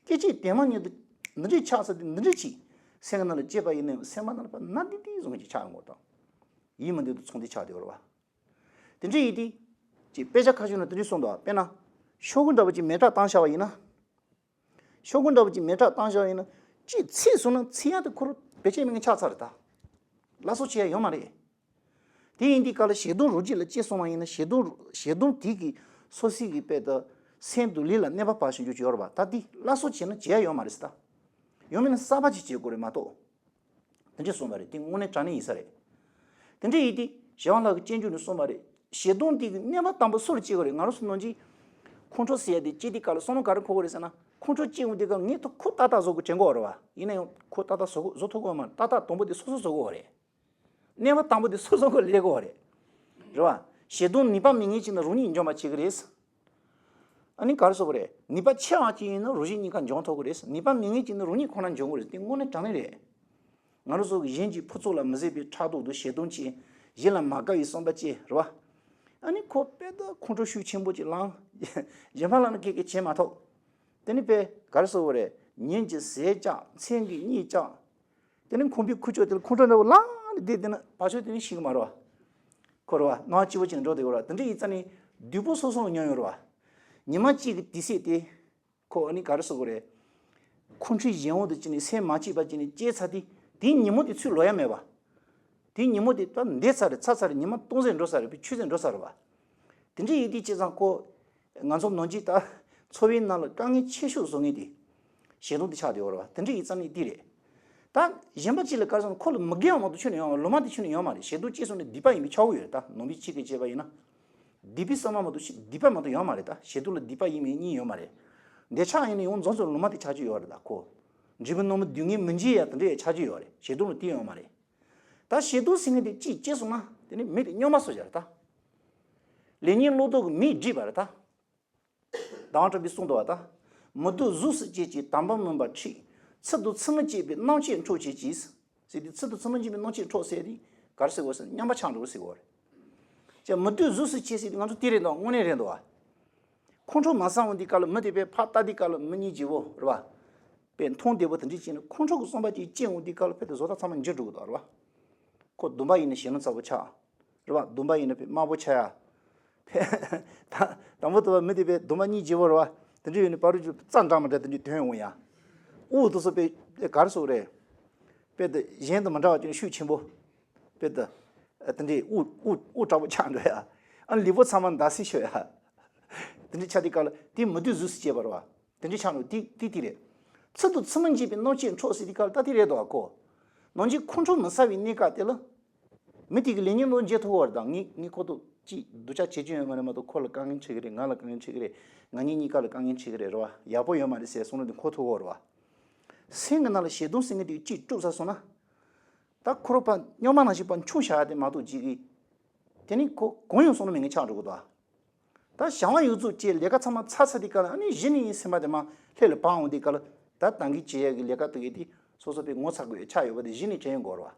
སྐད་ཅིག་དེ་མ་ཉིད་དུ། འདི་འདྲའི་ཆགས་ས་དེ་འདི་འདྲ་ཅིག་སེམས་ཀྱི་ནང་ལ་སྐྱེས་པ་ཡིན་ན་སེམས་པ་ནང་ལ་ཕར་ན་འདི་འདི་བཟུང་གི་ཆགས་ཡོང་གི་འདུག་ཡིད་མི་བདེ་དུ་ཚོར་འདུ་ཆགས་བསྡད་ཡོད་རེད་བ། དེ་འདྲ་ཡིན་དུས། ཅིག་དཔེ་ཆ་ཁ་ཤས་ནང་དེ་འདྲ་གསུངས་འདུག་དཔེར་ན། ཤོག་གུ་འདྲ་པོ་ཅིག་མེ་སྲེག་བཏང་བཞག་པ་ཡིན་ན། ཤོག་གུ་འདྲ་པོ་ཅིག་མེ་སྲེག་བཏང་བཞག་པ་ཡིན་ན། ཅིག་ཚིག་སོང་ན་ཚིག་ཡག་དེ་ཁོ་རང་བེད་སྤྱོད་མེད་མཁན་ཆགས་ཚར་རེད་ད། སླར་གསོ་བྱེད་ཡ་ཡོད་མ་རེད། དེ་ཡིན་དུས་སྐབས་ལ་ཞེ་སྡང་རོ་གཅིག་ལ་སྐྱེས་སོང་བ་ཡིན་ན། ཞེ་སྡང་ཞེ་སྡང་དེ་གིས་སོ་སོའི་གི་དཔེ་དང་། སེམས་དང་ལུས་ལ་གནོད་པ་བབས་བཞིན་རྒྱུ་ཅིག་ཡོད་རེད་པ། ད་དེ་སླར་གསོ་བྱེད་ན་བྱེད་ཡ་ཡོད་མ་རེད་ཟེར་ད། ཡང་མིན་ན་གསར་པ་ཅིག་བྱེད་དགོས་རེད་མ་གཏོགས། དེ་འདྲ་གསུངས་པ་རེད། དེ་དངོས་གནས་དྲང་གནས་ཡིན་ས་རེད། དེ་འདྲ་ཡིན་དུས་ཞི་བ་ལྷ་གི་སྤྱོད་འཇུག་ནས་གསུངས་པ་རེད། ཞེ་སྡང་དེ་གི་གནོད་པ་དང་པོ་སུ་ལ་སྐྱེལ་དགོས་རེད། ང་རང་ཚོ་ནང་བཞིན། ཁོང་ཁྲོ་ཟེར་ཡ་དེ་སྐྱེས་དུས་སྐབས་ལ་བསམ་བློ་ག་རེ་འཁོར་དགོས་རེད་ཟེར་ན། ཁོང་ཁྲོ་སྐྱེས་འོང་དུས་སྐབས་ངས་ཐོག་ཁོ་ཏག་ཏག་བཟོ་དགོས་དྲན་གྱི་ཡོད་རེད་བ། ཡིན་ན་ཡང་ཁོ་ཏག་ཏག་བཟོ་དགོས་བཟོ་ཐུབ་ཀྱི་ཡོད་མ་རེད། ཏག་ཏག་དང་པོ་དེ་སོ་སོ་བཟོ་དགོས་རེད། གནོད་པ་དང་པོ་དེ་སོ་སོ་སྒང་ལ་སླེབས་དགོས་རེད། རེད་བ། ཞེ་སྡང་ནུས་པ་མེད་མཁན་ཅིག་ན་རང་ཉིད་འཇོམས་པ་བྱེད་ཀྱི་རེད། ཨ་ནི་ག་རེ་ཟེར་དགོས་རེད། ནུས་པ་ཆེ་བ་ཅིག་ཡིན་ན་རང་བཞིན་གཉིས་ཀ་འཇོམས་ཐུབ་ཀྱི་རེད། ནུས་པ་མེད་མཁན་ཅིག་ན་རང་ཉིད་ཁོ་ན་འཇོམས་དགོས་རེད། དེ་དངོས་གནས་དྲང་གནས་རེད། ང་རང་ཚོ་གི་གཞན་གྱི་ཕུན་ཚོགས་ལ་མི་བཟོད་པའི་ཕྲག་དོག་དང་ཞེ་སྡང་སྐྱེ། གཞན་ལ་མ་དགའ་བའི་བསམ་པ་སྐྱེ། རེད་བ། ཨ་ནི་ཁོ་དཔེ་ད་ཁོང་ཁྲོ་ཤུགས་ཆེན་པོ་ཅིག་ལངས། གཞན་ཕན་ལ་ནི་ཁེ་ཁེ་བྱེད་མ་ཐུབ། དེ་ནི་དཔེ་ག་རེ་ཟེར་དགོས་རེད། ཉིན་གྱི་ཟས་བཅག་མཚན་གྱི་གཉིད་བཅག་དེ་ནི་ཁོང་པའི་ཁུ་ཚུར་དེ་ལ་ཁོང་ཁྲོ་འདྲ་བོ་ལངས་ནས་བསྡད་དེ་ན་བར་ཆད་དེ་ནི་ཤི་གི་མ་རེད་བ། ཁོ་རེད་བ། སྣང་བ་སྐྱིད་པོ་བྱས་ནས་འགྲོ་བསྡད་ཡོད་རེད་བ། དེ་འདྲ་ཡིན་ཙང་ནི་སྡུག་པོ་སོ་སོ་ལ་མྱོང་ཡོད་རེད་བ། ཉི་མ་གཅིག་གི་དུས་ཚོད་དེ། ཁོ་ཨ་ནི་ག་རེ་ཟེར་དགོས་རེད། ཁོང་ཁྲོའི་གཞན་དབང་དུ་བྱས་ནས་སེམས་མ་སྐྱིད་པ་བྱས་ནས་སྐྱེས་ཚར་དུས། དེའི་ཉིན་མོ་དེ་ཚུར་ལོག་ཡ་མེད་པ། དེའི་ཉིན་མོ་དེ་ད་འདས་ཚར་རེད། ཚར་ཚར་རེད། ཉི་མ་སྟོང་ཟད་འགྲོ་ཚར་རེད། ཆུད་ཟད་འགྲོ་ཚར་རེད་བ། དེ་འདྲ་ཡིན་དུས་བྱས་ཙང་ཁོ། ང་ཚོ་ནང་བཞིན་ད་འཚོ་བའི་ནང་ལ་དཀའ་ངལ་ཆེ་ཤོས་བཟོ་མཁན་དེ་ཞེ་སྡང་དེ་ཆགས་བསྡད་ཡོད་རེད་བ། དེ་འདྲ་ཡིན་ཙང་ནི་དེ་རེད། ད་གཞན་པ་གཅིག་ལ་ག་རེ་ཟེར་ན་ཁོ་ལ་མི་དགེ་བ་མ་གཏོགས་ཁྱོན་ནས་ཡོང་མ་རེད། ལོ་མ་དེ་ཁྱོན་ནས་ཡོང་མ་རེད། ཞེ་སྡང་སྐྱེས་སོང་ནས་སྡིག་པ་ཡིན་པས་ཆགས་ཀྱི་ཡོད་རེད། ད་ནང་པའི་ཆོས་ཀྱི་བྱས་པ་ཡིན་ན། སྡིག་པའི་བསམ་པ་མ་གཏོགས་ཤི་སྡིག་པ་མ་གཏོགས་ཡོང་མ་རེད། ད་ཞེ་སྡང་ལ་སྡིག་པ་ཡིན་མིན་གཉིས་ཡོད་མ་རེད། འདོད་ཆགས་ཡིན་ན་ཡང་མགྱོགས་མགྱོགས་ལོ་མ་དེ་ཆགས་ཀྱི་ཡོད་རེད། ད་ཁོ། འབྲས་བུ་རྣམ་སྨིན་སྡུག་བསྔལ་མི་འཇིགས་ཡ་དེ་འདྲ་ཡ་ཆགས་ཀྱི་ཡོད་རེད། ཞེ་སྡང་ལ་དེ་ཡོད་མ་རེད། ད་ཞེ་སྡང་ཟེར་མཁན་དེ་གཅིག་སྐྱེས་སོང་ན་དེ་ནི་མི་དེ་རྙོག་མ་བཟོ་བྱ་རེད་ད། ལས་ངན་བློ་ལྡོག་གི་མིས་བསྒྲིབས་པ་རེད་ད། ཟླ་བ་གྲགས་པས་གསུངས་འདུག་བ་ད། མི་སྡུག་གཟུགས་སུ་སྐྱེས་ཀྱི་དམ་པ་མུན་པ་འཁྲིགས། ཚུལ་དང་ཚུལ་མིན་སྐྱེས་པའི་སྣང་མཆེད་འཕྲོག་བྱེད་ཅིང་། ཟེར་དུས་ཚུལ་དང་ཚུལ་མིན་སྐྱེས་པའི་སྣང་མཆེད་འཕྲོག་ཟེར་དུས་ག་རེ་ཟེར་དགོས་ཟེར་ན་རྔན་པ་ཆག་འགྲོ་ཟེར་དགོས་རེད། ཅེས་མི་སྡུག་གཟུགས་སུ་སྐྱེས་ཟེར་དུས་ང་ཚོ་དེ་རེད་འདུག་དངོས་གནས་རེད་འདུག་བ། ཁོང་ཁྲོ་མ་ཟ་འོང་དུས་སྐབས་ལ་མི་དེ་དཔེ་ཕར་ལྟ་དུས་སྐབས་ལ་མི་གཉིས་བརྗེ་བོ་རེད་བ། དཔེ་མཐོང་བདེ་བོ་དེ་འདྲ་བྱས་ནས་ཁོང་ཁྲོ་གི་བསམ་པ་ཅིག་སྐྱེ་འོང་དུས་སྐབས་ལ་དཔེ་དེ་བཟོ་ལྟ་ཚང་མ་འགྱུར་འགྲོ་གི་འདུག་རེད་བ། ཁོ་སྡོམ་པ་ཡིན་ན་ཞེ་སྡང་ཚ་པོ་ཆགས། རེད་བ། སྡོམ་པ་ཡིན་ན་དཔེ་དམར་པོ་ཆགས་ཡ། དཔེ་ད་དང་པོ་དུ་བ་མི་དེ་དཔེ་སྡོམ་པ་གཉིས་བརྗེ་བོ་རེད་བ། དེ་འདྲ་ཡོད་ནས་པ་རུ་ཅུ་རྩ་འདྲ་མི་འདྲ་དེ་འདྲ་ཐོན་འོང་ཡ། དབུགས་དུ་སོ་དཔེ་ག་རེ་ཟེར་དགོས་རེད། དཔེ་དེ་གཞན་དང་མི་འདྲ་བ་ཅན་ཤུགས་ཆེན་པོ། དཔེ་དེ། དེ་འདྲའི་དབུགས་དབུགས་དབུགས་དྲག་པོ་ཆགས་འགྲོ་ཡ། ཨ་ལུས་པོ་ཚང་མ་འདར་སིག་ཤོར་ཡ། དེ་འདྲ་ཆགས་དུས་སྐབས་ལ་དེ་མི་སྡུག་གཟུགས་སུ་སྐྱེས་པ་རེད་བ། དེ་འདྲ་ཆགས་འགྲོ་དེ་དེ་དེ་རེད། ཚུལ་དང་ཚུལ་མིན་སྐྱེས་པའི་སྣང་མཆེད་འཕྲོག་ཟེར་དུས་སྐབས་ལ་ད་དེ་རེད་དོ་ཨ་ཁོ། ནང་བཞིན་ཁོང་ཁྲོ་མི་ཟ་བའི་གནས་སྐབས་དེ་ལ། མི་དེ་གི་ལས་ངན་བློ་འཇལ་ཐུབ་པ་རེད་ད། ངས་ངས་ཁོ་ཐོག་ཅིག་སྡུག་ཅག་བྱེད་རྒྱུ་ཡོད་མ་རེད་མ་གཏོགས་ཁོ་ལ་དཀའ་ངལ་འཕྲད་ཀྱི་རེད། ང་ལ་དཀའ་ངལ་འཕྲད་ཀྱི་རེད། ང་གཉིས་གཉིས་ཀ་ལ་དཀའ་ངལ་འཕྲད་ཀྱི་རེད་རེད་བ། ཡག་པོ་ཡོད་མ་རེད་ཟེར་བསམ་བློ་དེ་འཁོར་ཐུབ་པ་རེད་བ། སེམས་ཀྱི་ནང་ལ་ཞེ་སྡང་ཟེར་མཁན་དེ་གཅིག་དཀྲུགས་ཚར་སོང་ན། ད་ཁོ་རང་པ་རྙོག་མ་ནང་བཞིན་པ་འཁྱོངས་བཞག་ཡ་དེ་མ་གཏོགས་ཅིག་གིས། དེ་ནི་ཁོ་གང་ཡང་བསམ་བློ་མེད་མཁན་ཆགས་འགྲོ་གི་འདུག་ཨ། ད་བྱ་བ་ཡོད་ཚུལ་བཅས་ལས་ཀ་ཚང་མ་ཚར་ཚར་དུས་སྐབས་ལ་ཨ་ནི་གཞི་ནས་སེམས་པ་དེ་མར་ལྷོད་ལ་བབས་འོང་དུས་སྐབས་ལ་ད་ད་གིན་བྱེད་ཡ་གི་ལས་ཀ་དེ་གི་དེ་ སོ་སོ་པའི་ངོ་ཚ་དགོས་ཡ་ཆགས་ཡོད་པ་དེ་གཞི་ནས་དྲན་དགོས་རེད་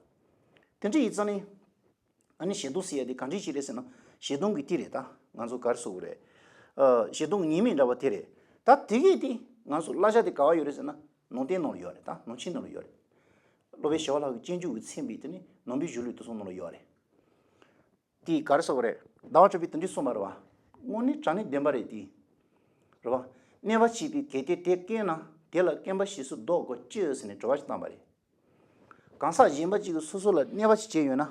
བ། དེ་འདྲ་ཡིན་ཙང་ནི། ཨ་ནི་ཞེ་སྡང་ཟེར་ཡ་དེ་གང་འདྲ་ཞིག་རེད་ཟེར་ན། ཞེ་སྡང་གི་དེ་རེད་ད། ང་ཚོ་ག་རེ་ཟེར་དགོས་རེད། ཨ། ཞེ་སྡང་གི་ཉེས་དམིགས་འདྲ་བ་དེ་རེད། ད་དེ་གས་དེ་ང་ཚོ་བསླབ་བྱ་དེ་ག་བ་ཡོད་རེད་ཟེར་ན། ནང་བསྟན་ནང་ལ་ཡོད་རེད་ད། ནང་ཆོས་ནང་ལ་ཡོད་རེད། སློབ་དཔོན་ཞི་བ་ལྷ་གི་སྤྱོད་འཇུག་གི་ཚན་པའི་དེ་ནི་ནང་པའི་གཞུང་ལུགས་དེ་ཚོ་ནང་ལ་ཡོད་རེད། དེ་ག་རེ་ཟེར་དགོས་རེད། ཟླ་བ་གྲགས་པས་དེ་འདྲ་གསུངས་པ་རེད་བ། དངོས་གནས་དྲང་གནས་བདེན་པ་རེད་དེ། རེད་བ། གནོད་པ་བྱེད་པའི་གལ་ཏེ་དེ་དཀོན་ན། དེ་ལ་དཀོན་པ་ཞེས་སུ་བཟློག་དགོས་ཅི་ཟེར་ནས་དྲི་བ་ཞིག་བཏང་པ་རེད། གང་ཟག་གཞན་པ་ཅིག་གིས་སོ་སོ་ལ་གནོད་པ་ཞིག་བྱས་ཡོད་ན།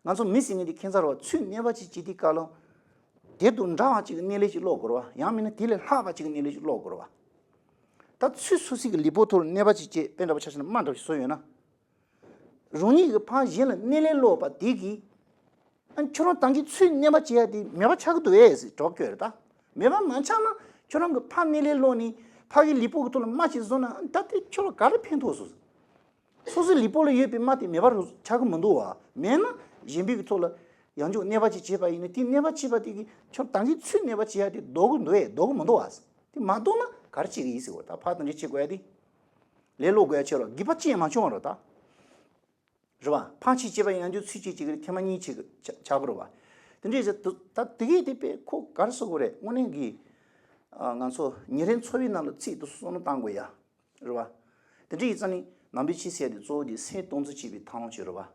ང་ཚོ་མི་ཟེར་མཁན་དེ་ཁྱད་མཚར་བ། ཚུར་གནོད་པ་ཅིག་བྱེད་དུས་སྐབས་ལ། དེ་དང་འདྲ་བ་ཅིག་གི་སྣེ་ལེན་ཅིག་སློག་དགོས་རེད་བ། ཡང་མིན་ན་དེ་ལས་ལྷག་པ་ཅིག་གི་སྣེ་ལེན་ཅིག་སློག་དགོས་རེད་བ། ད་ཚུར་སོ་སོ་གི་ལུས་པོ་ཐོག་ལ་གནོད་པ་ཅིག་བྱས། དཔེ་འདྲ་པོ་ཆ་བཞག་ན་རྨ་འདྲ་པོ་ཞིག་བཟོས་ཡོད་ན། རང་ཉིད་ཀྱིས་ཕར་གཞན་ལ་སྣེ་ལེན་སློག་པ་དེ་གིས། ཨ། ཁྱོད་རང་ད་གིན་ཚུར་གནོད་པ་བྱེད་ཡ་དེ་མེད་པ་ཆགས་ཀྱི་འདུག་གས་ཟེར་དྲི་བ་བཀོད་རེད་ད། མེད་པ་མ་ཆགས་ན་ཁྱོད་རང་གིས་ཕར་སྣེ་ལེན་སློག་ནས་ཕ་གི་ལུས་པོ་གི་ཐོག་ལ་རྨ་ཅིག་བཟོས་ན། ད་དེ་ཁྱོད་ལ་ག་རེ་ཕན་ཐོགས་སོང་། སོ་སོའི་ལུས་པོ་ལ་ཡོད་པའི་རྨ་དེ་མེད་པ་རུ་ཆགས་ཀྱི་མི་འདུག་བ། མེད་ན་གཞན་པའི་གི་ཐོག་ལ་ཡང་བསྐྱར་གནོད་པ་ཅིག་བྱས་པ་ཡིན་ན། དེ་གནོད་པ་བྱས་པ་དེ་གིས་ཁྱོད་ད་གིན་ཚུར་གནོད་པ་བྱེད་ཡ་དེ་ལྡོག་གི་འདུག་གས། ལྡོག་གི་མི་འདུག་བ། དེ་མ་ལྡོག་ན་ག་རེ་བྱེད་ཀྱི་ཡིན་ཟེར་བ། ད་ཕར་དང་འདྲ་བྱེད་དགོས་ཡ་དེ། ལས་སློག་དགོས་ཡ་ཆེ་རོ། སྒྱིད་པ་ཅི་ཡང་མ་བྱུང་བ་རོ་ད། རེད་བ། ཕར་ཅིག་བྱས་པ་ཡང་བསྐྱར་ཚུར་ཅིག་བྱེད་ཀྱི་རེད། ཐེངས་མ་གཉིས་བྱེད་ཀྱི་ཆགས་ཆགས་ཀྱི་རེད་བ། དེ་འདྲ་ཡིན་ཙང་ད་དེ་གས་དེ་དཔེ་ཁོ་ག་རེ་ཟེར་དགོས་རེད། དངོས་གནས་ཀྱི། ཨ། ང་ཚོ་ཉིན་རེའི་འཚོ་བའི་ནང་ལ་ཚིག་ཏུ་བསམ་བློ་བཏང་དགོས་ཡ། རེད་བ། དེ་འདྲ་ཡིན་ཙང་ནི་ནང་པའི་ཆོས་ཟེར་ཡ་དེ་གཙོ་བོ་དེ་སེམས་སྟོང་ཚུལ་བྱེད་པའི་ཐབས་ལམ་ཅིག་རེད་བ།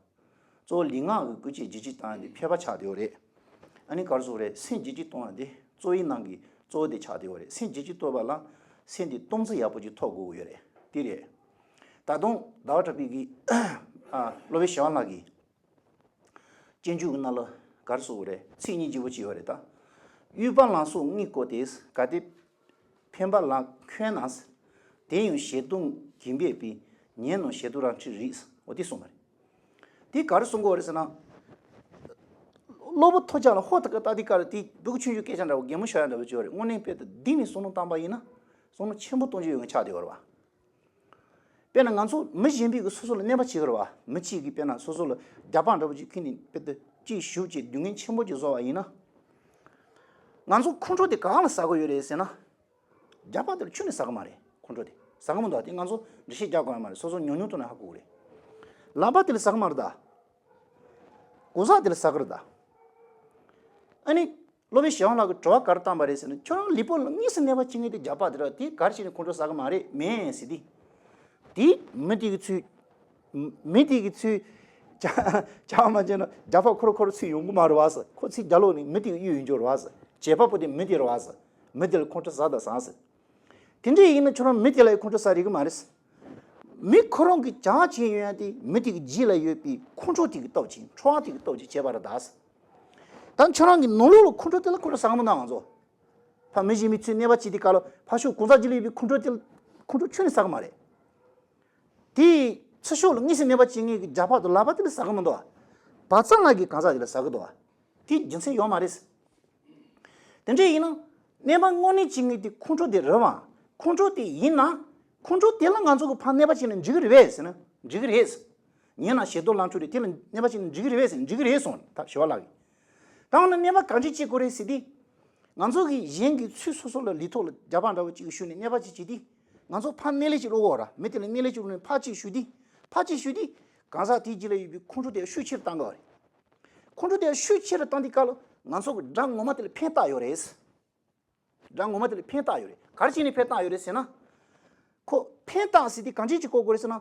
གཙོ་བོ་ལུས་ངག་གི་སྐུལ་བྱེད་བརྗེ་བྱེད་བཏང་ཡ་དེ་ཕལ་པ་ཆགས་བསྡད་ཡོད་རེད། ཨ་ནི་ག་རེ་ཟེར་དགོས་རེད། སེམས་བརྗེ་བྱེད་གཏོང་ཡ་དེ་རྩ་བའི་ནང་གི་གཙོ་བོ་དེ་ཆགས་བསྡད་ཡོད་རེད། སེམས་བརྗེ་བྱེད་གཏོང་བ་ལ་སེམས་དེ་སྟོང་ཚུལ་ཡག་པོ་ཅིག་ཐོབ་དགོས་ཀྱི་ཡོད་རེད། དེ་རེད། ད་དུང་ཟླ་བ་གྲགས་པའི་གི། ཨ། སློབ་དཔོན་ཞི་བ་ལྷ་གི་སྤྱོད་འཇུག་གི་ནང་ལ་ག་རེ་ཟེར་དགོས་རེད། ཚིག་སྙིང་རྗེ་པོ་ཅིག་ཡོད་རེད་ད། དབུལ་བ་ལ་སོགས་དངུལ་དཀོར་ཏེ། གལ་ཏེ་ཕན་པ་ལ་མཁོ་ན། དེ་ཡང་ཞེ་སྡང་གིས་འབད་པས། ཉོས་ན་ཞེ་སྡང་རང་འཁྲི་རིགས། འོ་དེ་གསུངས་པ་རེད། དེ་ག་རེ་གསུང་གི་ཡོད་རེད་ཟེར་ན། གློ་བུར་ཐོལ་རྒྱག་ལ་ཧོ་ཐག་གི་ལྟ་དུས་སྐབས་ལ་དེ་སྤུ་གུ་ཆུང་ཆུང་སྐད་ཆ་འདྲ་བོ་གད་མོ་ཤོར་ཡ་འདྲ་བོ་ཅིག་ཡོད་རེད། དངོས་གནས་དཔེ་དེ་གཏིང་ནས་བསམ་བློ་བཏང་པ་ཡིན་ན་བསམ་བློ་ཆེན་པོ་གཏོང་རྒྱུ་ཡོད་མཁན་ཆགས་བསྡད་ཡོད་རེད་བ། དཔེར་ན་ང་ཚོ་མི་གཞན་པས་ཀྱིས་སོ་སོ་ལ་གནོད་པ་བྱེད་ཀྱི་རེད་བ། མི་གཅིག་གིས་དཔེར་ན་སོ་སོ་ལ་རྒྱབ་ལྤགས་འདྲ་བོ་ཅིག་འཁྱེར་ནས་དཔེ་དེ་ཅིག་གཞུས་བྱས་སྡུག་བསྔལ་ཆེན་པོ་ཅིག་བཟོས་པ་ཡིན་ན། ང་ཚོ་ཁོང་ཁྲོ་དེ་གང་ལ་ཟ་གི་ཡོད་རེད་ཟེར་ན། རྒྱབ་ལྤགས་དེ་ལ་ཁྱོན་ནས་ཟ་གི་མ་རེད། ཁོང་ཁྲོ་དེ་ཟ་གི་མི་འདུག་དེ་ང་ཚོ་འགྲེལ་བཤད་རྒྱག་དགོས་ཡ་མ་རེད། སོ་སོ་ཉུང་ཉུང་དུ་ནས་ཧ་གོ་གི་རེད། ལག་པ་དེ་ལ་ཟ་གི་མ་རེད་ད། གོ་ས་དེ་ལ་ཟ་གི་རེད་ད། ཨ་ནི། སློབ་དཔོན་ཞི་བ་ལྷ་གིས་དྲི་བ་ག་རེ་བཏང་པ་རེད་ཟེར་ན། ཁྱོད་རང་ལུས་པོ་ལ་དངོས་སུ་གནོད་པ་བྱེད་མཁན་དེ་རྒྱབ་ལྤགས་དེ་རེད། དེ་ག་རེ་བྱས་ནས་ཁོང་ཁྲོ་ཟ་གི་མ་རེད། མེད་ཟེར་དུས། དེ་མི་དེ་གི་ཚུལ། མི་དེ་གི་ཚུལ། བྱ་བྱ་བ་མ་བྱས་ན་རྒྱབ་ལྤགས་ཁོ་རང་ཁོ་རང་ཚུར་ཡོང་གི་མ་རེད་བ་ཟེར། ཁོ་ཚུར་རྒྱབ་ལོག་ནས་མི་དེ་གི་གཡུག་ཡོང་རྒྱུ་རེད་བ་ཟེར། བྱེད་པ་པོ་དེ་མི་དེ་རེད་བ་ཟེར། མི་དེ་ལ་ཁོང་ཁྲོ་ཟ་དང་ཟ་ཟེར། དེ་འདྲ་ཡིན་ན་ཁྱོད་རང་མི་དེ་ལ་ཡང་ཁོང་ཁྲོ་ཟ་རིགས་མ་རེད། མི་ཁོ་རང་གིས་བྱ་བ་བྱས་ཡོང་ཡ་དེ་མི་དེ་གི་རྗེས་ལ་ཡོད་པའི་ཁོང་ཁྲོ་དེ་གི་སྟོབས་ཀྱིས། ཁྲོ་བ་དེ་གི་སྟོབས་ཀྱིས་བྱས་པ་རེད་ད་ཟེར། ད་ཁྱོད་རང་གི་ནང་ལོགས་ལ་ཁོང་ཁྲོ་དེ་ལ་ཁོང་ཁྲོ་ཟ་གི་མི་འདུག་ང་ཚོ། ཕ་མི་གཞན་མའི་ཚུར་གནོད་པ་བྱེད་དུས་སྐབས་ལ་ཕར་ཕྱོགས་གང་ཟག་གཅིག་ལ་ཡོད་པའི་ཁོང་ཁྲོ་དེ་ལ་ཁོང་ཁྲོ་ཁྱོན་ནས་ཟ་གི་མ་རེད། དེ་ཚུར་ཕྱོགས་ལ་དངོས་སུ་གནོད་པ་བྱེད་མཁན་གྱི་རྒྱབ་ལྤགས་དང་ལག་པ་དེ་ལ་ཟ་གི་མི་འདུག་བ། བག་ཙ་ལག་གིས་གང་ཟག་དེ་ལ་ཟ་གི་འདུག་བ། དེ་རྒྱུ་མཚན་ཡོད་མ་རེད། དེ་འདྲ་ཡིན་ན། གནོད་པ་དངོས་གནས་བྱེད་མཁན་དེ་ཁོང་ཁྲོ་དེ་རེད་བ། ཁོང་ཁྲོ་དེ་ཡིན་ན། ཁོང་ཁྲོ་དེ་ལ་ང་ཚོ་གིས་ཕར་གནོད་པ་བྱས་ན་འགྲིག་གི་རེད་པས་ཟེར་ན། འགྲིག་གི་རེད། ཉོས་ན་ཞེ་སྡང་ལ་འཁྲི་རིགས། དེ་ལ་གནོད་པ་བྱས་ན་འགྲིག་གི་རེད་པས་ཟེར་ན། འགྲིག་གི་རེད་གསུངས། ད་ཞི་བ་ལྷ་གིས། ད་འོ་ན་གནོད་པ་ག་འདྲ་བྱེད་དགོས་རེད་ཟེར་དུས། ང་ཚོ་གིས་གཞན་གྱི་ཚུར་སོ་སོ་ལ་ལུས་ཐོག་ལ་རྒྱབ་ལྤགས་འདྲ་བོ་ཅིག་གཞུས་ནས་གནོད་པ་ཅིག་བྱེད་དུས། ང་ཚོ་ཕར་སྣེ་ལེན་ཅིག་སློག་དགོས་ར། མི་དེ་ལ་སྣེ་ལེན་ཅིག་སློག་ནས་ཕར་ཅིག་གཞུས་དུས། ཕར་ཅིག་གཞུས་དུས། གང་ཟག་དེའི་རྗེས་ལ་ཡོད་པའི་ཁོང་ཁྲོ་དེ་ཤུགས་ཆེ་རུ་བཏང་གི་རེད། ཁོང་ཁྲོ་དེ་ཤུགས་ཆེ་རུ་བཏང་དུས་སྐབས་ལ་ང་ཚོ་གི་དགྲ་ངོ་མ་དེ་ལ་ཕན་བཏགས་ཡོད་རེད། དགྲ་ངོ་མ་དེ་ལ་ཕན་བཏགས་ཡོད་རེད། ག་རེ་བྱས་ནས་ཕན་བཏགས་ཡོད་རེད་ཟེར་ན། ཁོ་ཕན་བཏགས་ཟེར་དུས་གང་ཅིའི་ཕྱིར་གོ་དགོས་རེད་ཟེར་ན།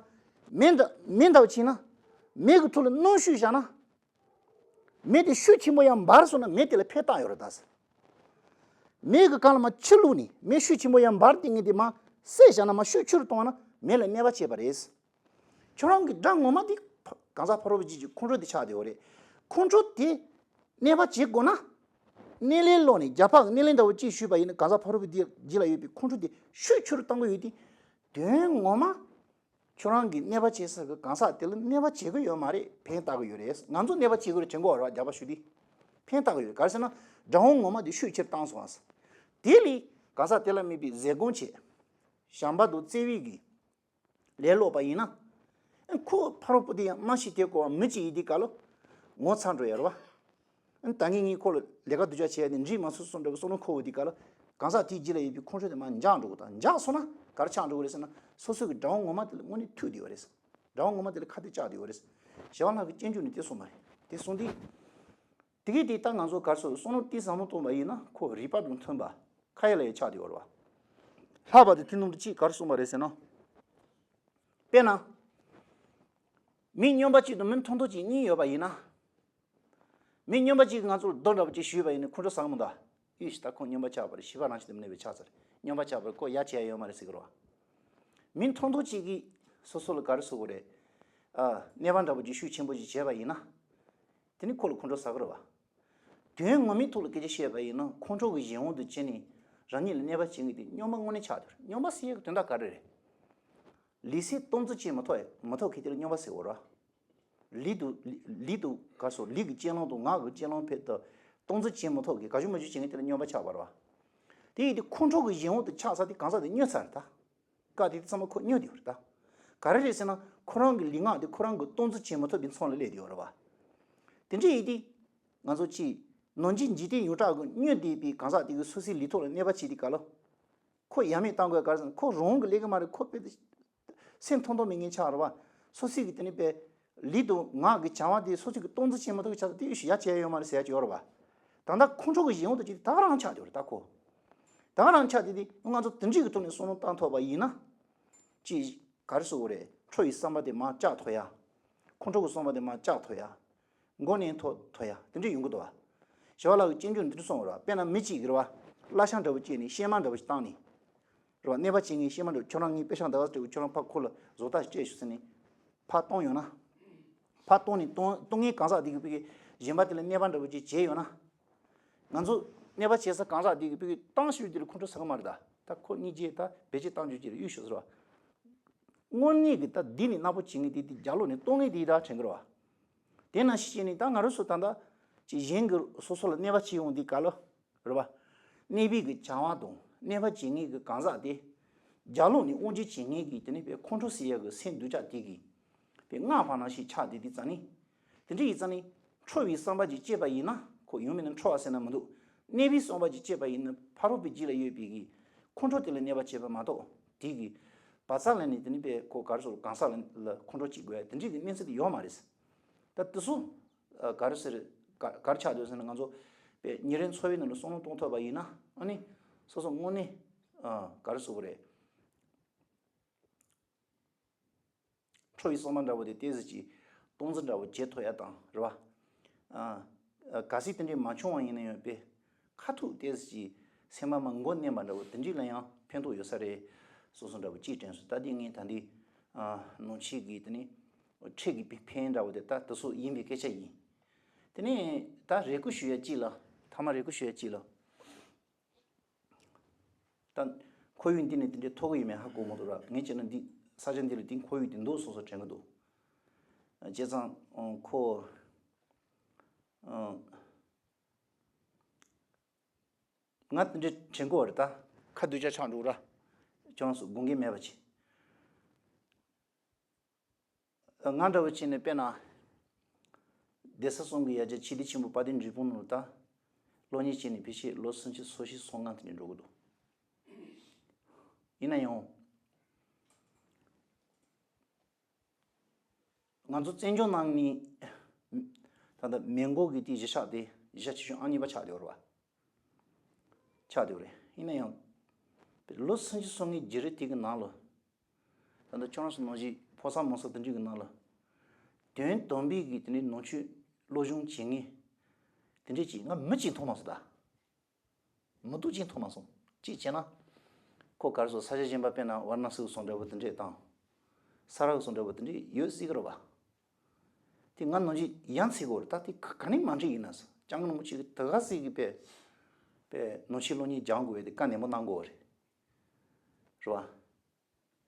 མེ་འདྲ་མེ་འདྲ་བོ་བྱས་ན། མེ་གི་ཐོག་ལ་སྣུམ་བཤུས་བཞག་ན། མེ་དེ་ཤུགས་ཆེན་པོ་ཡར་འབར་སོང་ན་མེ་དེ་ལ་ཕན་བཏགས་ཡོད་རེད་ད་ཟེར། མེ་གི་སྒང་ལ་མར་ཆུ་བླུགས་ནས་མེ་ཤུགས་ཆེན་པོ་ཡར་འབར་དེ་ངས་དེ་མར་བསྲེགས་བཞག་ན། མར་ཤུགས་ཆེ་རུ་གཏོང་བ་ན་མེ་ལ་གནོད་པ་བྱེད་པ་རེད། ཁྱོད་རང་གི་དགྲ་ངོ་མ་དེ་གང་ཟག་ཕ་རོལ་པོ་གཅིག་གི་ཁོང་ཁྲོ་དེ་ཆགས་བསྡད་ཡོད་རེད། ཁོང་ཁྲོ་དེ་གནོད་པ་བྱེད་དགོས་ན། སྣེ་ལེན་སློག་ནས་རྒྱབ་ལྤགས་ཀྱི་སྣེ་ལེན་འདྲ་བོ་གཅིག་གཞུས་པ་ཡིན་ན། གང་ཟག་ཕ་རོལ་པོ་དེའི་རྗེས་ལ་ཡོད་པའི་ཁོང་ཁྲོ་དེ་ཤུགས་ཆེ་རུ་གཏོང་གི་ཡོད་དེ། དོན་ངོ་མ། ཁྱོད་རང་གིས་གནོད་པ་བྱེད་ས་གི་གང་ཟག་དེ་ལ་གནོད་པ་བྱེད་ཀྱི་ཡོད་མ་རེད། ཕན་བཏགས་ཀྱི་ཡོད་རེད། ང་ཚོ་གནོད་པ་བྱེད་ཀྱི་རེད་དྲན་གྱི་ཡོད་རེད་བ། རྒྱབ་ལྤགས་གཞུས་དུས། ཕན་བཏགས་ཀྱི་ཡོད་རེད། ག་རེ་ཟེར་ན། དགྲ་བོ་ངོ་མ་དེ་ཤུགས་ཆེར་བཏང་སོང་བ་ཟེར། དེ་ལས་གང་ཟག་དེ་ལ་དམིགས་པའི་ཟས་སྐོམ་བྱས། བྱམས་པ་དང་བརྩེ་བའི་གི་ལས་སློག་པ་ཡིན་ན། ཁོ་ཕ་རོལ་པོ་དེ་ཡང་རྨང་གཞི་དེ་བཀོལ་བ་མི་གཅིག་ཡིན་དུས་སྐབས་ལ་ངོ་ཚ་འགྲོ་ཡ་རེད་བ། ད་ངས་ངས་ཁོ་ལ་ལས་ཀ་སྡུག་ཅག་བྱས་ཏེ་འགྲིག་མ་སོང་བསམ་འདྲ་བའི་བསམ་བློ་འཁོར་བ་དེ་ག་ལ། གང་ཟག་དེའི་རྗེས་ལ་ཡོད་པའི་ཁོང་ཁྲོ་དེ་མར་འཇགས་འགྲོ་གི། ད་འཇགས་སོང་ན་ག་རེ་ཆགས་འགྲོ་གི་རེད་ཟེར་ན། སོ་སོ་གི་དགྲ་བོ་ངོ་མ་དེ་ལ་དངོས་གནས་ཐུག་བསྡད་ཡོད་རེད། དགྲ་བོ་ངོ་མ་དེ་ལ་ཁ་གཏད་བཅག་བསྡད་ཡོད་རེད། ཞི་བ་ལྷ་གི་སྤྱོད་འཇུག་ནས་དེ་གསུངས་པ་རེད། དེ་གསུངས་དུས། དེ་གས་དེ་ད་ང་ཚོ་ག་རེ་ཟེར། བསམ་བློ་གཏིང་ཟབ་མོ་བཏང་པ་ཡིན་ན་ཁོ་རིགས་པ་དང་མཐུན་པ་ཁ་ཡ་ལ་ཡ་ཆགས་བསྡད་ཡོད་རེད་བ། ལྷག་པར་དུ་དེ་ནང་དུ་གཅིག་ག་རེ་གསུངས་པ་རེད་ཟེར་ན། དཔེར་ན། མི་སྨྱོན་པ་གཅིག་དང་མི་མཐོང་ཐོས་གཅིག་གཉིས་ཡོད་པ་ཡིན་ན། མི་སྨྱོན་པ་གཅིག་གིས་ང་ཚོར་རྡོ་འདྲ་པོ་གཅིག་གཞུས་པ་ཡིན་ན་ཁོང་ཁྲོ་ཟ་གི་མི་འདུག་ག། ཨི་ཤི། ད་ཁོ་སྨྱོན་པ་ཆགས་པ་རེད། ཤི་བ་རང་བཞིན་དུ་གནས་པའི་ཆགས་ཚར། སྨྱོན་པ་ཆགས་པ་རེད། ཁོ་ཡ་བྱེད་ཡ་ཡོད་མ་རེད་ཟེར་གི་རེད་བ། མི་མཐོང་ཐོས་གཅིག་གིས་སོ་སོ་ལ་ག་རེ་ཟེར་དགོས་རེད། ཨ། གནོད་པ་འདྲ་པོ་གཅིག་ཤུགས་ཆེན་པོ་གཅིག་བྱས་པ་ཡིན་ན། དེ་ནི་ཁོ་ལ་ཁོང་ཁྲོ་ཟ་གི་རེད་བ། དོན་ངོ་མའི་ཐོག་ལ་སྐད་ཆ་བཤད་པ་ཡིན་ན་ཁོང་ཁྲོ་གི་གཞན་དབང་དུ་བྱས་ནས་རང་ཉིད་ལ་གནོད་པ་བྱེད་མཁན་དེ་སྨྱོན་པ་དངོས་གནས་ཆགས་འདུག། སྨྱོན་པ་ཟེར་ཡག་གི་དོན་དག་ག་རེ་རེད། ལུས་སེམས་སྟངས་འཛིན་བྱེད་མི་ཐུབ་མི་ཐུབ་མཁན་དེ་ལ་སྨྱོན་པ་ཟེར་བ་རེད། ལུས་དང་ལུས་དང་ག་རེ་ཟེར། ལུས་ཀྱི་སྤྱོད་ལམ་དང་ངག་གི་སྤྱོད་ལམ་ཕར་དུ་སྟངས་འཛིན་བྱེད་མི་ཐུབ་མཁན། ག་ཞུ་མ་ཞུ་བྱེད་མཁན་དེ་ལ་སྨྱོན་པ་ཆགས་པ་རེད་བ། དེ་ཡིན་དུས་ཁོང་ཁྲོ་གི་གཞན་དབང་དུ་ཆགས་ཚར་དུས་གང་ཟག་དེ་སྨྱོས་ཚར་རེད་ད། སྐབས་དེ་དུས་ཚང་མ་ཁོ་སྨྱོས་བསྡད་ཡོད་རེད་ད། ག་རེ་རེད་ཟེར་ན་ཁོ་རང་གི་ལུས་ངག་དེ་ཁོ་རང་གིས་སྟངས་འཛིན་བྱེད་མི་ཐུབ་པའི་མཚམས་ལ་སླེབས་བསྡད་ཡོད་རེད་བ། དེ་འདྲ་ཡིན་དུས། ང་ཚོ་གཅིག་ནང་བཞིན་འཇིག་རྟེན་ཡོངས་གྲགས་ཀྱི་སྨྱོས་བསྡད་པའི་གང་ཟག་དེ་གིས་སོ་སོའི་ལུས་ཐོག་ལ་གནོད་པ་བྱེད་དུས་སྐབས་ལ། ཁོ་ཡ་མེད་གཏང་དགོས་ག་རེ་ཟེར་ན་ཁོ་རང་གིས་ལས་ཀ་མ་རེད། ཁོ་དཔེ་དེ། སེམས་ཐོམ་ཐོམ་མེད་མཁན་ཆགས་རེད་བ། སོ་སོའི་གི་དེ་ནི་དཔེ། ལུས་དང་ངག་གི་བྱ་བ་དེ་སོ་སོ་གིས་སྟངས་འཛིན་བྱེད་མ་ཐུབ་ཀྱི་ཆགས་ཚར་དུས་ཡ་བྱེད་ཡ་ཡོད་མ་རེད་ཟེར་ཡ་ཅིག་ཡོད་རེད་བ། ད་ལྟ་ཁོང་ཁྲོ་གི་གཞན་དབང་དུ་བྱས་ཏེ་ད་ག་རང་ཆགས་བསྡད་ཡོད་རེད་ད་ཁོ། ད་ག་རང་ཆགས་བསྡད་དེ་ང་ཚོ་དེ་འདྲའི་གི་ཐོག་ནས་བསམ་བློ་བཏང་ཐུབ་པ་ཡིན་ན། ཅིག་ག་རེ་ཟེར་དགོས་རེད། ཁྲོ་བའི་བསམ་པ་དེ་མར་བཅག་ཐུབ་ཡ། ཁོང་ཁྲོ་གི་བསམ་པ་དེ་མར་བཅག་ཐུབ་ཡ། མགོ་མནན་ཐུབ་ཐུབ་ཡ་དེ་འདྲ་ཡོང་གི་འདུག་བ། ཞི་བ་ལྷ་གི་སྤྱོད་འཇུག་འདི་འདྲ་གསུངས་པ་རེད་བ། དཔེར་ན་མི་གཅིག་གིས་རེད་བ། གླ་ཆ་འདྲ་པོ་བྱས་ནས་གཤེད་མ་འདྲ་པོ་ཞིག་བཏང་ནས། རེད་བ། གནོད་པ་བྱེད་མཁན་གཤེད་མ་འདྲ་པོ། ཁྱོད་རང་ངའི་པེ་ཤག་འདི་ག་སྤྲད་གོ། ཁྱོད་རང་ཕར་ཁོ་ལ་བཟོ་ལྟ་ཞིག་སྤྲད་ཤོག་ཟེར་ནས། ཕར་བཏང་ཡོང་ན། ཕར་བཏང་ནས་བཏང་བཏང་མཁན་གང་ཟག་དེ་གིས་ཕ་གི་གཞན་པ་དེ་ལ་གནོད་པ་འདྲ་པོ་ཅིག་བྱས་ཡོང་ན། ང་ཚོ་གནོད་པ་བྱེད་ས་གང་ཟག་དེ་གིས་ཕ་གི་བཏང་ཤོག་དེ་ལ་ཁོང་ཁྲོ་ཟ་གི་མ་རེད་ད། ད་ཁོ་གཉིས་ཀྱིས་ད་བེད་སྤྱོད་བཏང་རྒྱུ་ཅིག་རེད་ཡོད་ཤོག་ཟེར་བ། དངོས་གནས་ཀྱི་ད་འདི་ནི་གནག་པོ་བྱེད་མཁན་དེ་དེ་རྒྱབ་ལོགས་ནས་གཏོང་མཁན་དེ་ད་དྲན་གི་རེད་བ། དེ་ནང་བཞིན་བྱས་ནས་ད་ང་རང་ཚོ་ད་ལྟ་ཅིག་གཞན་གྱིས་སོ་སོ་ལ་གནོད་པ་བྱེད་ཡོང་དུས་སྐབས་ལ་རེད་བ། གནོད་པའི་གི་བྱ་བ་དང་གནོད་པ་བྱེད་མཁན་གྱི་གང་ཟག་དེ་རྒྱབ་ལོགས་ནས་དབང་སྒྱུར་བྱེད་མཁན་གྱི་དེ་ནི་དཔེ་ཁོང་ཁྲོ་ཟེར་ཡག་གི་སེམས་འདུ་བྱེད་དེ་གི་དཔེ་སྔགས་པ་ནང་བཞིན་ཆགས་བསྡད་དུས་ཙང་ནི། དེ་འདྲ་ཡིན་ཙང་ནི་ཁྲོ་བའི་བསམ་པ་ཅིག་སྐྱེས་པ་ཡིན་ན་ཁོ་ཡོང་མིན་ན་ཁྲོ་བ་ཟེར་ན་མི་འདུག། གནོད་པའི་བསམ་པ་ཅིག་སྐྱེས་པ་ཡིན་ན་ཕ་རོལ་པོའི་རྒྱུད་ལ་ཡོད་པའི་གི་ཁོང་ཁྲོ་དེ་ལ་གནོད་པ་བྱེད་པ་མ་གཏོགས་དེ་གི་བ་ཚ་ལ་ནི་དེ་ནི་དཔེ་ཁོ་ག་རེ་ཟེར་གང་ཟག་ལ་ཁོང་ཁྲོ་སྐྱེ་དགོས་ཡ་དེ་འདྲའི་གི་གནས་ཚུལ་དེ་ཡོད་མ་རེད། ད་དེ་ཚོ་ག་རེ་ཟེར་ག་ག་རེ་ཆགས་འདུག་ཟེར་ན་ང་ཚོ་དཔེ་ཉིན་རེའི་འཚོ་བའི་ནང་ལ་བསམ་བློ་གཏོང་ཐུབ་པ་ཡིན་ན་ཨ་ནི་སོ་སོ་དངོས་གནས་ག་རེ་ཟེར་དགོས་རེད། ཁྲོ་བའི་བསམ་པ་འདྲ་པོ་དེ་ཏོག་ཙམ་ཅིག་སྟངས་འཛིན་འདྲ་པོ་བྱེད་ཐུབ་ཡ་དང་རེད་བ། ཨ། གལ་སྲིད་དེ་འདྲའི་མ་བྱུང་བ་ཡིན་ན་ཡང་དཔེ་ཁ་ཐུག་ཏོག་ཙམ་ཅིག་སེམས་པ་མ་མགོ་མནན་པ་འདྲ་པོ་དེ་འདྲའི་ལ་ཡང་ཕན་ཐོགས་ཡོད་ས་རེད། སོ་སོ་འདྲ་པོ་ཅིག་དྲན་སོང་། ད་འདི་ངས་ད་འདི་ཨ། ནང་ཆོས་ཀྱི་དེ་ནི་ཁྲིད་ཀྱི་ཕན་འདྲ་པོ་དེ་ད་དེ་ཚོ་ཡིན་པའི་སྐད་ཆ་ཡིན། དེ་ནས་ད་རེ་སྐུལ་ཞུ་ཡ་ཅིག་ལ། ཐ་མ་རེ་སྐུལ་ཞུ་ཡ་ཅིག་ལ། ད་ཁོར་ཡུག་འདི་ནས་དེ་འདྲའི་ཐོག་གི་ཡོད་མེད་ཧ་གོ་མ་ཐུབ་ར། ངས་བྱས་ན་འདི་ས་ཆ་འདི་ལ་དེ་ཁོར་ཡུག་དེ་འདུག་སོང་སོང་དྲན་གི་འདུག། བྱས་ཙང་ཁོ་ང་དེ་འདྲའི་དྲན་གི་བ་རེད། ད་ཁ་སྡུག་ཅག་ཆགས་འགྲོ་ར། ཁྱོད་རང་ཚོ་དགོངས་འགལ་མེད་པ་བྱེད། ང་འདྲ་བོ་བྱས་ནས་དཔེར་ན། གདན་ས་གསུམ་གྱི་ཡ་གྱལ་ཆོས་སྡེ་ཆེན་པོ་དཔལ་ལྡན་འབྲས་སྤུངས་ནང་ལ་ད། སློབ་གཉེར་བྱས་ནས་ཕལ་ཆེར་ལོ་སུམ་ཅུ་སོ་བཞི་སོ་ལྔ་དེ་འདྲ་འགྲོ་གི་འདུག། ཡིན་ན་ཡང་། ང་ཚོ་བཙན་བྱོལ་ནང་ནས། ད་ལྟ་མེ་འགོག་གི་དེ་གཞི་ཆགས་དེ་གཞི་ཆེ་ཤོས་ཨང་གཉིས་པ་ཆགས་བསྡད་ཡོད་རེད་བ། ཆགས་བསྡད་ཡོད་རེད། ཡིན་ན་ཡང་། ལོ་སུམ་ཅུ་སོ་ལྔའི་བརྒྱུད་རིམ་དེ་གི་ནང་ལ། ད་ལྟ་ཁྱོད་རང་ཚོ་ནང་བཞིན་ཕོ་གསར་མོ་གསར་དེ་འདྲ་གི་ནང་ལ། དོན་དམ་པའི་གི་དེ་འདྲའི་ནང་ཆོས་སློབ་སྦྱོང་བྱེད་མཁན། དེ་འདྲའི་ཅིག་ང་མི་གཅིག་མཐོང་མ་སོང་ད། མི་འདུག་ཅིག་མཐོང་མ་སོང་། གཅིག་བྱས་ན། ཁོ་ག་རེ་ཟེར་ས་ཆ་གཞན་པ་དཔེར་ན་ཝཱ་ར་ཎ་སི་སོགས་འདྲ་པོ་དེ་འདྲས་དང་། ས་རཱ་སོགས་འདྲ་པོ་དེ་འདྲས་ཡོད་སྲིད་ཀྱི་རེད་བ། དེ་ང་ནང་བཞིན་ཡ་མཚན་གྱི་རེད། ད་དེ་ག་ག་ནས་མ་འདྲ་ཡིན་ན་ཟེར། སྐྱབས་མགོན་རིན་པོ་ཆེ་གིས་དེ་ག་ཟེར་གི་པས། པས་ནང་ཆོས་སློབ་གཉེར་སྦྱང་དགོས་པའི་དེ་བཀའ་ནན་པོ་གནང་དགོས་པ་རེད། རེད་བ།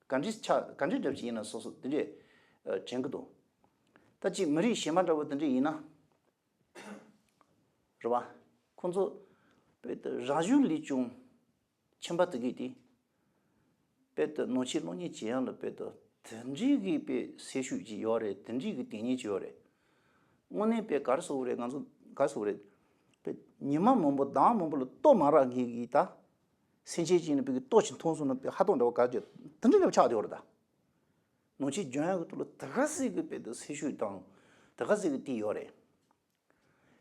ག་འདྲས་ཆགས་ག་འདྲས་འདྲ་པོ་ཅིག་ཡིན་ན་སོ་སོ་དེ་འདྲས་དྲན་གི་འདུག། ད་ཅིག་མི་རིགས་གཞན་པ་འདྲ་པོ་དེ་འདྲས་ཡིན་ན། རེད་བ། ཁོང་ཚོ་དཔེ་དེ་རང་གཞུང་ལས་ཀྱང་ཁྱིམ་པ་དེ་གས་དེ། དཔེ་དེ་ནང་ཆོས་སློབ་གཉེར་བྱེད་ཡག་ལ་དཔེ་དེ་དེ་འདྲས་གི་དཔེ་སེམས་ཤུགས་ཅིག་ཡོད་རེད། དེ་འདྲས་གི་དེ་ཉིད་ཅིག་ཡོད་རེད། དངོས་གནས་དཔེ་ག་རེ་ཟེར་དགོས་རེད། ང་ཚོ་ག་རེ་ཟེར་དགོས་རེད། དཔེ་ཉི་མ་མང་པོ་ཟླ་བ་མང་པོ་ལ་ལྟོ་མ་རག་མཁན་གྱི་ད། སེམས་ཅན་གཅིག་ནི་བོད་ཀྱི་ལྟོ་ཞིག་འཐུང་སོང་ན་བོད་ཧ་ཏོང་འདྲ་བོ་ག་རེ་དེ་འདྲ་ལ་ཆགས་བསྡད་ཡོད་རེད་ད། ནང་ཆོས་སྦྱོང་ཡག་གི་ཐོག་ལ་ད་ག་ཟིག་གི་བོད་དུ་སེམས་ཤུགས་དང་ད་ག་ཟིག་གི་བསྟི་ཡོད་རེད།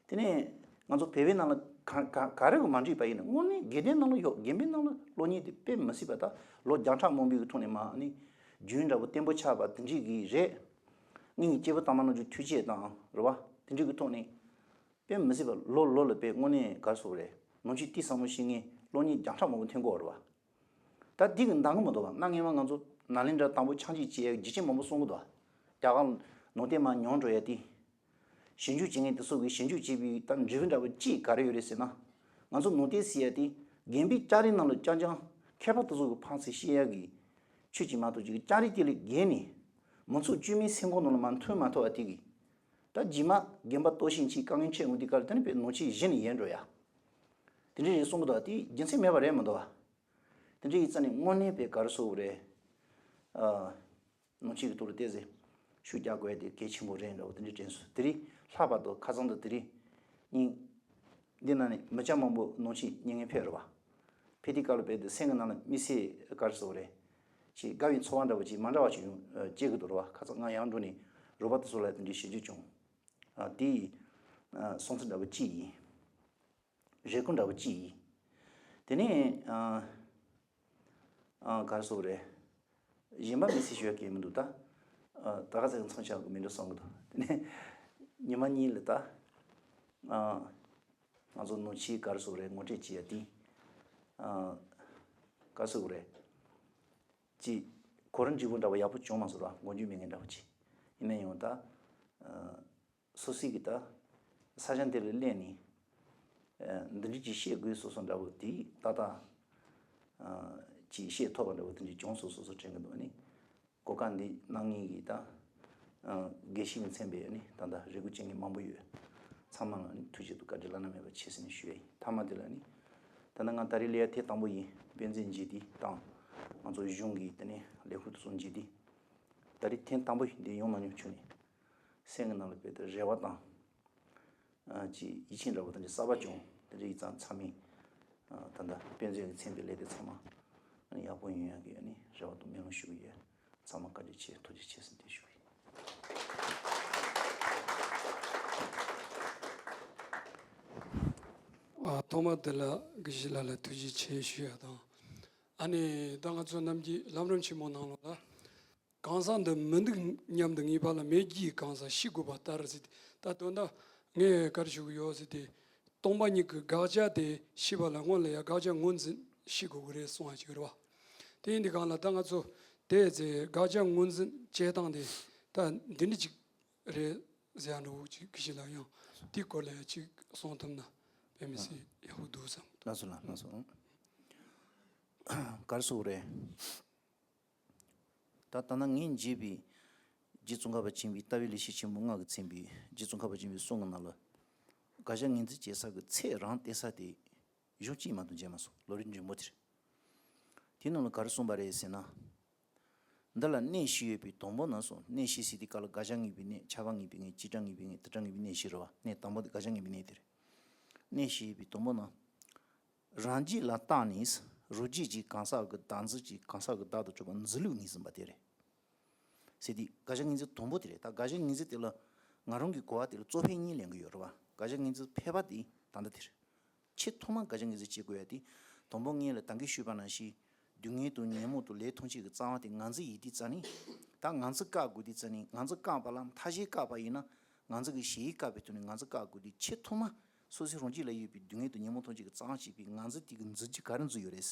དེ་ནས་ང་ཚོ་བོད་པའི་ནང་ལ་ག་ག་ག་རེ་གི་མ་འགྲིག་པ་ཡིན་ན་དངོས་གནས་དགེ་ལྡན་ནང་ལ་ཡོད། དགེ་འདུན་ནང་ལ་སློབ་གཉེར་དེ་དཔེ་མི་སྲིད་པ་ད་ལོ་བརྒྱ་ཕྲག་མང་པོའི་གི་ཐོག་ནས་མ་ནི་རྒྱུན་འདྲ་བོ་བརྟན་པོ་ཆགས་པ་དེ་འདྲའི་གི་རེད། ངེད་ཀྱི་སྐྱེས་བུ་དམ་པ་རྣམས་ཀྱི་ཐུགས་བསྐྱེད་དང་རེད་བ། དེ་འདྲའི་གི་ཐོག་ནས་དཔེ་མི་སྲིད་པ་ལོ་ལོ་ལ་དཔེ་དངོས་གནས་ག་རེ་ཟེར་དགོས་རེད། ནང་ཆོས་བསྟི་ཟབ་མོ་ཤེས་མཁན་སློབ་གཉེར་བརྒྱ་ཕྲག་མང་པོ་ཐོན་གོ་རེད་བ། ད་འདི་གི་འདང་གི་མི་འདུག་བ། གནའ་སྔས་མ་ང་ཚོ་ནཱ་ལེནྡྲ་དང་པོ་ཕྱག་མཇལ་བྱེད་ཡག་རྒྱུ་རྐྱེན་མང་པོ་གསུང་གི་འདུག་བ། རྒྱ་གར་ནང་བསྟན་མར་ཉམས་འགྲོ་ཡ་དེ། ཞིབ་འཇུག་བྱེད་མཁན་དེ་ཚོ་གིས་ཞིབ་འཇུག་བྱས་པའི་ད་འབྲས་བུ་འདྲ་བོ་གཅིག་ག་རེ་ཡོད་རེད་ཟེར་ན། ང་ཚོ་ནང་བསྟན་ཟེར་ཡ་དེ་དགོན་པའི་ལྕགས་རིའི་ནང་ལ་རྐྱང་རྐྱང་མཁས་པ་དེ་ཚོ་གིས་ཕངས་སེ་བཤད་ཡ་གི་ཆོས་ཅིག་མ་གཏོགས་ཅིག་ལྕགས་རི་དེ་ལས་བརྒལ་ནས་མི་ཚོགས་དཀྱུས་མའི་སེམས་ཁོང་ནང་ལ་མར་འཐོན་མ་ཐུབ་པ་དེ་གིས། ད་རྗེས་མ་དགོན་པ་གཏོར་བཤིག་ཅིག་དཀའ་ངལ་འཕྲད་འོང་དུས་སྐབས་ལ་དེ་ནི་བོད་ནང་ཆོས་གཞི་ནས་ཡལ་འགྲོ་ཡ། དེ་འདྲ་རེད་གསུང་གི་འདུག་དེ་རྒྱུ་མཚན་མེད་པ་རེད་མི་འདུག་བ། དེ་འདྲ་ཡིན་ཙང་ནི་དངོས་གནས་བོད་ག་རེ་ཟེར་དགོས་རེད། ཨ། ནང་ཆོས་ཀྱི་ཐོག་ལ་བལྟས་ཚེ། ཤུགས་རྒྱག་དགོས་ཡ་དེ་གལ་ཆེན་པོ་རེད་འདྲ་བོ་དེ་འདྲའི་དྲན་སོང་། དེ་རིང་ལྷག་པར་དུ་ཁ་སང་དང་དེ་རིང་གཉིས། འདི་ན་ནི་མི་སྐྱ་མང་པོ་ནང་ཆོས་ཉན་མཁན་ཕེབས་རེད་བ། ཕེབས་དུས་སྐབས་ལ་བལྟས་ཏེ་སེམས་ཀྱི་ནང་ལ་དམིགས་བསལ་ག་རེ་ཟེར་དགོས་རེད། ཅིག་དགའ་བའི་ཚོར་བ་འདྲ་བོ་ཅིག་མ་འདྲ་བ་ཅིག་ཡོང་སྐྱེ་གི་འདུག་རེད་བ། ཁ་སང་ང་ཡང་འགྲོ་ནས་རོགས་པ་དེ་ཚོ་ལ་དེ་འདྲའི་ཞུ་རྒྱུ་བྱུང་། ཨ། དེ་ཡི་ཨ། སོང་ཚུལ་འདྲ་བོ་གཅིག་ཡིན། རེ་སྐུལ་འདྲ་བོ་གཅིག་ཡིན། དེ་ནས་ཨ། ཨ། ག་རེ་ཟེར་དགོས་རེད། གཞན་པ་མི་སྲིད་ཞུ་ཡ་གང་ཡང་མི་འདུག་ད། ཨ། ད་ག་ཚོད་མཚམས་བཞག་དགོས་མིན་འགྲོ་བསམ་གི་འདུག་དེ་ནས་ཉི་མ་གཉིས་ལ་ད། ཨ། ང་ཚོ་ནང་ཆོས་ག་རེ་ཟེར་དགོས་རེད། ངོ་སྤྲོད་བྱེད་ཡ་དེ། ཨ། ག་རེ་ཟེར་དགོས་རེད། ཅིག་གོ་རིམ་འདྲ་བོ་འདྲ་བ་ཡག་པོ་བྱུང་མ་སོང་ར། མགོ་མཇུག་མེད་མཁན་འདྲ་བོ་ཅིག་ཡིན་ན་ཡང་ད། ཨ། སོ་སོའི་གི་ད་ས་ཆ་འདི་ལ་སླེབས་ནས། ཨ། འདི་འདྲ་ཅིག་བཤད་དགོས་བསམ་བསམ་འདྲ་བོ་དེ་ཏག་ཏག་ཨ། ཅིག་བཤད་ཐུབ་པ་འདྲ་བོ་དེ་འདྲ་བྱུང་སོང་སོང་བསམ་དྲན་གི་འདུག་ཨ་ནི། གོ་སྐབས་འདི་གནང་མཁན་གྱི་ད། ཨ། དགེ་བཤེས་ཀྱིས་མཚན་པའི་ཨ་ནི་ད་ལྟ་རེ་སྐུལ་བྱེད་མཁན་མང་པོ་ཡོད། ཚང་མ་ལ་ཨ་ནི་ཐུགས་རྗེ་དང་བཀའ་དྲིན་བླ་ན་མེད་པ་ཆེ་ཟེར་ནས་ཞུ་ཡ་ཡིན། མཐའ་མ་དེ་ལ་ཨ་ནི། ད་ལྟ་ང་ད་རེས་སླེབས་ཡ་ཐེངས་དང་པོ་ཡིན། དཔེ་མཛོད་མཇལ་དུས་དང་། ང་ཚོ་གཞུང་གི་དེ་ནས་ལས་ཁུངས་དེ་ཚོ་མཇལ་དུས། ད་རེས་ཐེངས་དང་པོ་ཡིན། འདི་ཡོང་མ་མྱོང་བྱུང་ནས། སེམས་ཀྱི་ནང་ལ་དཔེ་དེ་རེ་བ་དང་། ཨ། ཅིག་ཡིད་ཆེས་འདྲ་བོ་དེ་འདྲ་གསར་པ་བྱུང་། དེ་འདྲ་ཡིན་ཙང་ཚང་མས། ཨ། ད་ལྟ་དཔེ་མཛོད་ཀྱིས་མཚན་པའི་ལས་དེ་ཚང་མ་ཡག་པོ་ཡོང་ཡག་གི་ཨ་ནི་རེ་བ་དང་སྨོན་ལམ་ཞུ་གི་ཡོད། ཚང་མ་བཀའ་དྲིན་ཆེ། ཐུགས་རྗེ་ཆེ་ཟེར་ནས་ཞུ་གི་ཡིན། ཨ། ཐོག་མར་དེ་ལ་དགེ་བཤེས་ལགས་ལ་ཐུགས་རྗེ་ཆེ་ཞུ་ཡ་དང་། ཨ་ནི་ད་ང་ཚོ་ནམ་རྒྱུན་ལམ་རིམ་ཆེན་མོ་ནང་ལོགས་ལ། གང་ཟག་འདི་མི་འདུག་སྙམ་དུ་ངེས་པ་ལ། མེད་ཀྱི་གང་ཟག་ཤེས་དགོས་པ་ལྟར་ཟེར་ཏེ། ད་དོན་དག་ངས་ག་རེ་ཞུ་གི་ཡོད་ཟེར་ཏེ། སྟོང་པ་ཉིད་ཀྱི་དགག་བྱ་དེ་ཤེས་པ་ལ་སྔོན་ལ་ཡང་དགག་བྱ་ངོས་འཛིན་ཤེས་དགོས་ཀྱི་རེད་གསུང་བ་ཅིག་རེད་བ། དེ་ཡིན་དུས་གང་ལ་ད་ང་ཚོ་དེ་ཚེ་དགག་བྱ་ངོས་འཛིན་བྱེད་སྟངས་དེ་ད་འདི་འདྲ་ཅིག་རེད་ཟེར་ཡ་འདྲ་བོ་ཅིག་གི་ཞིག་ལ་ཡང་དེའི་སྐོར་ལ་ཡང་ཅིག་གསུང་ཐུབ་ན་དཔེ་མི་སྲིད་ཡག་པོ་འདུག་བསམ། ལགས་སོ་ལགས་སོ། ག་རེ་ཟེར་དགོས་རེད། ད་ལྟ་ན་ངས་མཇལ་བའི་རྗེ་ཙོང་ཁ་པ་ཆེན་པོའི་ལྟ་བའི་ལེགས་བཤད་ཆེན་མོ་ལྔ་གིས་མཚན་པའི་རྗེ་ཙོང་ཁ་པ་ཆེན་པོའི་གསུང་གི་ནང་ལ། དགག་བྱ་ངོས་འཛིན་བྱེད་ས་གི་ཚད་རང་བལྟས་ས་དེ་གཞུང་གཅིག་མ་གཏོགས་མཇལ་མ་སོང་། ལམ་རིམ་རིམ་པོ་དེར། དེའི་ནང་ལ་ག་རེ་གསུངས་པ་རེད་ཟེར་ན། འདི་ལ་གནས་བཞི་ཡོད་པའི་དང་པོ་ན་གསུངས། གནས་བཞི་ཟེར་དུས་སྐབས་ལ་དགག་བྱ་ངེས་པའི་གནས། ཁྱབ་པ་ངེས་པའི་གནས། བྱེ་བྲག་ངེས་པའི་གནས། དེ་འདྲ་ངེས་པའི་གནས་བཞི་རེད་བ། གནས་དང་པོ་དེ་དགག་བྱ་ངེས་པའི་གནས་དེ་རེད། གནས་བཞི་ཡོད་པའི་དང་པོ་ན། རང་རྒྱུད་ལ་བརྟགས་ནས་རང་རྒྱུད་ཀྱི་གང་ཟག་གི་བདག་འཛིན་གྱི་གང་ཟག་གི་བདག་ཏུ་གྲུབ་པ་འཛིན་ལུགས་ངོས་འཛིན་པ་དེ་རེད། ཟེར་དུས་དགག་བྱ་ངོས་འཛིན་དང་པོ་དེ་རེད། ད་དགག་བྱ་ངོས་འཛིན་དེ་ལ་ང་རང་གི་གོ་བ་དེ་ལ་གཙོ་ཕལ་གཉིས་ལེན་གྱི་ཡོད་རེད་བ། དགག་བྱ་ངོས་འཛིན་ཕལ་པ་དེ་ད་ལྟ་དེ་རེད། ཆེས་ཐོག་མར་དགག་བྱ་ངོས་འཛིན་བྱེད་དགོས་ཡ་དེ། དང་པོ་ངས་ལ་ད་གིན་ཞུས་པ་ནང་བཞིན། སྡུག་བསྔལ་དང་ཉོན་མོངས་དང་ལས་ཐམས་ཅད་ཀྱི་རྩ་བ་དེ་ང་ཚོ་ཡིན་དུས་ཙ་ནི། ད་ང་ཚོ་བཀག་དགོས་དུས་ཙ་ནི། ང་ཚོ་བཀག་པ་ལ་ཐབས་ཤེས་བཀག་པ་ཡིན་ན། ང་ཚོ་གི་གཞི་ཡིས་བཀག་པའི་དོན་ནི་ང་ཚོ་བཀག་དགོས་དུས། ཆེས་ཐོག་མ་སོ་སོའི་རང་རྒྱུད་ལ་ཡོད་པའི་སྡུག་བསྔལ་དང་ཉོན་མོངས་ཐམས་ཅད་ཀྱི་རྩ་བ་བྱེད་པའི་ང་ཚོ་དེ་གི་འཛིན་རྒྱུ་ག་རེ་འཛིན་ཡོད་རེད།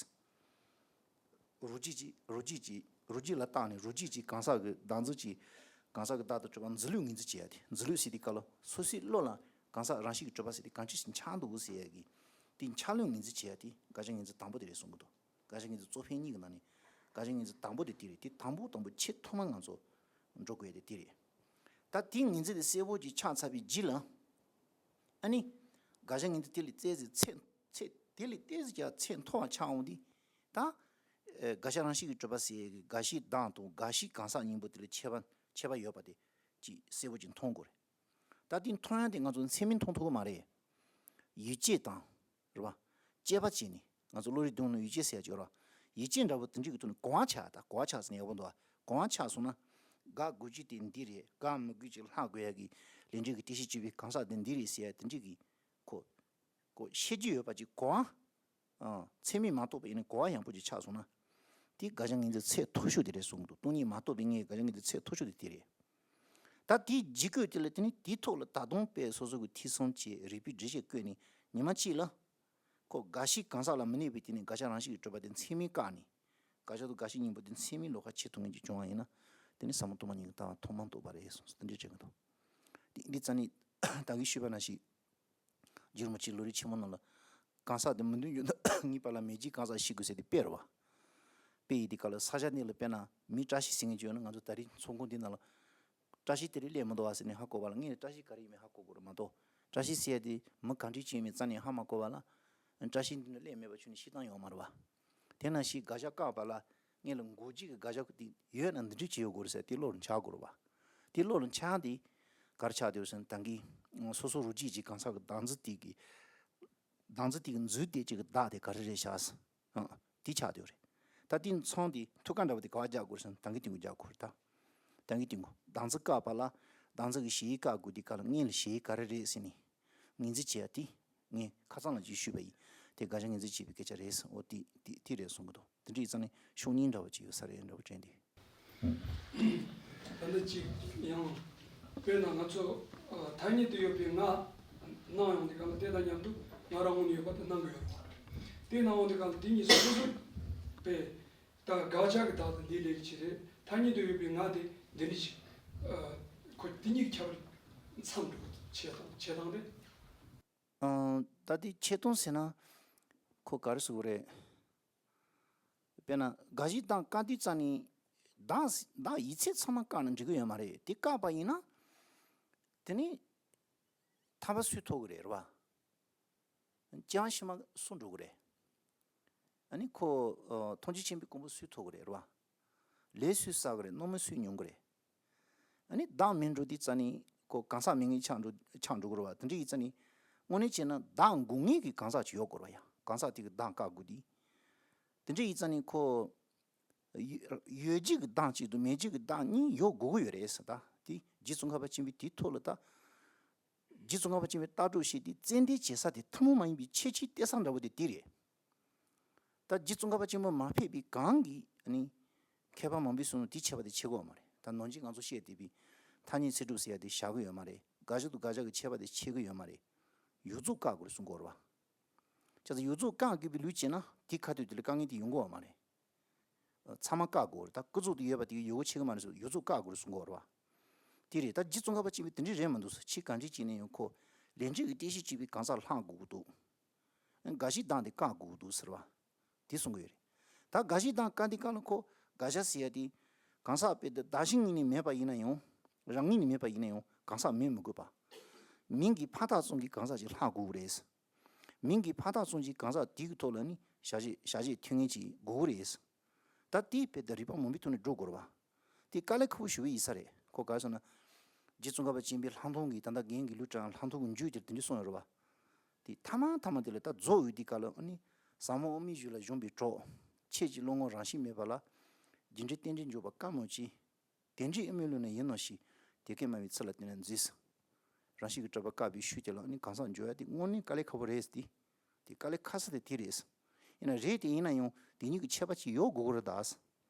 རང་རྒྱུད་ཀྱི་རང་རྒྱུད་ཀྱི་རང་རྒྱུད་ལ་བརྟགས་ནས་རང་རྒྱུད་ཀྱི་གང་ཟག་གི་བདག་འཛིན་གྱི་གང་ཟག་གི་བདག་ཏུ་གྲུབ་པ་འཛིན་ལུགས་ངོས་འཛིན་བྱེད་ཡ་དེ། འཛིན་ལུགས་ཟེར་དུས་སྐབས་ལ་སོ་སོའི་བློ་ལ་གང་ཟག་རང་བཞིན་གྱིས་གྲུབ་པ་ཟེར་དེ་གང་ཅི་ཞིག་འཆར་འདུག་ཟེར་ཡ་གི། དེ་འཆར་ལུགས་ངོས་འཛིན་བྱེད་ཡ་དེ་དགག་བྱ་ངོས་འཛིན་དང་པོ་དེ་རེད་གསུང་གི་འདུག་དགག་བྱ་ངོས་འཛིན་གཙོ་ཕལ་གཉིས་ཀྱི་ནང་ནས་དགག་བྱ་ངོས་འཛིན་དང་པོ་དེ་དེ་རེད། དེ་དང་པོ་དང་པོ་ཆེས་ཐོག་མར་ང་ཚོ་འགྲོ་དགོས་ཡ་དེ་དེ་རེད། ད་དེ་ངོས་འཛིན་དེ་གསལ་པོ་ཅིག་ཆགས་ཚར་བའི་རྗེས་ལ། ཨ་ནི། དགག་བྱ་ངོས་འཛིན་དེ་ལས་ཏོག་ཙམ་ཚད་ཚད་དེ་ལས་ཏོག་ཙམ་ཀྱང་ཚད་མཐོ་བ་ཆགས་འོང་དུས། ད། ཨེ། དགག་བྱ་རང་བཞིན་གྱིས་གྲུབ་པ་ཟེར་ཡ་གི་དགག་གཞི་བདག་དང་དགག་གཞི་གང་ཟག་གཉིས་པོ་དེ་ལ་ཁྱད་པར་ཁྱད་པར་ཡོད་པ་དེ་ཅིག་གསལ་པོ་ཅིག་མཐོང་དགོས་རེད། ད་དེ་མཐོང་ཡ་དེ་ང་ཚོ་མཚན་མས་མཐོང་ཐུབ་ཀྱི་མ་རེད། ཡིད་དཔྱོད་དང་། རེད་བ། དཔྱད་པ་བྱས་ནས་ ང་ཚོ་བློ་རིག་གདོང་ནས་ཡིད་ཆེས་ཟེར་ཡ་ཅིག་ཡོད་ར། ཡིད་ཆེས་འདྲ་པོ་དེ་འདྲ་གི་ཐོག་ནས་གོ་བ་ཆགས། ད་གོ་བ་ཆགས་ཟེར་ན་ཡག་པོ་འདུག་ཨ། གོ་བ་ཆགས་སོང་ན། དགག་དགོས་རྒྱུ་དེ་འདི་རེད། དགག་མི་དགོས་ཅིག་ལྷག་དགོས་ཡ་གི་ལས་འབྲས་ཀྱི་ལྟོས་ཤིག་བྱེད་པའི་གང་ཟག་དེ་འདི་རེད་ཟེར་ཡ་དེ་འདྲ་གི་ཁོ། ཁོ་ཤེས་རྒྱུ་ཡོད་པ་ཅིག་གོ་བ། ཨང་། ཚད་མས་མ་རྟོགས་པ་ཡིན་ན་གོ་བ་ཡངས་པོ་ཅིག་ཆགས་སོང་ན། དེ་དགག་བྱ་ངོས་འཛིན་ཚད་མཐོ་ཤོས་དེ་རེད་གསུང་གི་འདུག་སྟོང་ཉིད་མ་རྟོགས་པའི་ངའི་དགག་བྱ་ངོས་འཛིན་ཚད་མཐོ་ཤོས་དེ་དེ་རེད། ད་དེའི་ལྗིད་སྐུད་དེ་ལ་བརྟེན་ནས་དེའི་ཐོག་ལ་ད་དུང་དཔེ་སོ་སོ་གི་ཐོས་བསམ་བྱས་རིགས་པའི་འགྲེལ་བཤད་བཀོད་ནས་ཉི་མ་གཅིག་ལ། ཁོ་དགག་གཞི་གང་ཟག་ལ་མི་གནས་པའི་སྟེང་ནས་དགག་བྱ་རང་བཞིན་གྱིས་གྲུབ་པ་དེ་ཚད་མས་བཀག་ནས། དགག་བྱ་དང་དགག་གཞི་གཉིས་པོ་དེ་ཚད་མས་ལོགས་ཀ་ཕྱེ་ཐུབ་མཁན་ཅིག་བྱུང་བ་ཡིན་ན། དེ་ནི་ཟབ་མོ་སྟོང་པ་ཉིད་ཀྱི་ལྟ་བ་ཐོག་མར་རྟོགས་པ་རེད་གསུངས་སོ། དེ་འདྲའི་བྱེད་ཀྱི་འདུག་དེ་འདི་རྩ་ནས་ད་གིན་ཞུས་པ་ནང་བཞིན། རྗེ་རིན་པོ་ཆེའི་ལམ་རིམ་ཆེན་མོ་ནང་ལ། གང་ཟག་དེ་མི་མཐུན་རྐྱེན་དང་ངེས་པ་ལ་མེད་ཀྱི་གང་ཟག་ཤེས་དགོས་ཟེར་དེ་དཔེ་རེད་བ། དཔེ་ཡི་དེ་ག་ལ་ས་ཆ་གནས་ལ་དཔེར་ན་མི་བཀྲ་ཤིས་ཟེར་མཁན་ཅིག་ཡོད་ན། ང་ཚོ་ད་རེས་ཚོང་ཁང་འདི་ནང་ལ། བཀྲ་ཤིས་དེ་རིང་སླེབས་མི་འདུག་བ་ཟེར་ནས་ཧ་གོ་བ་ལ། ངས་བཀྲ་ཤིས་ག་རེ་ཡིན་མིན་ཧ་གོ་དགོས་རེད་མ་གཏོགས། བཀྲ་ཤིས་ཟེར་ཡ་དེ་མི་གང་འདྲ་ཅིག་ཡིན་མིན་རྩ་ནས་ཧ་མ་གོ་བ་ལ། བཀྲ་ཤིས་འདི་ནས་སླེབས་མེད་པ་ཁྱོན་ནས་ཤེས་སྟངས་ཡོད་མ་རེད་བ། དེ་ནང་བཞིན་དགག་བྱ་བཀག་པ་ལ། ངེད་ལ་འགོག་བྱེད་ཀྱི་དགག་བྱ་དེ་ཡོད་ན་འདི་འདྲ་བྱེད་ཡོད་དགོས་རེད་ཟེར་དེ་བློ་ལ་འཆར་དགོས་རེད་བ། དེ་བློ་ལ་འཆར་དེ་ག་རེ་ཆགས་བསྡད་ཡོད་ཟེར་ན། ད་གིན་སོ་སོ་རུ་གཅིག་གིས་གང་ཟག་གི་བདག་འཛིན་དེ་གི། བདག་འཛིན་དེ་གི་འཛུལ་བསྡད་ཅིག་གི་བདག་དེ་ག་རེ་རེད་ཤག་ཨང་། དེ་ཆགས་བསྡད་ཡོད་རེད། ད་དེ་མཚོན་དེ་ཐུག་ཀ་འདྲ་པོ་དེ་ག་པར་རྒྱག་དགོས་རེད་ཟེར་ན། ད་གིན་དེ་གུ་རྒྱག་དགོས་རེད་ད། ད་གིན་དེ་གུ་བདག་འཛིན་བཀག་པ་ལ། བདག་འཛིན་གྱི་གཞི་བཀག་དགོས་དེ་ག་ལ། ངེད་ལ་གཞི་ག་རེ་རེད་ཟེར་ནས། ངོས་འཛིན་བྱེད་ཡ་དེ། ངས་ཁ་སང་ལ་ཅིག་ཞུས་པ་ཡིན། དེ་དགག་བྱ་ངོས་འཛིན་བྱེད་པའི་སྐད་ཆ་རེད་ཟེར། འོ་དེ་དེ་དེ་རེད་གསུང་གི་འདུག་དེ་འདྲ་ཡིན་ཙང་ནས་ཕྱོགས་གཉིས་འདྲ་བོ་ཅིག་ཡོད་ས་རེད་འདྲ་བོ་དྲན་དེ། ད་ནི་ཅིག་ཡང་། དཔེར་ན་ང་ཚོ་ཨ་ཐ་སྙད་དུ་ཡོད་པའི་ང་སྣང་ཡོང་དུས་སྒང་ལ། དེ་དང་མཉམ་དུ་ང་རང་ངོས་ནས་ཡོད་པ་དེ་སྣང་གི་ཡོད་རེད་བ། དེ་སྣང་ཡོང་དུས་སྒང་ལ་དེ་གཉིས་སོ་སོ་སོ་དཔེ། ད་དགག་བྱ་གི་བདག་དང་འདི་ལས་ཀྱི་ཆེད་རེད། ཐ་སྙད་དུ་ཡོད་པའི་ང་དེ་འདི་འདྲ་ཞིག་ཨ་ཁོ་དེ་གཉིས་ཀྱི་ཁྱད་པར་མཚམས་འགྲོ་གི་འདུག་བྱེད་སྟངས་བྱེད་སྟངས་དེ། ཨང་། ད་དེ་ཆེ་མཐོང་ཟེར་ན། ཁོ་ག་རེ་ཟེར་དགོས་རེད། དཔེར་ན་དགག་གཞི་བདག་བཀག་དུས་ཙམ་ནས། བདག་བདག་ཡིད་ཆེས་ཚང་མ་བཀག་ན་འགྲིག་གི་ཡོད་མ་རེད། དེ་བཀག་པ་ཡིན་ན། དེ་ནི་ཐར་པ་སུས་ཐོབ་གི་རེད། རེད་བ། སྐྱེ་བ་ཕྱི་མ་སུ་འགྲོ་གི་རེད། ཨ་ནི་ཁོ་ཨ་ཐམས་ཅད་མཁྱེན་པའི་གོ་འཕང་སུས་ཐོབ་གི་རེད། རེད་བ། ལས་སུས་བསགས་གི་རེད། རྣམ་སྨིན་སུས་མྱོང་གི་རེད། ཨ་ནི་བདག་མེད་འགྲོ་དུས་ཙམ་ནས་ཁོ་གང་ཟག་མེད་མཁན་ཆགས་འགྲོ་ཆགས་འགྲོ་གི་རེད་བ། དེ་འདྲ་ཡིན་ཙང་ནས་དངོས་གནས་བྱས་ན་བདག་འགོག་མཁན་གྱི་གང་ཟག་ཅིག་ཡོད་དགོས་རེད་བ་ཡ། གང་ཟག་དེ་གིས་བདག་བཀག་དགོས་དུས། དེ་འདྲ་ཡིན་ཙང་ནས་ཁོ། ཡོད་ཡོད་བྱེད་ཀྱི་བདག་གཅིག་དང་མེད་བྱེད་ཀྱི་བདག་གཉིས་ཡོད་དགོས་ཀྱི་ཡོད་རེད་ཟེར། ད་དེ་རྗེ་ཙོང་ཁ་པ་ཆེན་པོས་དེའི་ཐོག་ལ་ད། རྗེ་ཙོང་ཁ་པ་ཆེན་པོས་ལྟ་གྲུབ་བཤད་དེ་ཙན་དན་བྱེད་ས་དེ་ཐུན་མོང་མ་ཡིན་པའི་ཁྱད་ཆོས་གཏད་ས་འདྲ་བོ་དེ་དེ་རེད། ད་རྗེ་ཙོང་ཁ་པ་ཆེན་པོ་མ་ཕེབས་པའི་གོང་གི་ཨ་ནི་མཁས་པ་མང་པོས་གསུངས་ནས་དེ་ཁྱད་པར་དེ་ཕྱེ་གི་ཡོད་མ་རེད། ད་ནང་བཞིན་ང་ཚོ་བཤད་བསྡད་པའི་ཐ་སྙད་ཚིག་གྲུབ་ཟེར་ཡ་དེ་བཞག་གི་ཡོད་མ་རེད། དགག་བྱ་དང་དགག་བྱ་གི་ཁྱད་པར་དེ་ཕྱེ་གི་ཡོད་མ་རེད། ཡོངས་རྫོགས་བཀག་དགོས་རེད་གསུང་གི་ཡོད་རེད་བ། བྱས་ཙང་ཡོངས་རྫོགས་བཀག་དགོས་པའི་ལུགས་བྱས་ན་དེ་ཁ་ཐུག་དེ་ལ་དཀའ་ངལ་དེ་ཡོང་གི་ཡོད་མ་རེད། ཚང་མ་བཀག་དགོས་རེད། ད་ཀུན་རྫོབ་ཏུ་ཡོད་པ་དེ་གི་ཡོད་དགུ་ཕྱེ་གི་མ་རེད་ཟེར། ཡོངས་རྫོགས་བཀག་དགོས་རེད་གསུང་གི་ཡོད་རེད་བ། དེ་རེད། ད་རྗེ་ཙོང་ཁ་པ་ཆེན་པོས་དེ་འདྲ་རེད་མི་འདུག་ཟེར། ཕྱིས་གང་འདྲ་བྱས་ནས་ཡང་ཁོ་ལས་འབྲས་ཀྱི་རྟེན་གཞི་བྱེད་པའི་གང་ཟག་ལྷག་དགོས་ཀྱི་འདུག་དགག་གཞི་བདག་དེ་བཀག་དགོས་ཀྱི་འདུག་ཟེར་བ། དེ་གསུང་གི་ཡོད་རེད། ད་དགག་གཞི་བདག་བཀག་དུས་སྒང་ལ་ཁོ་དགག་བྱ་ཟེར་ཡ་དེ། གང་ཟག་དཔེ་དེ་བདག་གཞན་གཉིས་ནས་མེད་པ་ཡིན་ན་ཡང་། རང་ངོས་ནས་མེད་པ་ཡིན་ན་ཡང་གང་ཟག་མེད་མི་དགོས་པ། མིང་གི་ཕར་ཐག་ཙམ་གྱི་གང་ཟག་ཅིག་ལྷག་དགོས་ཀྱི་རེད། མིང་གི་ཕར་ཐག་ཙམ་གྱི་གང་ཟག་དེ་གི་ཐོག་ལ་ནི་བྱ་བྱེད་བྱ་བྱེད་མཐུན་ངེས་ཅིག་དགོས་ཀྱི་རེད། ད་དེའི་དཔེ་དེ་རིགས་པ་མང་པོའི་ཐོག་ནས་འགྲོ་དགོས་རེད་བ། དེ་དཀའ་ལས་ཁག་པོ་ཞེ་པོ་ཡིན་ས་རེད། ཁོ་ག་རེ་ཟེར་ན། རྗེ་ཙོང་ཁ་པ་ཆེན་པོའི་ལྷག་མཐོང་གི་ད་ལྟ་རྒན་གྱི་ལུས་དྲངས་ལྷག་མཐོང་གི་མཇུག་དེར་དེ་འདྲ་གསུངས་ཡོད་རེད་བ། དེ་ཐ་མ་ཐ་མ་དེ་ལ་ད་རྫོགས་འོས་དེ་ག་ལ་ཨ་ནི། ཟབ་མོ་དབུ་མའི་གཞུང་ལ་གཞོམ་པའི་གྲོགས། ཁྱེད་ཀྱི་བློ་ངོར་རང་བཞིན་མེད་པ་ལ། རྒྱུ་འབྲས་རྟེན་འབྲེལ་འཇོག་པ་དཀའ་མོ་ཆེ། དེ་འདྲའི་དབུ་མའི་ལུགས་ནི་ཡིན་ནོ་ཞེས། དེ་སྐད་སྨྲ་བའི་ཚུལ་ལ་བརྟེན་ནས་མཛེས། རང་བཞིན་གྱིས་གྲུབ་པ་བཀག་པའི་ཤུགས་དེ་ལ་ནི་གང་ཟག་འཇོག་ཡ་དེ་དངོས་གནས་དཀའ་ལས་ཁག་པོ་རེད་དེ། དེ་དཀའ་ལས་ཁག་ས་དེ་དེ་རེད། ཡིན་ན་རེད་དེ་ཡིན་ན་ཡང་དེ་གཉིས་ཀྱི་ཁྱད་པར་ཅིག་ཡོད་དགོས་ཀྱི་རེད་ད།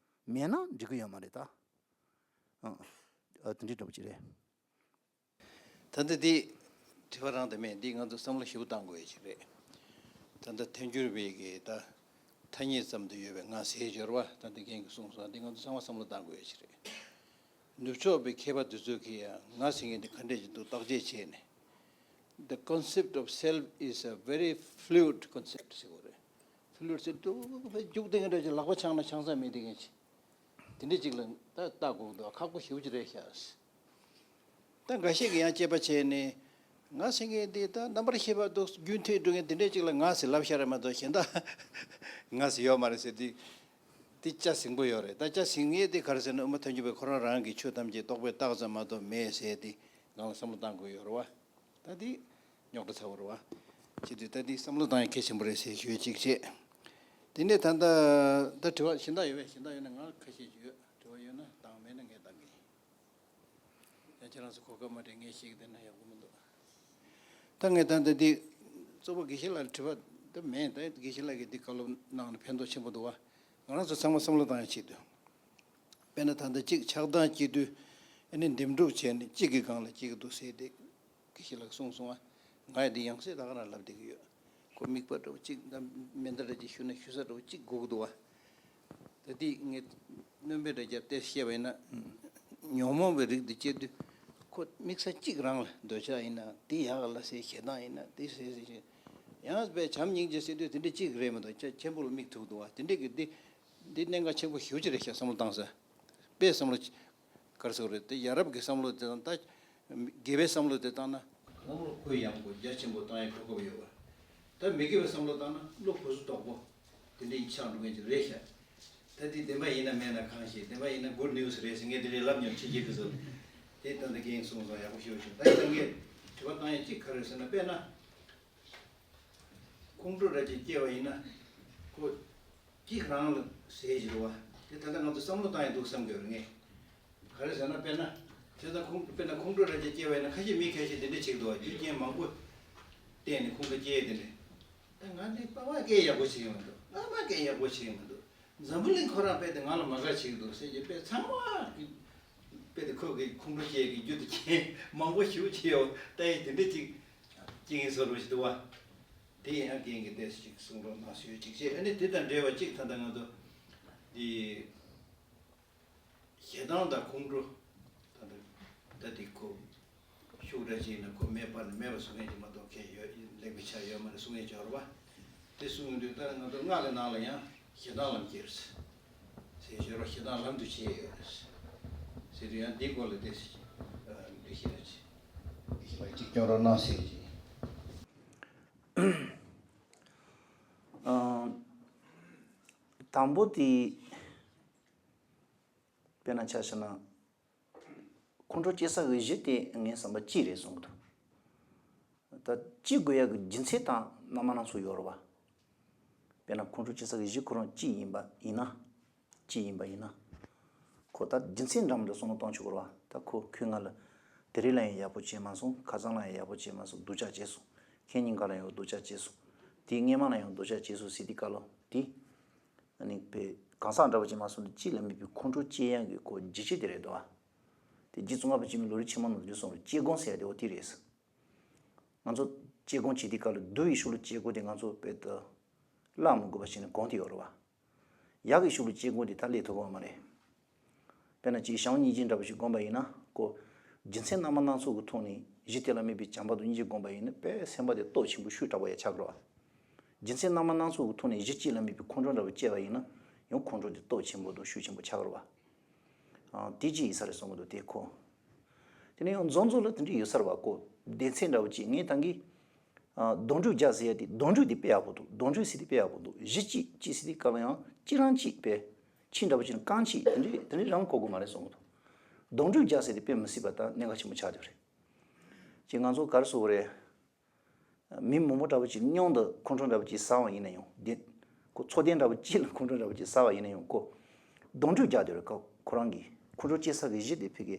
མེད་ན་འགྲིག་གི་ཡོད་མ་རེད་ད། ཨ། ཨ། དེ་འདྲའི་འདྲ་པོ་ཅིག་རེད། ད་ལྟ་འདི་དྲི་བ་རང་དེ་མེད། འདི་ང་ཚོ་བསམ་བློ་ཞིབ་པོ་བཏང་དགོས་ཡ་ཞིག་རེད། ད་ལྟ་ཐལ་འགྱུར་བའི་གི་ད་ཐ་སྙད་ཙམ་དུ་ཡོད་པའི་ང་ཟེར་སྦྱོར་བ་ད་ལྟ་རྒན་གྱིས་གསུངས་སོང་། འདི་ང་ཚོ་ཚང་མ་བསམ་བློ་བཏང་དགོས་ཡ་ཞིག་རེད། ནུབ་ཕྱོགས་པའི་མཁས་པ་འདི་ཚོ་གིས་ཡང་ང་ཟེར་མཁན་འདི་ག་འདྲས་ཅིག་འདུག་བརྟག་དཔྱད་བྱས་ནས། The concept of self is a very fluid concept ཟེར་དགོས་རེད། Fluid ཟེར་དུས་རྒྱུག་བསྡད་མཁན་འདྲ་ཅིག་ལག་པ་འཆང་ན་འཆང་ས་མེད་བསྡད་མཁན་ཅིག་དེ་འདྲ་ཅིག་ལ་ད་ལྟ་དགོས་འདུག་ཁག་པོ་ཞེ་པོ་ཅིག་རེད་ཤག་ད་འགའ་ཤས་ཀྱིས་ཡང་དཔྱད་པ་བྱས་ནས་ང་ཟེར་མཁན་འདི་ད་རྣམ་པར་ཤེས་པ་འདུག་རྒྱུན་མཐུད་འགྲོ་མཁན་དེ་འདྲ་ཅིག་ལ་ང་ཟེར་ལབ་ཤག་རེད་མ་གཏོགས་གཞན་དག་ང་ཟེར་ཡོད་མ་རེད་ཟེར་དུས་དེ་སྐྱ་ཟིང་པོ་ཡོད་རེད། ད་སྐྱ་ཟིང་ངེས་དེ་ག་རེ་ཟེར་ན་དབུ་མ་ཐལ་འགྱུར་བས་ཁོ་རང་རང་གི་ཆོས་ཐམས་ཅད་རྟོགས་པས་བཏགས་ཙམ་མ་གཏོགས་མེད་ཟེར་དེ་ང་ལ་བསམ་བློ་བཏང་དགོས་ཡོད་རེད་བ། ད་དེ་རྙོག་དྲ་ཚ་བོ་རེད་བ། བྱེད་དུས་ད་དེ་བསམ་བློ་བཏང་ཡ་གལ་ཆེན་པོ་རེད་ཟེར་ཞུ་ཡ་གཅིག་བྱས། དེ་ནས་ད་ལྟ་ད་དྲི་བ་གཞན་དག་ཡོད་པས། གཞན་དག་ཡོད་ན་ང་ཁ་ཤས་ཤིག་ཡོད། དྲི་བ་ཡོད་ན་བཏང་། མེད་ན་ངས་བཏང་གི་ཡིན། ཡང་ཁྱེད་རང་ཚོ་གོ་སྐབས་མ་སྤྲད། ངས་ཤེས་ཀྱི་དེ་ན་ཡག་པོ་མི་འདུག་ད་ངས་ད་ལྟ་འདི་གཙོ་བོ་དགེ་བཤེས་ལགས་ལ་དྲི་བ་ད་མེད། ད་དགེ་བཤེས་ལགས་ཀྱིས་འདི་བཀའ་སློབ་གནང་ནས་ཕན་ཐོགས་ཆེན་པོ་འདུག་བ། ང་རང་ཚོ་ཚང་མ་བསམ་བློ་བཏང་ཡ་ཆེད་དུ། དཔེར་ན་ད་ལྟ་གཅིག་ཆགས་སྡང་སྐྱེ་དུས་ཨ་ནི་འདེམས་སྒྲུག་བྱས་ནས་གཅིག་གི་སྒང་ལ་གཅིག་གི་འདུག་ཟེར་ཏེ། དགེ་བཤེས་ལགས་གསུངས་སོང་ང་། ང་ཡི་འདི་ཡང་སེ་ད་ག་རང་ལབ་བསྡད་ཀྱི་ཡོད། ཁོ་དམིགས་པ་འདྲ་བོ་གཅིག་དང་མེ་མདའ་འདྲ་གཅིག་གཞུ་ན་གཞུ་ས་འདྲ་བོ་གཅིག་དགོས་ཀྱི་འདུག་བ། ད་འདི་ངས་སྣོན་པའི་འདྲ་རྒྱབ་སྟེ་བཤད་པ་ཡིན་ན། ཉོན་མོངས་པའི་རིགས་འདི་སྐྱེ་དུས་ཁོ་དམིགས་ས་གཅིག་རང་ལ་འདོད་ཆགས་ཡིན་ན་འདི་ཡག་ལ་ཟེར། ཞེ་སྡང་ཡིན་ན་འདི་ཟེར་ཟེར་ཞེས། ཡང་དཔེ་བྱམས་སྙིང་རྗེ་ཟེར་དུས་དེ་འདྲ་གཅིག་རེད་མི་འདུག་ཆེ་ཆེན་པོ་ལ་དམིགས་ཐུབ་འདུག་བ། དེ་འདྲ་གི་འདི་འདི་གནད་འགག་ཆེན་པོ་ཞེ་པོ་ཅིག་རེད་ཤག་བསམ་བློ་བཏང་ས། དཔེ་བསམ་བློ་ག་རེ་ཟེར་དགོས་རེད། དེ་ཡ་རབས་ཀྱི་བསམ་བློ་དེ་དང་ད་དགེ་བའི་བསམ་བློ་དེ་བཏང་ན། བསམ་བློ་ཁོད་ཡངས་པོ་རྒྱ་ཆེན་པོ་བཏང་ཡའི་གོ་སྐབས་ཡོད་པ། ད་མི་དགེ་བའི་བསམ་བློ་བཏང་ན་བློ་ཁོ་ཚོ་དོག་པོ། དེ་འདྲའི་ཆགས་འགྲོ་མཁན་ཅིག་རེད་ཤག་ད་དེ་བདེན་པ་ཡིན་ན་མེད་ན་གང་ཤེས། བདེན་པ་ཡིན་ན་good news་རེད་ཟེར། ངས་དེ་འདྲའི་ལབ་མྱོང་། ཕྱི་རྒྱལ་དེ་ཚོ་དེ་ད་ལྟ་རྒན་གསུངས་སོང་། ཡག་པོ་ཤེས་བྱུང་། ད་ཡིན་ན་ངས་དྲི་བ་བཏང་ཡ་གཅིག་ག་རེ་ཟེར་ན། དཔེར་ན། ཁོང་ཁྲོ་འདྲ་ཅིག་སྐྱེ་བ་ཡིན་ན་ཁོ་གཅིག་རང་ལ་ཟེར་གྱི་རེད་བ། དེ་ད་ལྟ་ང་ཚོ་བསམ་བློ་བཏང་ཡ་འདུག་བསམ་གྱི་ཡོད་རེད་ངས། ག་རེ་ཟེར་ན། དཔེར་ན་དེ་ད་ཁོང་དཔེར་ན་ཁོང་ཁྲོ་འདྲ་ཅིག་སྐྱེ་བ་ཡིན་ན། ཁ་ཤས་མི་ཁ་ཤས་དེ་འདྲ་བྱེད་ཀྱི་འདུག་བ། རྒྱུ་རྐྱེན་མང་པོ་བརྟེན་ནས་ཁོང་ཁྲོ་སྐྱེ་ཡ་དེ་འདྲ། ད་ང་འདི་པ་ཕ་སྐད་ཡག་པོ་བྱེད་ཀྱི་མི་འདུག་ཨ་མ་སྐད་ཡག་པོ་བྱེད་ཀྱི་མི་འདུག་འཛམ་བུ་གླིང་ཁོ་རང་དཔེ་དེ་ང་ལ་མ་དགའ་བྱེད་ཀྱི་འདུག་ཟེར་གྱི། དཔེ་ཚང་མ་གི་དཔེ་དེ་ཁོ་གི་ཁོང་ཁྲོ་སྐྱེ་གི་རྒྱུ་དེ་རྐྱེན་མང་པོ་ཞེ་པོ་ཅིག་ཡོད། ད་ཡི་དེ་འདྲ་ཅིག་རྐྱེན་གྱིས་བཟོ་རུ་ཞིག་འདུག་བ། དེ་ཡང་རྐྱེན་གྱིས་བལྟས་སུ་ཅིག་གསུང་རོགས་གནང་ཞུ་ཅིག་བྱས། ཨ་ནི་དེ་དང་འབྲེལ་བ་ཅིག་ད་ལྟ་ང་ཚོ་འདི་ཞེ་སྡང་དང་ཁོང་ཁྲོ། ད་ལྟ་ད་འདི་ཁོ་ཤུགས་དྲག་ཅིག་ཡིན་ན་ཁོ་མེད་པ་ནི་མེད་པ་གསུང་མཁན་ཅིག་མ་གཏོགས་ཁྱད་ཡོད་ལེགས་པའི་ཆ་ཡོད་མ་རེད་གསུང་མཁན་ཅིག་ཡོད་རེད་བ། དེ་གསུང་དུས་ད་ང་ཚོ་སྔགས་ཀྱི་ནང་ལ་ཡང་ཞེ་སྡང་ལམ་སྐྱེས་རེད་ཟེར། ཞོར་ཞེ་སྡང་ལམ་དུ་བྱས་ཡོད་རེད་ཟེར་དུས། ཡང་འདི་སྐོར་ལ་དེ་འགྲེལ་བཤད་ཅིག་ཅིག་སྐྱོན་རོགས་གནང་ཟེར་གྱི། ཨ། དང་པོ་དེ་དཔེར་ན་ཆ་བཞག་ན། ཁོང་ཁྲོ་སྐྱེ་ས་གི་གཞི་དེ་ངའི་བསམ་པ་གཅིག་རེད་གསུངས་འདུག་ད་གཅིག་དགོས་ཡག་གི་རྒྱུ་མཚན་དང་རྣམ་པ་སྣ་ཚོགས་ཡོད་རེད་བ། དཔེར་ན་ཁོང་ཁྲོ་སྐྱེ་ས་གི་གཞི་ཁོ་རང་གཅིག་ཡིན་པ་ཡིན་ན། གཅིག་ཡིན་པ་ཡིན་ན། ཁོ་ད་རྒྱུ་མཚན་འདྲ་མི་འདྲ་བསམ་བློ་གཏོང་ཆོག་གི་རེད་བ། ད་ཁོ་ཁོས་ང་ལ་དེ་རིང་ལ་ཡང་ཡག་པོ་བྱས་མ་སོང་། ཁ་སང་ལ་ཡང་ཡག་པོ་བྱས་མ་སོང་། སྡུག་ཅག་བྱས་སོང་། ཁེ་ཉིན་གང་ལ་ཡང་སྡུག་ཅག་བྱས་སོང་། དེ་སྔས་མ་ལ་ཡང་སྡུག་ཅག་བྱས་སོང་ཟེར་དུས་སྐབས་ལ་དེ། ཨ་ནི་དཔེ་གང་ཟག་འདྲ་བོ་ཅིག་མ་སོང་དུས་གཅིག་ལ་དམིགས་པའི་ཁོང་ཁྲོ་སྐྱེ་ཡག་གི་ཁོ་རྒྱུ་ཆ་དེ་རེད་དོ། དེ་རྗེ་ཙོང་ཁ་པ་ཆེན་པོའི་ལམ་རིམ་ཆེན་མོ་ནང་དུ་གསུངས་པའི་སྐྱེ་སྒོ་ཟེར་ཡ་དེ་འོ་དེ་རེད། ང་ཚོ་སྐྱེ་སྒོ་བྱེད་དུས་སྐབས་ལ་བསྡུ་བའི་ཤུགས་ལ་སྐྱེ་སྒོ་དེ་ང་ཚོ་དཔེ་ད་བརླག་མི་དགོས་པ་བྱས་ནས་གོང་དེ་ཡོད་རེད་བ། ཡག་གི་ཤུགས་ལ་སྐྱེ་སྒོ་དེ་ད་སླེབས་ཐུབ་ཀྱི་ཡོད་མ་རེད། དཔེར་ན་གཅིག་བྱམས་སྙིང་རྗེ་འདྲ་བོ་ཞིག་བསྒོམ་པ་ཡིན་ན་ཁོ། རྒྱུ་མཚན་རྣམ་པ་སྣ་ཚོགས་ཀྱི་ཐོག་ནས་གཞི་དེ་ལ་དམིགས་པའི་བྱམས་པ་དང་སྙིང་རྗེ་བསྒོམ་པ་ཡིན་ན་དཔེ་སེམས་པ་དེ་སྟོབས་ཆེན་པོ་ཤུགས་དྲག་པོ་ཡང་ཆགས་ཀྱི་རེད་བ། རྒྱུ་མཚན་རྣམ་པ་སྣ་ཚོགས་ཀྱི་ཐོག་ནས་གཞི་གཅིག་ལ་དམིགས་པའི་ཁོང་ཁྲོ་འདྲ་བོ་སྐྱེས་པ་ཡིན་ན་ཡང་ཁོང་ཁྲོ་དེ་སྟོབས་ཆེན་པོ་དང་ཤུགས་ཆེན་པོ་ཆགས་ཀྱི་རེད་བ། ཨ། དེ་གཅིག་ཡིན་ས་རེད་བསམ་གྱི་འདུག་དེ་ཁོ། དེ་ནས་ཡང་མཛོ་མཛོ་ལ་དེ་འདྲ་ཡོད་ས་རེད་བ། ཁོ་སྡེ་ཚན་འདྲ་བོ་གཅིག་ངས་ད་གིན། ཨ། གདོང་གྲོས་རྒྱག་ཟེར་ཡ་དེ་གདོང་གྲོས་དེ་དཔེ་ཡག་པོ་འདུག་གདོང་གྲོས་ཟེར་དེ་དཔེ་ཡག་པོ་འདུག་གཞི་གཅིག་གཅིག་ཟེར་དེ་སྐབས་ལ་ཡང་གཅིག་རང་གཅིག་དཔེ། ཁྱི་འདྲ་བོ་ཅིག་ནི་རྐང་གཅིག་དེ་འདྲས་དེ་འདྲས་རང་གོ་དགོས་མ་རེད་བསམ་གྱི་འདུག་གདོང་གྲོས་རྒྱག་ཟེར་དེ་དཔེ་མི་སྲིད་པ་ད་གནད་འགག་ཆེན་པོ་ཆགས་བསྡད་རེད། ཅེས་ང་ཚོ་ག་རེ་ཟེར་དགོས་རེད། མི་མང་པོ་འདྲ་བོ་ཅིག་མཉམ་དུ་ཁོང་ཁྲོ་འདྲ་བོ་ཅིག་ཟ་བ་ཡིན་ན་ཡང་དེ། ཁོ་ཚོགས་སྡེ་འདྲ་བོ་གཅིག་ལ་ཁོང་ཁྲོ་འདྲ་བོ་ཅིག་ཟ་བ་ཡིན་ན་ཡང་ཁོ། གདོང་གྲོས་རྒྱག་བསྡད་རེད། ཁོ་ཁོ་རང་གིས་ཁོང་ཁྲོ་སྐྱེ་ས་གི་གཞི་དེ་ཕ་གི།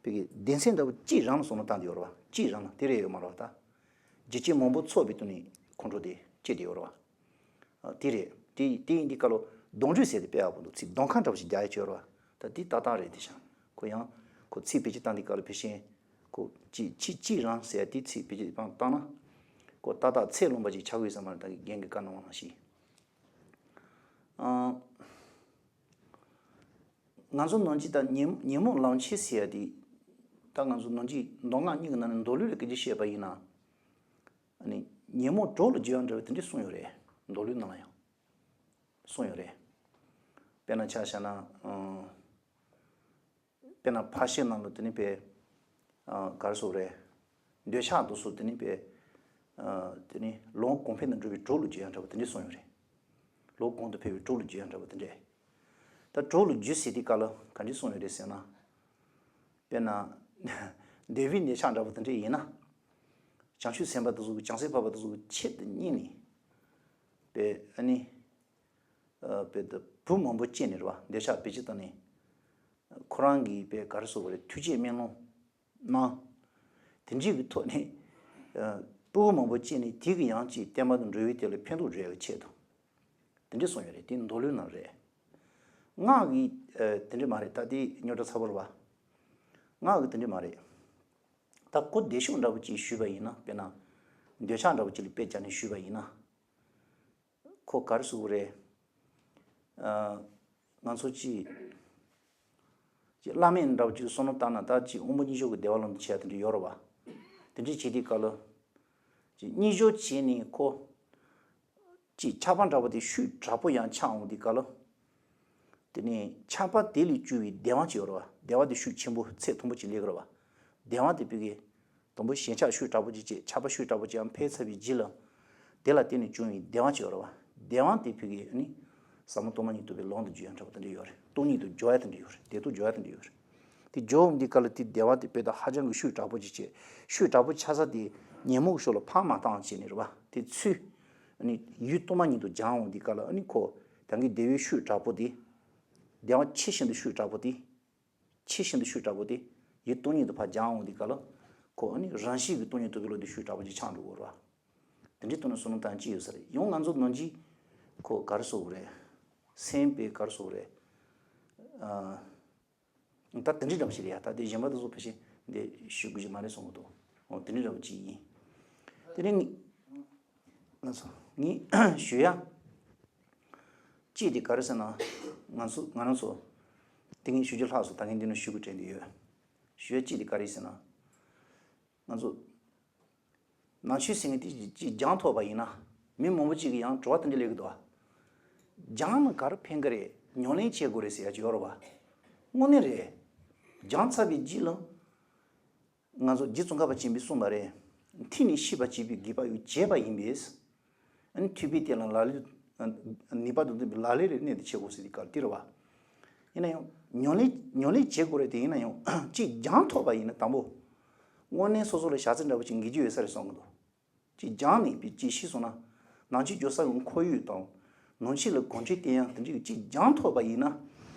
ཕ་གི་སྡེ་ཚན་འདྲ་བོ་གཅིག་རང་ལ་བསམ་བློ་བཏང་བསྡད་ཡོད་རེད་བ། གཅིག་རང་ལ་དེ་རེད་ཡོད་མ་རེད་བ་ད། རྒྱུ་རྐྱེན་མང་པོ་ཚོགས་པའི་སྟེང་ནས་ཁོང་ཁྲོ་དེ་སྐྱེས་བསྡད་ཡོད་རེད་བ། ཨ། དེ་རེད། དེ་དེ་ཡིན་དུས་སྐབས་ལ་གདོང་གྲོས་ཟེར་དེ་དཔེ་ཡག་པོ་འདུག་ཚིག་གདོང་ཁ་འདྲ་བོ་ཞིག་རྒྱག་ཡ་ཅིག་ཡོད་རེད་བ། ད་དེ་ཏག་ཏག་རེད། དེ་བཞིན་ཁོ་ཡང་ཁོ་ཚིག་བེད་སྤྱོད་བཏང་དུས་སྐབས་ལ་ཕལ་ཆེར་ཁོ་གཅིག་གཅིག་གཅིག་རང་ཟེར་ཡ་དེ་ཚིག་བེད་སྤྱོད་བཏང་བཏང་ན་ཁོ་ཏག་ཏག་ཚད་ལོན་པ་ཅིག་ཆགས་ཀྱི་ཡོད་ས་མ་རེད། ད་གི་རྒན་གྱིས་བཀའ་གནང་བ་ནང་བཞིན། ཨ། ང་ཚོ་ནང་སྤྱི་ད་ཉོན་ཉོན་མོངས་ལམ་ཆེན་ཟེར་ཡ་དེ། ད་ང་ཚོ་ནང་སྤྱི་མདོ་སྔགས་གཉིས་ཀྱི་ནང་ནས་མདོ་ལུགས་ལ་སྐད་ཆ་བཤད་པ་ཡིན་ན། ཨ་ནི་ཉོན་མོངས་གྲོགས་ལ་འགྱུར་ཡག་འདྲ་བ་དེ་འདྲས་གསུངས་ཡོད་རེད། མདོ་ལུགས་ནང་ལ་ཡང་གསུངས་ཡོད་རེད། དཔེར་ན་ཆ་བཞག་ན། ཨང་། དཔེར་ན་ཕར་ཕྱིན་ནང་ལ་དེ་ནི་དཔེ། ཨ། ག་རེ་ཟེར་དགོས་རེད། འདོད་ཆགས་དེ་ཚོ་དེ་ནི་དཔེ། ཨ། དེ་ནི་ལོངས་གོང་འཕེལ་དུ་འགྲོ་བའི་གྲོགས་ལ་འགྱུར་ཡག་འདྲ་བ་དེ་འདྲས་གསུངས་ཡོད་རེད། ལོངས་གོང་དུ་འཕེལ་བའི་གྲོགས་ལ་འགྱུར་ཡག་འདྲ་བ་དེ་འདྲས། ད་གྲོགས་ལ་འགྱུར་ཟེར་དུས་སྐབས་ལ་ག་འདྲས་གསུངས་ཡོད་རེད་ཟེར་ན། དཔེར་ན། འདོད་པའི་འདོད་ཆགས་འདྲ་བོ་དེ་འདྲས་ཡིན་ན། བྱང་ཆུབ་སེམས་དཔའ་དེ་ཚོ་གི་བྱང་སེམས་འཕགས་པ་དེ་ཚོ་གི་ཆེད་དུ་གཉེར་ནས། དཔེ་ཨ་ནི། ཨ་དཔེ་དེ་བུ་མང་པོ་སྐྱེས་ནས་རེད་བ། འདོད་ཆགས་བེད་སྤྱོད་བཏང་ནས་ཁོ་རང་གིས་དཔེ་ག་རེ་ཟེར་དགོས་རེད། ཐུགས་བསྐྱེད་སྨོན་ལམ་གནང་། དེ་འདྲའི་གི་ཐོག་ནས་ཨ་སྤུ་གུ་མང་པོ་སྐྱེས་ནས་དེ་གི་ཡང་ཅིག་བསྟན་པ་དང་འགྲོ་བའི་དེ་ལ་ཕན་ཐོགས་འགྲོ་ཡ་གི་ཆེད་དུ་དེ་འདྲ་གསུངས་ཡོད་རེད། དེ་མདོ་ལུགས་ནང་རེད། སྔགས་ཀྱི་ཨ་དེ་འདྲ་མ་རེད། ད་དེ་རྙོག་དྲ་ཚ་པོ་རེད་བ། སྔགས་ཀྱི་དེ་འདྲ་མ་རེད། ད་གོ་བདེ་ཤོས་འདྲ་པོ་ཅིག་ཞུས་པ་ཡིན་ན། དཔེར་ན་འདོད་ཆགས་འདྲ་པོ་ཅིག་ལ་དཔེ་བྱས་ནས་ཞུས་པ་ཡིན་ན། ཁོ་ག་རེ་ཟེར་དགོས་རེད། ཨ་ང་ཚོ་ཅིག་ཅིག་བླ་མེད་འདྲ་པོ་ཅིག་བསོད་ནམས་བཏང་ན། ད་ཅིག་དབང་པོ་གཉིས་ཆོག་གི་བདེ་བ་ལོན་བྱས་དེ་འདྲ་ཡོད་རེད་བ། དེ་འདྲ་བྱེད་དུས་སྐབས་ལ་ཅིག་གཉིས་ཆོག་བྱས་ནས་ཁོ་ཅིག་ཆགས་པ་འདྲ་པོ་དེ་ཤུགས་དྲག་པོ་ཡང་ཆགས་འོང་དུས་སྐབས་ལ། དེ་ནས་ཆགས་པ་དེ་ལས་བྱུང་བའི་བདེ་བ་ཅིག་ཡོད་རེད་བ། བདེ་བ་དེ་ཤུགས་ཆེན་པོ་ཚད་མཐོན་པོ་ཅིག་སླེབས་ཀྱི་རེད་བ། བདེ་བ་དེ་ཕ་གི་དང་པོ་ཞེན་ཆགས་ཤུགས་དྲག་པོ་ཅིག་བྱས། ཆགས་པ་ཤུགས་དྲག་པོ་ཅིག་ཡང་འཕེལ་ཚར་བའི་རྗེས་ལ། དེ་ལ་བརྟེན་ནས་བྱུང་བའི་བདེ་བ་ཅིག་ཡོད་རེད་བ། བདེ་བ་དེ་ཕ་གི་ཨ་ནི་ཟབ་མོ་སྟོང་པ་ཉིད་རྟོགས་པའི་ལམ་དུ་འཇུག་ཡ་འདྲ་པོ་དེ་འདྲ་ཡོད་རེད། སྟོང་ཉིད་དུ་འཇོག་ཡ་དེ་འདྲ་ཡོད་རེད། བདེ་སྟོང་འཇོག་ཡ་དེ་འདྲ་ཡོད་རེད། དེ་འཇོག་འོང་དུས་སྐབས་ལ་དེ་བདེ་བ་དེ་དཔེ་ད་ཧ་ཅང་གི་ཤུགས་དྲག་པོ་ཅིག་བྱས། ཤུགས་དྲག་པོ་ཆགས་ས་དེ་ཉོན་མོངས་ཀྱི་ཕྱོགས་ལ་ཕར་མ་བཏང་བྱས་ནས་རེད་བ། དེ་ཚུར་ཨ་ནི་ཡུལ་སྟོང་པ་ཉིད་དུ་སྦྱང་འོང་དུས་སྐབས་ལ། ཨ་ནི་ཁོ་ད་གིན་བདེ་བའི་ཤུགས་དྲག་པོ་དེ། བདེ་བ་ཆེས་ཤིན་ཏུ་ཤུགས་དྲག་པོ་དེ། ཆེས་ཤིན་ཏུ་ཤུགས་དྲག་པོ་དེ་ཡུལ་སྟོང་ཉིད་དུ་ཕར་སྦྱང་འོང་དུས་སྐབས་ལ། ཁོ་ཨ་ནི་རང་བཞིན་གྱི་སྟོང་ཉིད་རྟོགས་པའི་ལམ་དེ་ཤུགས་དྲག་པོ་ཅིག་ཆགས་འགྲོ་གི་རེད་བ། དེ་འདྲའི་ཐོག་ནས་བསོད་ནམས་བཏང་ཅི་ཡོད་ས་རེད། ཡང་ང་ཚོ་ནང་ཆོས་ཁོ་ག་རེ་ཟེར་དགོས་རེད། སེམས་པས་ག་རེ་ཟེར་དགོས་རེད། ཨ། ད་དེ་འདྲའི་འདྲ་པོ་ཞིག་རེད་ཡ། ད་དེ་གཞན་པ་དེ་ཚོ་ཕལ་ཆེར་འདི་ཞུ་དགོས་ཀྱི་མ་རེད་བསམ་གྱི་འདུག། འོ་དེ་འདྲའི་འདྲ་པོ་ཅིག་ཡིན། དེ་ནས་ང་ཚོ་ངས་ཞུ་ཡ་གཅིག་དེ་ག་རེ་ཟེར་ན། ང་ཚོ་ང་རང་ཚོ་དེ་ངས་ཞུ་རྒྱུ་ལྷག་སོང་། ད་ངས་འདི་ནས་ཞུ་དགོས་དྲན་གྱི་ཡོད། ཞུ་ཡ་གཅིག་དེ་ག་རེ་ཟེར་ན། ང་ཚོ་ནང་ཆོས་ཟེར་མཁན་དེ་ཅིག་སྦྱངས་ཐུབ་པ་ཡིན་ན། མི་མང་པོ་ཅིག་གིས་ཡང་དྲི་བ་དེ་འདྲ་སླེབས་ཀྱི་འདུག། སྦྱངས་ན་ག་རེ་ཕན་གྱི་རེད། ཉམས་ལེན་བྱེད་དགོས་རེད་ཟེར་ཡ་ཅིག་ཡོད་རེད་བ། དངོས་གནས་རེད། སྦྱངས་ཚར་བའི་རྗེས་ལ་ང་ཚོ་རྗེ་ཙོང་ཁ་པ་ཆེན་པོས་གསུངས་པ་རེད། ཐིག་ནི་ཤེས་པར་བྱེད་པའི་དགེ་བ་ཡང་བྱས་པ་ཡིན་པས། ཨ་ནི་ཐུབ་པའི་དེ་ལ་ལག་ལེན། ནུས་པ་དང་ལྡན་པའི་ལག་ལེན་ལ་གནས་ཏེ་བྱེད་དགོས་ཟེར་དེ་ག་རེ་རེད་བ། ཡིན་ན་ཡང་ཉམས་ལེན་ཉམས་ལེན་བྱེད་དགོས་རེད་དེ། ཡིན་ན་ཡང་ཅིག་སྦྱངས་ཐུབ་པ་ཡིན་ན་དང་པོ། དངོས་གནས་སོ་སོ་ལ་བྱ་ཚིག་འདྲ་པོ་ཅིག་འགེལ་རྒྱུ་ཡོད་ས་རེད་བསམ་གྱི་འདུག། ཅིག་སྦྱངས་ནས་པའི་ཅིག་ཤེས་སོང་ན། ནང་ཆོས་སྦྱོང་ས་གི་ཁོར་ཡུག་དང་། ནང་ཆོས་ལ་གོམས་འདྲིས་བསྟེན་ཡ་དེ་འདྲ་ཅིག་སྦྱངས་ཐུབ་པ་ཡིན་ན།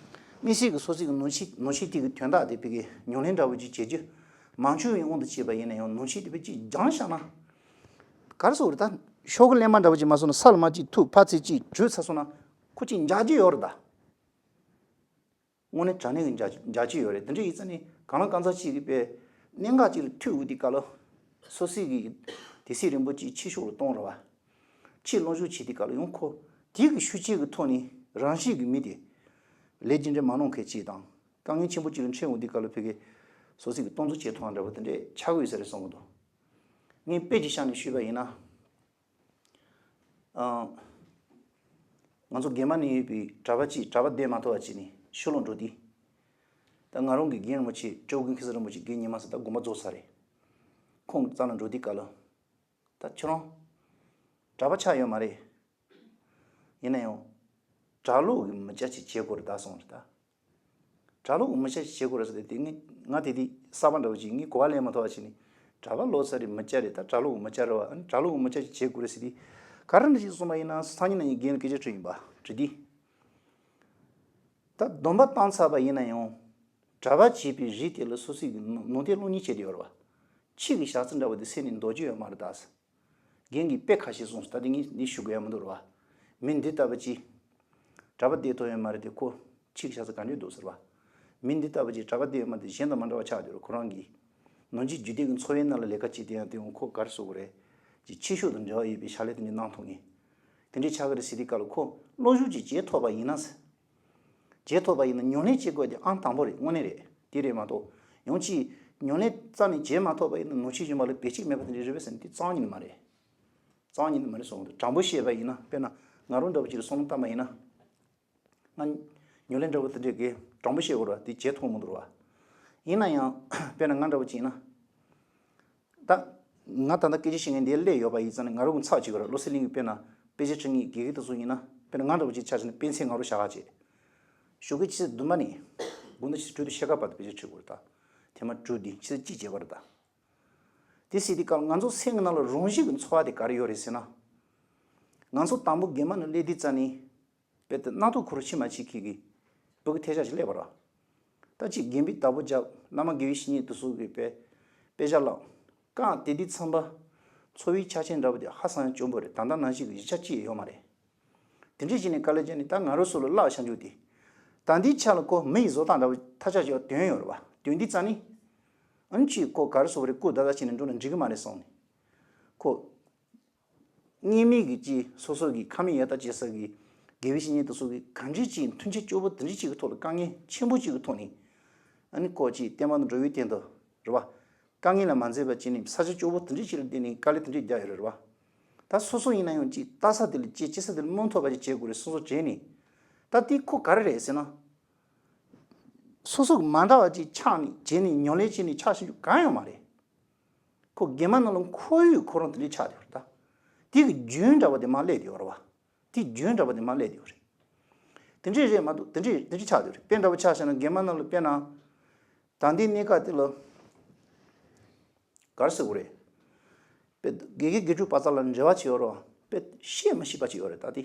དམིགས་བསལ་གྱི་སོ་སོ་གི་ནང་ཆོས་ནང་ཆོས་དེ་གི་དོན་དག་དེ་ཕ་གི་ཉམས་ལེན་འདྲ་པོ་ཅིག་བྱེད་རྒྱུ། མང་ཆུང་བའི་དབང་དུ་བྱས་པ་ཡིན་ན་ཡང་ནང་ཆོས་དེ་ཕ་ཅིག་སྦྱངས་བཞག་ན། ག་རེ་ཟེར་དགོས་རེད། ད་ཤོག་གུ་ལེབ་མ་འདྲ་པོ་ཅིག་མ་སོང་ན་ས་ལ་མར་ཅིག་ཐུག་ཕར་ཚུར་ཅིག་བྲུས་ཚར་སོང་ན། ཁོ་ཅིག་འཇགས་རྒྱུ་ཡོད་རེད་ད། དངོས་གནས་དྲང་གནས་ཀྱི་འཇགས་འཇགས་ཀྱི་ཡོད་རེད། དེ་འདྲ་ཡིན་ཙང་ནི་གང་ལ་གང་འཚམ་ཅིག་གི་པའི་གནད་འགག་ཅིག་ལ་ཐུག་འོང་དུས་སྐབས་ལ། སོ་སོའི་གི་དེ་སྲིད་རིང་པོ་ཅིག་ཕྱི་ཕྱོགས་ལ་གཏོང་རེད་བ། ཕྱིར་ལོག་ཞུགས་བྱེད་དུས་སྐབས་ལ་ཡང་ཁོ་དེ་གི་ཤུགས་རྐྱེན་གྱི་ཐོག་ནས་རང་བཞིན་གྱི་མི་དེ་ལས་རྒྱུ་འབྲས་མ་ལོན་མཁན་ཅིག་དང་། དཀའ་ངལ་ཆེན་པོ་ཅིག་ལ་འཕྲད་འོང་དུས་སྐབས་ལ་ཕ་གི་སོ་སོའི་གི་གཏོང་ཚུལ་བྱེད་ཐུབ་པ་འདྲ་པོ་དེ་འདྲས་ཆགས་ཀྱི་ཡོད་ས་རེད་བསམ་གྱི་འདུག། ངས་དཔེ་ཅིག་བཞག་ནས་ཞུས་པ་ཡིན་ན། ཨང་། ང་ཚོ་རྒན་པ་ནས་ཡོད་པའི་གྲྭ་པ་གཅིག་གྲྭ་པ་བསྡད་མ་ཐུབ་པ་བྱས་ནས་ཕྱི་ལོགས་འགྲོ་དུས། ད་ང་རང་གི་རྒན་རིན་པོ་ཆེ་སྤྲེའུ་རྒན་ཁེ་སང་རིན་པོ་ཆེ་རྒན་ཉི་མ་ཟེར་ད་དགོངས་པ་རྫོགས་ཚར་རེད། ཁོང་གི་རྩ་ལ་འགྲོ་དུས་སྐབས་ལ། ད་ཁྱོད་རང་གྲྭ་པ་ཆགས་ཡོད་མ་རེད། ཡིན་ན་ཡང་གྲྭ་ལོག་གི་མི་སྐྱ་ཅིག་བྱེད་དགོས་རེད་ད་གསུངས་རེད་ད། གྲྭ་ལོག་གི་མི་སྐྱ་ཅིག་བྱེད་དགོས་རེད་ཟེར་ཏེ། དེ་ངས་ང་དེ་དུས་གསར་པ་འདྲ་བོ་ཅིག་ངས་གོ་བ་ལེན་མ་ཐུབ་པ་བྱས་ནས། གྲྭ་པ་ལོག་ཚར་རེད། མི་སྐྱ་རེད། ད་གྲྭ་ལོག་གི་མི་སྐྱ་རེད་བ། ཨ་ནི་གྲྭ་ལོག་གི་མི་སྐྱ་ཅིག་བྱེད་དགོས་རེད་ཟེར་དུས། ག་རེ་འདྲ་ཅིག་གསུངས་པ་ཡིན་ན། སང་ཉིན་གནངས་ཉིན་རྒན་ལ་སྐད་ཆ་དྲིས་ཡིན་པ། དྲིས་དུས། ད་སྡོམ་པ་བཏང་ཚར་བ་ཡིན་ན་ཡང་། གྲྭ་པ་བྱེད་པའི་རིགས་དེ་ལ་སོ་སོའི་གི་ནང་དོན་སློབ་གཉེར་བྱེད་དུ་ཡོད་རེད་བ། ཕྱི་གི་བྱ་ཚིག་འདྲ་བོ་དེ་སེམས་ནས་འདོར་རྒྱུ་ཡོད་མ་རེད་ད། རྒན་གྱིས་དཔེ་ཁ་ཤས་གསུངས་སོང་། ད་དེ་ངས་འདི་ཞུ་དགོས་ཡ་མི་འདུག་རེད་བ། མི་འདི་ལྟ་བུ་ཅིག་གྲྭ་པ་བསྡད་ཐུབ་ཡོད་མ་རེད་དེ། ཁོ་ཕྱི་གི་བྱ་ཚིག་ག་འདྲས་འདུག་ཟེར་བ། མི་འདི་ལྟ་བུ་ཅིག་གྲྭ་པ་བསྡད་ཡོད་མ་རེད་དེ། གཞན་དང་མ་འདྲ་བ་ཆགས་བསྡད་རེད། ཁོ་རང་གིས་ནང་ཆོས་རྒྱུད་སྡེ་གི་འཚོ་བའི་ནང་ལ་ལས་ཀ་བྱེད་དེ་ཡང་དེ་འོང་ཁོ་ག་རེ་ཟེར་དགོས་རེད། ཅིག་ཕྱི་ཕྱོགས་དང་འབྲེལ་བ་ཡོད་པའི་བྱ་ལས་དེ་འདྲ་གནང་ཐུབ་ངེས། དེ་འདྲས་ཆགས་ཀྱི་རེད་ཟེར་དུས་སྐབས་ལ། ཁོ་བློ་ཞུགས་ཅིག་བྱེད་ཐུབ་པ་ཡིན་ན་ཟེར། བྱེད་ཐུབ་པ་ཡིན་ན་ཉམས་ལེན་བྱེད་དགོས་དེ་ཨང་དང་པོ་རེད། དངོས་གནས་རེད། དེ་རེད་མ་གཏོགས་ཡང་ཅིག་ཉམས་ལེན་རྩ་ནས་བྱེད་མ་ཐུབ་པ་ཡིན་ན་ནང་ཆོས་སྦྱོང་བ་ལ་བེད་སྤྱོད་མེད་པ་དེ་འདྲ་རེད་པས་ཟེར་ན་དེ་རྩ་བ་ཉིད་ནས་མ་རེད། རྩ་བ་ཉིད་ནས་མ་རེད་གསུངས་འདུག། དྲང་པོ་བཤད་པ་ཡིན་ན། དཔེར་ན་ང་རང་འདྲ་བོ་ཅིག་ལ་བསམ་བློ་བཏང་པ་ཡིན་ན། ང་ཉམས་ལེན་འདྲ་བོ་དེ་འདྲས་ཀྱི་དྲང་པོ་བཤད་དགོས་རེད་བ། དེ་བྱེད་ཐུབ་མི་འདུག་རེད་བ། ཡིན་ན་ཡང་དཔེར་ན་ང་འདྲ་བོ་ཅིག་ཡིན་ན། ད་ང་ད་ལྟ་སྐད་ཆ་བཤད་མཁན་འདིར་སླེབས་ཡོད་པ་ཡིན་ཙང་ནས། ང་རང་གི་ཚབ་བྱེད་དགོས་རེད། བློ་གསལ་གླིང་གི་དཔེར་ན་དཔེ་ཆ་ཁྲིད་མཁན་དགེ་རྒན་དེ་ཚོ་ཡིན་ན། དཔེར་ན་ང་འདྲ་བོ་ཅིག་ཆ་བཞག་ན་དཔེ་མཚོན་ང་རང་བཞག་ག་བྱེད། ཞོགས་ཀའི་ཆུ་ཚོད་བདུན་པ་ནས་དགོང་དག་ཆུ་ཚོད་དྲུག་དང་ཕྱེད་ཀ་བར་དུ་དཔེ་ཆ་ཁྲིད་དགོས་རེད་ད། ཐེངས་མ་དྲུག་འདི་ཆུ་ཚོད་གཅིག་བྱས་པ་རེད་ད། དེ་ཟེར་དུས་སྐབས་ལ་ང་ཚོ་སེམས་ཀྱི་ནང་ལ་རང་བཞིན་གྱི་འཚོ་བ་དེ་ག་རེ་ཡོད་རེད་ཟེར་ན། ང་ཚོ་དང་པོ་རྒན་པ་ནས་སླེབས་དུས་ཙམ་ནས། དཔེ་དེ་སྣ་ཐོག་ཁུ་རུ་ཕྱི་མ་ཕྱི་ཁྱི་གི་བུ་གི་ཐལ་ཆ་ཞིག་སླེབས་པ་ར། ད་ཅིག་རྒན་པའི་བདག་པོ་རྒྱབ་བླ་མ་དགེ་བའི་བཤེས་གཉེན་དུ་སོགས་ཀྱི་དཔེ་དཔེ་ཆ་ལ་རྐང་དེ་དུས་ཚང་པ་འཚོ་བའི་ཆ་རྐྱེན་འདྲ་བོ་དེ་ཧ་སང་ཡང་སྐྱོ་པོ་རེད། ད་ལྟ་ནང་བཞིན་གྱི་གཞིས་ཆགས་ཅི་ཡང་ཡོད་མ་རེད། དེ་འདྲས་བྱས་ནས་དཀའ་ལས་བརྒྱབ་ནས་ད་ང་རང་ཚོ་ལ་བརླག་བྱ་འཇུག་དེ། ད་འདིའི་ཆ་ལ་ཁོ་མི་ཡི་བཟོ་སྟངས་འདྲ་བོ་ཐ་ཆ་ཞིག་དོན་ཡོད་རེད་བ། དོན་འདི་རྩ་ནི། ཨ་ནི་ཅིག་ཁོ་ག་རེ་ཟེར་དགོས་རེད། སྐུ་ད་ལྟ་བྱས་ནས་འགྲོ་ན་འགྲིག་གི་མ་རེད་བསམ་ནས། ཁོ། སྔོན་མའི་གི་ཅིག་སོ་སོ་གི་ཁ་མིག་ཡར་ལྟ་བྱེད་ས་གི་དགེ་བའི་བཤེས་གཉེན་དེ་ཚོ་གི་གང་འདྲས་ཅིག་མཐུན་རྐྱེན་སྐྱོ་པོ་དེ་འདྲས་ཅིག་གི་ཐོག་ལ། དཀའ་ངལ་ཆེན་པོ་ཅིག་གི་ཐོག་ནས། ཨ་ནི་ཁོ་ཅིག་བསྟན་པ་འགྲོ་བའི་སྟེང་དུ་རེད་བ། དཀའ་ངལ་ལ་མ་འཛེམས་པ་བྱས་ནས་ས་ཆ་སྐྱོ་པོ་དེ་འདྲས་ཅིག་ལ་བརྟེན་ནས་དཀའ་ལས་དེ་འདྲས་བརྒྱབ་ཡོད་རེད་བ། ད་སོ་སོ་ཡིན་ན་ཡང་ཅིག་ལྟ་ས་དེ་ལ་ཅིག་སྐྱེ་ས་དེ་ལ་རྨོངས་ཐོབ་པ་ཅིག་བྱེད་དགོས་རེད། སོ་སོ་བྱས་ནས། ད་དེ་ཁོ་ག་རེ་རེད་ཟེར་ན། སོ་སོ་གི་མ་འདྲ་བ་ཅིག་ཆགས་ནས་བྱས་ནས་ཉམས་ལེན་བྱས་ནས་ཆགས་བཞིན་རྒྱུ་གང་ཡང་མ་རེད། ཁོ་རྒན་མ་རྣམས་ལ་ཁོར་ཡུག་ཁོ་རང་དེ་འདྲས་ཆགས་བསྡད་ཡོད་རེད་ད། དེ་གི་རྒྱུན་འདྲ་བ་དེ་མར་སླེབས་བསྡད་ཡོད་རེད་བ། དེ་རྒྱུན་འདྲ་བ་དེ་མར་སླེབས་བསྡད་ཡོད་རེད། དེ་འདྲས་རེད་མ་གཏོགས་དེ་འདྲས་དེ་འདྲས་ཆགས་བསྡད་ཡོད་རེད། དཔེ་འདྲ་བོ་ཆ་བཞག་ན་རྒན་མ་རྣམས་ལ་དཔེར་ན། ད་ལྟའི་གནས་སྐབས་དེ་ལ་ག་རེ་ཟེར་དགོས་རེད། དཔེ་དགེ་རྒན་དགེ་ཕྲུག་བར་མཚམས་ལ་འབྲེལ་བ་བྱེད་ཡོད་རེད་བ། དཔེ་བཤད་མི་ཤེས་པ་ཅིག་ཡོད་རེད་ད་དེ།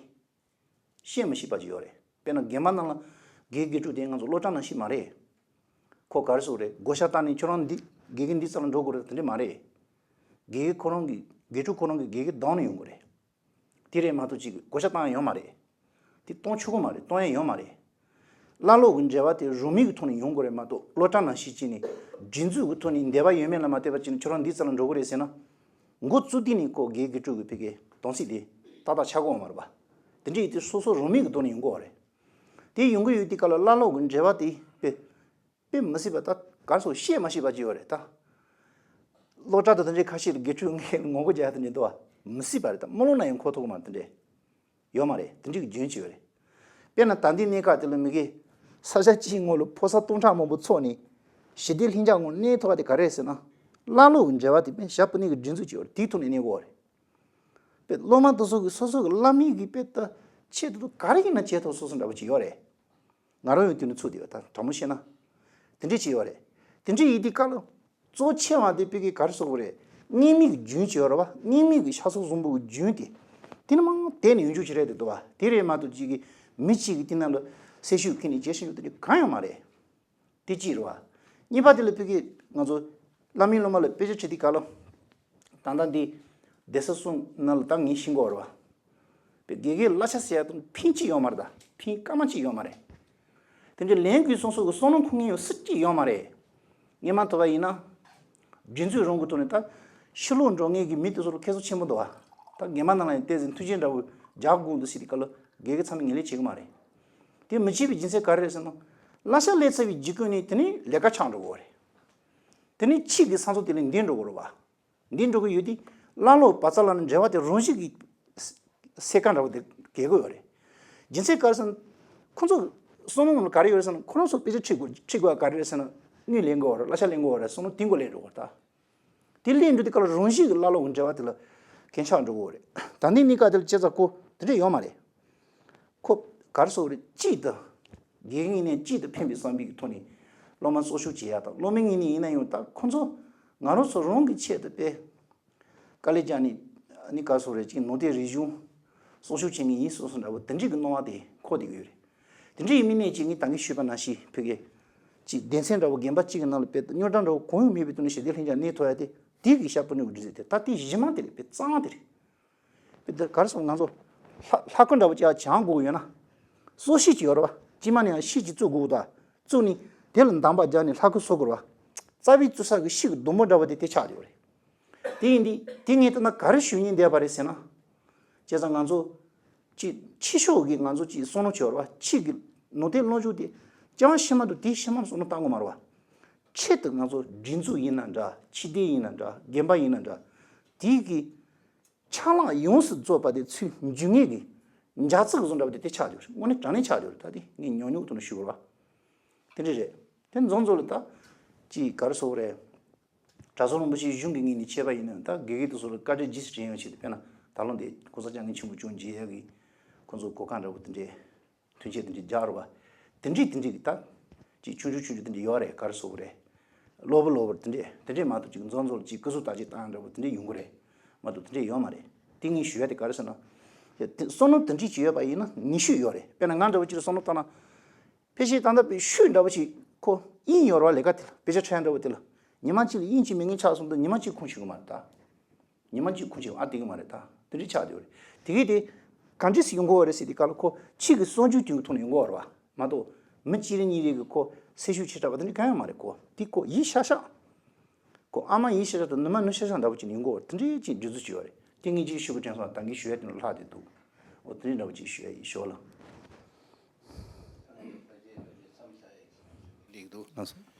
བཤད་མི་ཤེས་པ་ཅིག་ཡོད་རེད། དཔེར་ན་རྒན་མ་རྣམས་ལ་དགེ་རྒན་དགེ་ཕྲུག་དེ་ང་ཚོ་སློབ་གྲྭ་ནང་བཞིན་མ་རེད། ཁོ་ག་རེ་ཟེར་དགོས་རེད། བགོ་བཤའ་བཏང་ནས་ཁྱོད་རང་འདི་དགེ་རྒན་འདི་རྩ་ལ་འགྲོ་དགོས་རེད་དེ་འདྲ་མ་རེད། དགེ་རྒན་ཁོ་རང་གི་དགེ་ཕྲུག་ཁོ་རང་གི་དགེ་རྒན་བདམས་ནས་ཡོང་དགོས་རེད། དེ་རེད་མ་གཏོགས་ཅིག་བགོ་བཤའ་བཏང་ཡ་ཡོད་མ་རེད། དེ་གཏོང་ཆོག་གི་མ་རེད། གཏོང་ཡ་ཡོད་མ་རེད། བླ་སློབ་ཀྱི་འབྲེལ་བ་དེ་རང་མོས་ཀྱི་ཐོག་ནས་ཡོང་དགོས་རེད་མ་གཏོགས་སློབ་གྲྭ་ནང་བཞིན་བྱས་ནས་སྒྲིག་འཛུགས་ཀྱི་ཐོག་ནས་འདོད་པ་ཡོད་མེད་ལ་མ་ལྟོས་པ་བྱས་ནས་ཁྱོད་རང་འདི་རྩ་ལ་འགྲོ་གི་རེད་ཟེར་ན། འགོ་བཙུགས་དུས་ནས་ཁོ་དགེ་རྒན་དགེ་ཕྲུག་གི་ཕ་གིའི་གདམ་གསེས་དེ་ཏག་ཏག་ཆགས་ཀྱི་ཡོད་མ་རེད་པ། དེ་འདྲ་ཡིན་དུས་སོ་སོ་རང་མོས་ཀྱི་ཐོག་ནས་ཡོང་དགོས་པ་རེད། དེ་ཡོང་གི་ཡོད་དུས་སྐབས་ལ་བླ་སློབ་ཀྱི་འབྲེལ་བ་དེ་དཔེ་དཔེ་མི་སྲིད་པ་ད་ག་རེ་ཟེར་བཤད་མ་ཤེས་པ་ཅིག་ཡོད་རེད་ད། སློབ་གྲྭ་དང་དེ་འདྲའི་ཁ་ཤས་ལ་དགེ་ཕྲུག་ངས་ངོ་རྒོལ་རྒྱག་ཡ་དེ་འདྲ་འདུག་བ། མི་སྲིད་པ་རེད་ད། དམུས་ལོང་ན་ཡང་འཁོར་ཐུབ་ཀྱི་མ་རེད་དེ་འདྲས། ཡོད་མ་རེད། དེ་འདྲའི་རྒྱུན་ཅིག་ཡོད་རེད། དཔེར་ན་ད་ལྟའི་གནས་སྐབས་དེ་ལ་མི་གིས་ས་ཆ་གཅིག་ངོས་ལ་ཕོ་གསར་སྟོང་ཕྲག་མང་པོ་ཚོགས་ནས་ཞི་བདེ་ལྷིང་འཇགས་ངང་གནས་ཐུབ་པ་དེ་ག་རེ་རེད་ཟེར་ན། བླ་སློབ་ཀྱི་འབྲེལ་བ་དེ་དཔེ་ཞབས་པུ་ནས་ཀྱི་སྒྲིག་འཛུགས་ཅིག་ཡོད་རེད། དེའི་ཐོག་ནས་གནས་དགོས་རེད། དཔེ་སློབ་མ་དེ་ཚོ་གིས་སོ་སོ་གི་བླ་མའི་གི་དཔེ་ད་ཆེད་དུ་ག་རེ་ཡིན་ན་བྱེད་ཐུབ་སོ་སོ་འདྲ་པོ་ཅིག་ཡོད་རེད། ང་རང་ཡང་དེ་ནས་ཚུད་བསྡད་ཡོད། ད་དྲང་མོ་བཤད་ན། དེ་འདྲས་ཅིག་ཡོད་རེད། དེ་འདྲས་ཡིན་དུས་སྐབས་ལ། གཙོ་ཆེ་བ་དེ་དཔེ་གི་ག་རེ་ཟེར་དགོས་རེད། སྔོན་མའི་གི་རྒྱུན་ཅིག་ཡོད་རེད་བ། སྔོན་མའི་གི་ཤ་ཚ་གཟུགས་པོ་གི་རྒྱུན་དེ། དེ་ནི་མང་དེ་ནས་ཡོང་རྒྱུ་ཅིག་རེད་དེ་འདུག་བ། དེ་རེད་མ་གཏོགས་ཅིག་གི་མི་གཅིག་གིས་དེ་ནང་ལ་སེམས་ཤུགས་ཁྱེར་ནས་བྱེད་བཞིན་ཡོད་དེ་གང་ཡང་མ་རེད། དེ་གཅིག་རེད་བ། གཉིས་པ་དེ་ལ་ཕ་གི་ང་ཚོ་བླ་མའི་སློབ་མ་ལ་དཔེ་ཆ་ཁྲིད་དུས་སྐབས་ལ། ད་ལྟ་འདི་སྡེ་ས་གསུམ་ནང་ལ་ད་ངས་ཤེས་གོ་རེད་བ། དཔེ་དགེ་རྒན་གླ་ཆ་ཟེར་ཡ་དང་ཕན་གཅིག་ཡོད་མ་རེད། ད་ཕན་སྐར་མ་གཅིག་ཡོད་མ་རེད། དེ་འདྲའི་ལས་འགུལ་སོང་སོགས་ཀྱི་བསམ་བློ་འཁོར་མཁན་ཡང་སུ་གཅིག་ཡོད་མ་རེད། ངས་མ་ཐུབ་པ་ཡིན་ན། སྒྲིག་འཛུགས་རང་གི་ཐོག་ནས་ད་ཕྱི་ལོགས་འགྲོ་མཁན་གྱི་མི་དེ་ཚོ་ལ་ཁེ་བཟང་ཆེན་པོ་འདུག་བ། ད་རྒན་མ་རྣམས་ལ་ཡང་ཏོག་ཙམ་མཐུན་རྐྱེན་འདྲ་བོ་རྒྱག་དགོས་འདུག་ཟེར་དུས་སྐབས་ལ་དགེ་རྒན་ཚང་མས་ངོས་ལེན་བྱེད་ཀྱི་མ་རེད། དེ་མི་བྱེད་པའི་རྒྱུ་མཚན་ག་རེ་རེད་ཟེར་ན། གླ་ཆ་སླེབས་ཚར་བའི་རྗེས་ཀུན་ནས་དེ་ནས་ལས་ཀ་ཆགས་འགྲོ་གི་རེད། དེ་ནས་ཕྱིས་ཀྱི་ས་མཚམས་དེ་ལས་འདས་འགྲོ་གི་རེད་བ། འདི་འགྲོ་གི་ཡོད་དུས་བླ་སློབ་བར་མཚམས་ལ་ནི་འབྲེལ་བ་དེ་རང་བཞིན་གྱིས་སེལ་ཁ་འདྲ་བོ་དེ་གས་དགོས་ཡོད་རེད། རྒྱུ་མཚན་ག་རེ་ཟེར་ན། ཁོ་ཚོ་བསམ་བློ་ནང་ལ་ག་རེ་ཡོད་རེད་ཟེར་ན། ཁོ་རང་ཚོ་དཔེ་ཆ་ཁྲིད་དགོས་ཁྲིད་དགོས་ཡ་ག་རེ་རེད་ཟེར་ན། དངུལ་ལེན་དགོས་རེད། གླ་ཆ་ལེན་དགོས་རེད། བསམ་བློ་དེ་འགོ་ལེན་འགྲོ་གི་རེད་ད། དེ་ལེན་འགྲོ་དུས་སྐབས་ལ་རང་བཞིན་གྱིས་བླ་སློབ་ཀྱི་འབྲེལ་བ་དེ་ལ་འགྱུར་བ་འགྲོ་གི་རེད། ད་ནི་གནས་སྐབས་དེ་ལ་བྱས་ཙང་ཁོ་དེ་འདྲ་ཡོད་མ་རེད། ཁོ་ག་རེ་ཟེར་དགོས་རེད། གཅིག་ཏུ། དགེ་རྒན་ངོས་ནས་གཅིག་ཏུ་ཕན་པའི་བསམ་པའི་ཐོག་ནས་སློབ་མ་གསོ་སྐྱོང་བྱེད་ཡ་དང་། སློབ་མའི་ངོས་ནས་ཡིན་ན་ཡང་ད་ཁོ་ཚོ་ང་རང་ཚོ་རང་གི་ཆེད་དུ་དཔེ་དཀའ་ལས་རྒྱག་ནས་ནི་ག་རེ་ཟེར་དགོས་རེད། ཅིག་ནང་བསྟན་རིག་གཞུང་གསོ་སྐྱོང་བྱེད་མཁན་ཡིན་སོ་སོ་འདྲ་བོ་དེ་འདྲའི་གི་སྣང་བ་དེ་འཁོར་བསྡད་ཀྱི་ཡོད་རེད། དེ་འདྲ་ཡིན་མིན་ནས་ཅིག་ངས་ད་གིན་ཞུས་པ་ནང་བཞིན་ཕ་གི་ཅིག་སྡེ་ཚན་འདྲ་བོ་རྒན་པ་གཅིག་གི་ནང་ལ་དཔེ་རྙོག་དྲ་འདྲ་བོ་གང་ཡང་མེད་པའི་ཐོག་ནས་ཞི་བདེ་ལྷིང་འཇགས་གནས་ཐུབ་ཡ་དེ་དེ་གི་ཤ་པུ་ནུ་གི་འདྲི་ཟེར་དེ་ད་དེ་གཞི་མ་དེ་རེད། དཔེ་གཙང་དེ་རེད། དཔེ་འདི་ག་རེ་ཟེར། ང་ཚོ་ལྷ་ལྷ་སྐུ་འདྲ་བོ་ཅིག་བྱང་དགོས་ཡོད་ན། གསོལ་ཤིང་ཅིག་ཡོད་རེད་བ། དཀྱིལ་མ་ནས་ཡང་ཤིང་ཅིག་བཙུགས་དགོས་འདུག་བཙུགས་ནས་དེ་ལ་འདམ་བག་རྒྱག་ནས་ལྷ་སྐུ་བཟོ་དགོས་རེད་བ། རྩ་བའི་བཙུགས་ས་གི་ཤིང་གི་སྡོང་པོ་འདྲ་བོ་དེ་དེ་ཆགས་ཡོད་རེད། དེ་ཡིན་དུས་དེ་ངས་ལྟ་ན་ག་རེ་ཞུ་སྙིང་འདོད་པ་རེད་ཟེར་ན། བྱས་ཙང་ང་ཚོ་ཅིག་ཕྱི་ཕྱོགས་ཀྱི་ང་ཚོ་ཅིག་བསམ་བློ་བྱེད་པ་རེད་བ། ཕྱི་གི་ནང་བསྟན་སློབ་སྦྱོང་དེ་རྐྱང་ཕྱི་མ་དང་དེའི་ཕྱི་མ་བསམ་བློ་བཏང་དགོས་མ་རེད་བ། ཆེད་དུ་ང་ཚོ་སྒྲིག་འཛུགས་ཡིན་ན་འདྲ། སྤྱི་བདེ་ཡིན་ན་འདྲ། རྒན་པ་ཡིན་ན་འདྲ། དེའི་གི་ཆ་ལག་ཡོངས་སུ་རྫོགས་པ་དེ་ཚུར་འཇུག་མཁན་གྱི་འཇའ་ཚིག་བཟོ་འདྲ་བ་དེ་དེ་ཆགས་ཡོད་རེད། དངོས་གནས་དྲང་གནས་ཆགས་ཡོད་རེད། ད་དེ་ངས་ཉུང་ཉུང་ཐོག་ནས་ཞུ་དགོས་རེད་བ། དེ་འདྲ་རེད། དེ་མཚམས་མཚམས་ལ་ད་ཅིག་ག་རེ་ཟེར་དགོས་རེད། གྲྭ་ཚང་རིན་པོ་ཆེ་གཞུང་གི་ངོས་ནས་ཆད་པ་ཡིན་ན་ད་དགེ་རྒན་དེ་ཚོ་ལ་བཀའ་དྲིན་རྗེས་སུ་དྲན་ཡོང་ཆེད་དུ། དཔེར་ན་ད་ལོ་འདི་གོང་ས་སྐྱབས་མགོན་ཆེན་པོ་མཆོག་མཇལ་ཡག་གི་ཁོང་ཚོ་གོ་སྐབས་འདྲ་བོ་དེ་འདྲས། མཐུན་རྐྱེན་དེ་འདྲའི་རྒྱག་རོགས་པ། དེ་འདྲའི་དེ་འདྲའི་གི་ད། ཅིག་ཆུང་ཆུང་ཆུང་ཆུང་དེ་འདྲའི་ཡོད་རེད། ག་རེ་ཟེར་དགོས་རེད། གློ་བུར་གློ་བུར་དེ་འདྲའི་དེ་འདྲའི་མ་གཏོགས་ཅིག་མཚམས་མཚམས་ལ་ཅིག་སྐུ་གཟུགས་བརྟག་དཔྱད་བཏང་འདྲ་བོ་དེ་འདྲའི་ཡོང་གི་རེད། མ་གཏོགས་དེ་འདྲའི་ཡོད་མ་རེད། དེ་ངས་ཞུ་ཡ་དེ་ག་རེ་ཟེར་ན། དེ་བསམ་བློ་དེ་འདྲ་ཅིག་ཡོད་པ་ཡིན་ན་ནུས་ཤུགས་ཡོད་རེད། དཔེར་ན་ང་འདྲ་བོ་ཅིག་ལ་བསམ་བློ་བཏང་ན། ཕལ་ཆེར་ད་ལྟ་བའི་ཤུགས་འདྲ་བོ་ཅིག་ཁོ་དབྱིངས་ཡོད་རེད་བ། ལས་ཀ་དེ་ལ་དཔེ་ཆ་འཁྲིད་ཡ་འདྲ་བོ་དེ་ལ། ཉི་མ་གཅིག་ལ་དབྱིངས་གཅིག་མི་ངན་ཆགས་སོང་དུས་ཉི་མ་གཅིག་ཁུངས་ཤིག་གི་མ་རེད་ད། ཉི་མ་གཅིག་ཁུངས་ཤིག་ཨ་དེ་གི་མ་རེད་ད། དེ་འདྲ་ཆགས་བསྡད་ཡོད་རེད། དེ་གི་དེ་ག་འདྲས་སེ་ཡོང་གི་ཡོད་རེད་ཟེར་དུས་སྐབས་ལ་ཁོ་ཕྱི་གི་གསར་འགྱུར་དེ་གི་ཐོག་ནས་ཡོང་གི་ཡོད་རེད་བ། མ་གཏོགས་མི་གཅིག་རེ་གཉིས་རེ་གི་ཁོ་སེམས་ཤུགས་ཆེ་དྲགས་པ་དེ་འདྲ་གང་ཡང་མ་རེད། ཁོ་དེ་ཁོ་ཡིད་ཤག་ཤག་ཁོ་ཨ་མ་ཡིད་ཤག་ཤག་དང་ནུ་མ་ནུ་ཤག་ཤག་འདྲ་བོ་ཅིག་ནས་ཡོང་གི་ཡོད་རེད། དེ་འདྲའི་ཅིག་འདྲི་རྩད་ཅིག་ཡོད་རེད། དེ་ངས་ཅིག་ཞུ་དགོས་དྲན་སོང་། ད་གིན་ཞུ་ཡ་དེ་ལ་ལྷག་བསྡད་འདུག་འོ་དེ་འདྲ་འདྲ་བོ་ཅིག་ཞུ་ཡ་ཡིན། ཞོར་ལ། ལེགས་འདུག་ལགས་སོ།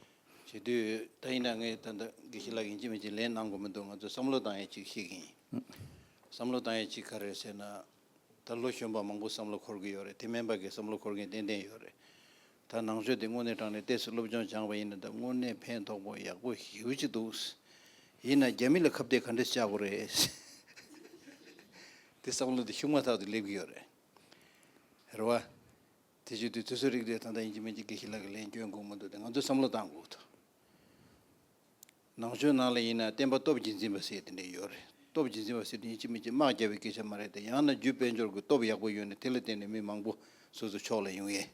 བྱེད་དུས་ད་ཡིན་ན་ངས་ད་ལྟ་དགེ་བཤེས་ལགས་ཡིན་གཅིག་མིན་གཅིག་ལན་གནང་དགོས་མི་འདུག་ང་ཚོས་བསམ་བློ་བཏང་ཡས་གཅིག་བཤད་ཀྱི་ཡིན། བསམ་བློ་བཏང་ཡས་གཅིག་ག་རེ་ཟེར་ན། ད་ལོ་གཞོན་པ་མང་པོ་བསམ་བློ་འཁོར་གྱི་ཡོད་རེད། དེ་མིན་པ་གི་བསམ་བློ་འཁོར་མཁན་ཏན་ཏན་ཡོད་རེད། ད་ནང་ཆོས་དེ་དངོས་གནས་དྲང་གནས་ཏོག་ཙམ་སློབ་སྦྱོང་སྦྱངས་པ་ཡིན་ན་ད་དངོས་གནས་ཕན་ཐོགས་པོ་ཡག་པོ་ཞེ་པོ་ཅིག་འདུག་ཡིན་ན་རྒྱ་མི་ལ་ཁ་གཏད་ག་འདྲས་བཅག་དགོས་རེད། དེ་བསམ་བློ་དེ་ཤུགས་མ་ཐག་ཏུ་སླེབས་ཀྱི་ཡོད་རེད། རེད་བ། དེ་བྱེད་དུས་དུས་ཚོད་རིགས་དེ་ད་ལྟ་ཡིན་གཅིག་མིན་གཅིག་དགེ་བཤེས་ལགས་ཀྱིས་ལན་སྐྱོན་དགོས་མི་འདུག་དེ་ང་ཚོས་བསམ་བློ་བཏང་དགོས་འདུག་ནང་ཆོས་ནང་ལ་ཡིན་ན་བསྟན་པ་སྟོབས་ཀྱིས་འཛིན་པ་ཟེར་དེ་འདྲ་ཡོད་རེད། སྟོབས་ཀྱིས་འཛིན་པ་ཟེར་དེ་ཡིན་གཅིག་མིན་གཅིག་དམག་རྒྱག་པའི་སྐད་ཆ་མ་རེད་དེ། ཡང་ན་རྒྱུ་དཔལ་འབྱོར་གྱི་སྟོབས་ཡག་པོ་ཡོད་ནས་དེ་ལ་བརྟེན་ནས་མི་མང་པོ་སོ་སོ་ཕྱོགས་ལ་ཡོང་ཡས།